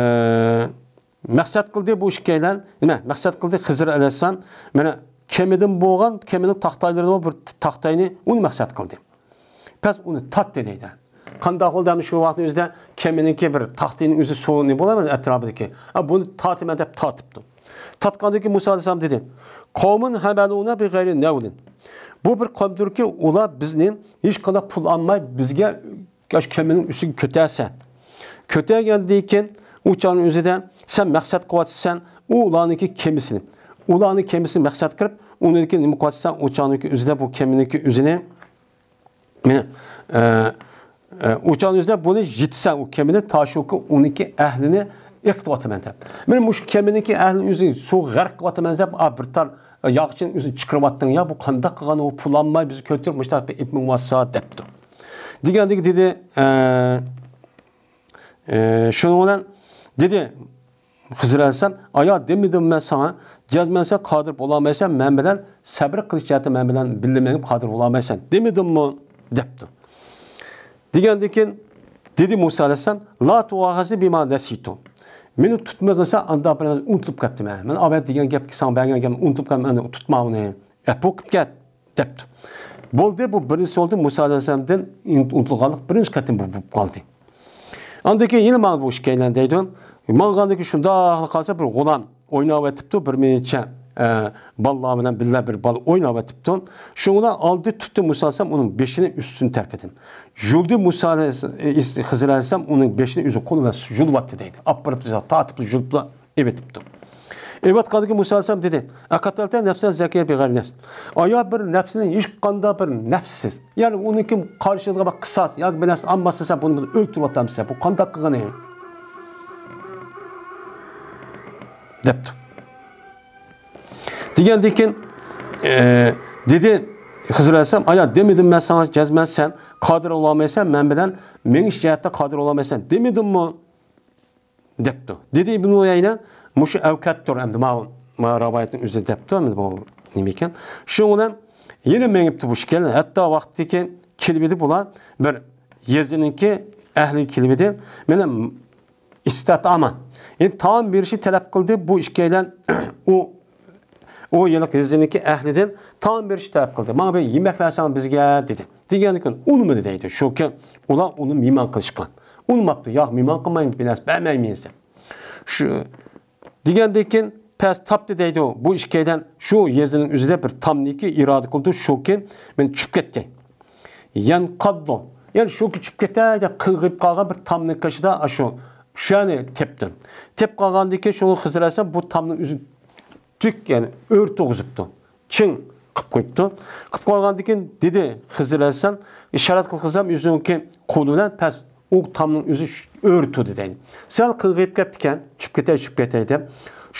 مەقسەت قىلدى بۇ ئىككىيلەن، نېمە، مەقسەت قىلدى خىزىر ئەلەيھىسسالام، مانا كېمىدىن بولغان، كېمىنىڭ تاختايلىرىدىن بىر تاختاينى ئۇنى مەقسەت قىلدى. پەس ئۇنى تارتتى دەيدۇ. قانداق بولدى ئەمدى شۇ ۋاقىتنىڭ ئۆزىدە كېمىنىڭكى بىر تاختىنىڭ ئۆزى سۇنى بولىدۇ ئەتراپىدىكى. ھە، بۇنى تارتىمەن دەپ تارتىپتۇ. تارتقاندىن كېيىن مۇسا ئەلەيھىسسالام دېدى، قومۇن ھەمەلۇنە بىغەيرى نەۋلىن. بۇ بىر قومدۇركى، ئۇلار بىزنى ھېچقانداق پۇل ئالماي بىزگە ئاشۇ كېمىنىڭ ئۈستىگە كۆتەرسە. كۆتەرگەندىن كېيىن ئۇ چاغنىڭ ئۆزىدە سەن مەقسەت قىلىۋاتىسەن ئۇلارنىڭكى كېمىسىنى. ئۇلارنىڭ كېمىسىنى مەقسەت قىلىپ، ئۇنىڭكى نېمە قىلىۋاتىسەن، ئۇ چاغنىڭكى ئۆزىدە بۇ كېمىنىڭكى ئۆزىنى مانا، ئە، ئە، ئۇ چاغنىڭ ئۆزىدە بۇنى يېتىسەن، ئۇ كېمىنى تاشۇكى ئۇنىڭكى ئەھلىنى ئېقىتىۋاتىمەن دەپ. مانا مۇشۇ كېمىنىڭكى ئەھلىنى ئۆزى سۇغا غەرق قىلىۋاتىمەن دەپ، ئا، بىر تال ياغىچىنى ئۆزىنى چىقىرىۋاتتىڭ يا، بۇ قانداق قىلغان ئۇ پۇل ئالماي بىزنى كۆتۈرۈپ مۇشۇنداق بىر ئېلىپ مېڭىۋاتسا دەپتۇ. دېگەندىكى دېدى، ئە، ئە، شۇنىڭ بىلەن دېدى، خىزىر ئەلەيھىسسالام، ئايا دېمىدىممۇ مەن ساڭا، جەزمەن سەن قادىر بولالمايسەن، مەن بىلەن سەبرى قىلىش جەھەتتە مەن بىلەن بىللە مېڭىپ قادىر بولالمايسەن دېمىدىممۇ دەپتۇ. دېگەندىن كېيىن دېدى مۇسا ئەلەيھىسسالام، لا تۇئاخىزنى بىما نەسىيتۇ. مېنى تۇتمىغىنسا ئاندا بىر ئۇنتۇلۇپ كەپتىمەن. مەن ئاۋەت دېگەن گەپكە ساڭا بەرگەن گەپنى ئۇنتۇپ قالماي، مېنى تۇتما ئۇنى. ئەپۇ قىلىپ كەت دەپتۇ. بولدى، بۇ بىرىنچىسى بولدى مۇسا ئەلەيھىسسالامدىن ئۇنتۇلغانلىق بىرىنچى قېتىم بولۇپ قالدى. ئاندىن كېيىن يەنە ماڭدى بۇ ئىككىيلەن دەيدۇ. ماڭغاندىن كېيىن شۇنداقلا قالسا بىر غۇلام ئويناۋېتىپتۇ، بىر نەچچە، ئە، بالىلار بىلەن بىللە بىر بالا ئويناۋېتىپتۇ. شۇڭا ئالدى تۇتتى مۇسا ئەلەيھىسسالام ئۇنىڭ بېشىنى ئۈستىدىن تەرىپىدىن. يۇلدى مۇسا ئەلەيھىس-، خىزىر ئەلەيھىسسالام ئۇنىڭ بېشىنى ئۆزى قولى بىلەن يۇلۇۋەتتى دەيدۇ. ئاپىرىپ تارتىپ يۇلۇپلا ئېۋېتىپتۇ. ئېۋەتقاندىكىن مۇسا ئەلەيھىسسالام دېدى، ئەقەتەلتە نەفسەن زەكىيە بىغەيرى نەفس. ئايا بىر نەپسىنى ھېچقانداق بىر نەپسىز، يەنى ئۇنىڭكى قارشىلىقىغا بىر قىساس ياكى بىر نەرسە ئالماسمىسەن، بۇنى بىر ئۆلتۈرۈۋاتامسەن، بۇ قانداق قىلغىنى؟ دەپتۇ. دېگەندىن كېيىن، ئە، دېدى خىزىر ئەلەيھىسسالام، ئايا، دېمىدىممۇ مەن ساڭا جەزمەن سەن قادىر بولالمايسەن، مەن بىلەن مېڭىش جەھەتتە قادىر بولالمايسەن دېمىدىممۇ؟ دەپتۇ. دېدى ئىبنۇ ئۇيەينە، مۇشۇ ئەۋكەتتۇر ئەمدى ماۋۇ، ماۋۇ رىۋايەتنىڭ ئۆزى دەپتۇ، ئەمدى بۇ نېمە ئىكەن؟ شۇنىڭ بىلەن يەنە مېڭىپتۇ بۇ ئىككىيلەن، ھەتتا ۋاقتىدىكى كېلىۋىدى بۇلار بىر يېزىنىڭكى ئەھلىگە كېلىۋىدى. مانا ئىستەتئاما. يەنى تائام بېرىشنى تەلەپ قىلدى. بۇ ئىككىيلەن ئۇ، ئۇ يىللىق يېزىنىڭكى ئەھلىدىن تائام بېرىشنى تەلەپ قىلدى. ماڭا بىر يېمەك بەرسەڭ بىزگە دېدى. دېگەندىن كېيىن ئۇنىمىدى دەيدۇ. شۇكى ئۇلار ئۇنى مېھمان قىلىشقان. ئۇنىماپتۇ. ياق، مېھمان قىلمايمىز، بىر نەرسە بەرمەيمىز دەپ. شۇ دېگەندىن كېيىن پەس تاپتى دەيدۇ. بۇ ئىككىيلەن شۇ يېزىنىڭ ئۆزىدە بىر تامنىكى ئىرادە قىلدى. شۇكى مەن چۈشۈپ كەتكەي. يەنقاددۇ. يەنى شۇ چۈشۈپ كېتەي دەپ قىلغىپ قالغان بىر تامنىڭ قېشىدا شۇ، شۇنى تېپتىم. تېپىپ قالغاندىن كېيىن شۇ خىزىر ئەلەيھىسسالام بۇ تامنىڭ ئۆزىنى تۈك، يەنى ئۆر تۇرغۇزۇپتۇ. چىڭ قىپ قويۇپتۇ. قىپ قويغاندىن كېيىن دېدى خىزىر ئەلەيھىسسالام، ئىشارەت قىل خىزىر ئەلەيھىسسالام ئۆزىنىڭكى قولى بىلەن پەس ئۇ تامنىڭ ئۆزى ئۆرە تۇردى دەيدۇ. سەل قىلغىيىپ كەپتىكەن، چۈشۈپ كېتەي، چۈشۈپ كېتەي دەپ.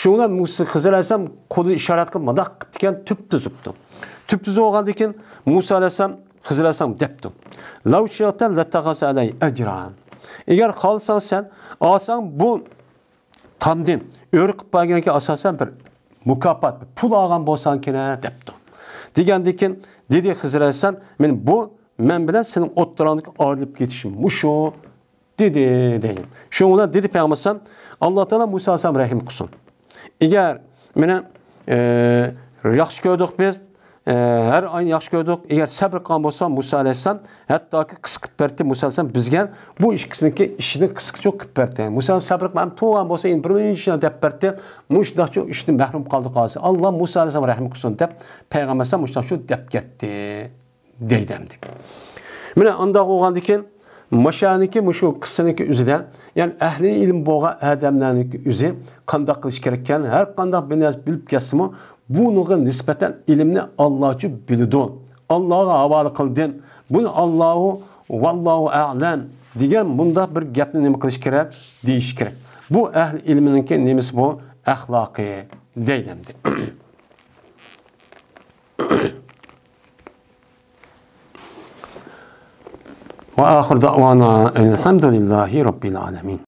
شۇنىڭ بىلەن مۇسا خىزىر ئەلەيھىسسالام قولىنى ئىشارەت قىلىپ مۇنداق قىپتىكەن، تۈپتۈزۈپتۇ. تۈپتۈز بولغاندىن كېيىن مۇسا ئەلەيھىسسالام خىزىر ئەلەيھىسسالامغا دەپتۇ. لەۋ شىئتە لەتتەخەزتە ئەلەيھى ئەجرا. ئەگەر خالىساڭ سەن، ئالساڭ بۇ تامدىن ئۆرە قىلىپ بەرگەنگە ئاساسەن بىر مۇكاپات، بىر پۇل ئالغان بولساڭ كېرەك دەپتۇ. دېگەندىن كېيىن دېدى خىزىر ئەلەيھىسسالام، مەن بۇ، مەن بىلەن سېنىڭ ئوتتۇراڭدىكى ئايرىلىپ كېتىشىم مۇشۇ دېدى دەيدۇ. شۇنىڭ بىلەن دېدى پەيغەمبەر ئەلەيھىسسالام، ئاللا تائالا مۇسا ئەلەيھىسسالام رەھىم قىلسۇن. ئەگەر مېنى، ئە، ياخشى كۆردۇق بىز، ئە، ھەر ئاينى ياخشى كۆردۇق. ئەگەر سەبرى قىلغان بولسا مۇسا ئەلەيھىسسالام ھەتتاكى قىسقا قىلىپ بەردى. مۇسا ئەلەيھىسسالام بىزگە بۇ ئىككىسىنىڭكى ئىشىنى قىسقىچە قىلىپ بەردى. مۇسا ئەلەيھىسسالام سەبرى قىلماي تۇرغان بولسا يەنە بىر مۇنچە دەپ بەردى. مۇشۇنداقچە ئىشتىن مەھرۇم قالدۇق ھازىر. ئاللا مۇسا ئەلەيھىسسالام رەھىم قىلسۇن دەپ پەيغەمبەر ئەلەيھىسسالام مۇشۇنداقچە دەپ كەتتى. دەيدۇ ئەمدى. مانا ئانداق بولغاندىكىن، ماشانىكى مۇشۇ قىسسىنىڭكى ئۆزىدە، يەنى ئەھلى ئىلىم بولغان ئادەملەرنىڭكى ئۆزى قانداق قىلىش كېرەككەن، ھەر قانداق بىر نەرسە بىلىپ كەتسىمۇ، بۇنىڭغا نىسبەتەن ئىلىمنى ئاللاچۇ بىلىدۇ. ئاللاغا ھاۋالە قىلدىم. بۇنى ئاللاھۇ، ۋاللاھۇ ئەلەم دېگەن مۇنداق بىر گەپنى نېمە قىلىش كېرەك؟ دېيىش كېرەك. بۇ ئەھلى ئىلمىنىڭكى نېمىسى بۇ؟ ئەخلاقى دەيدۇ ئەمدى. وآخر دعوانا أن الحمد لله رب العالمين.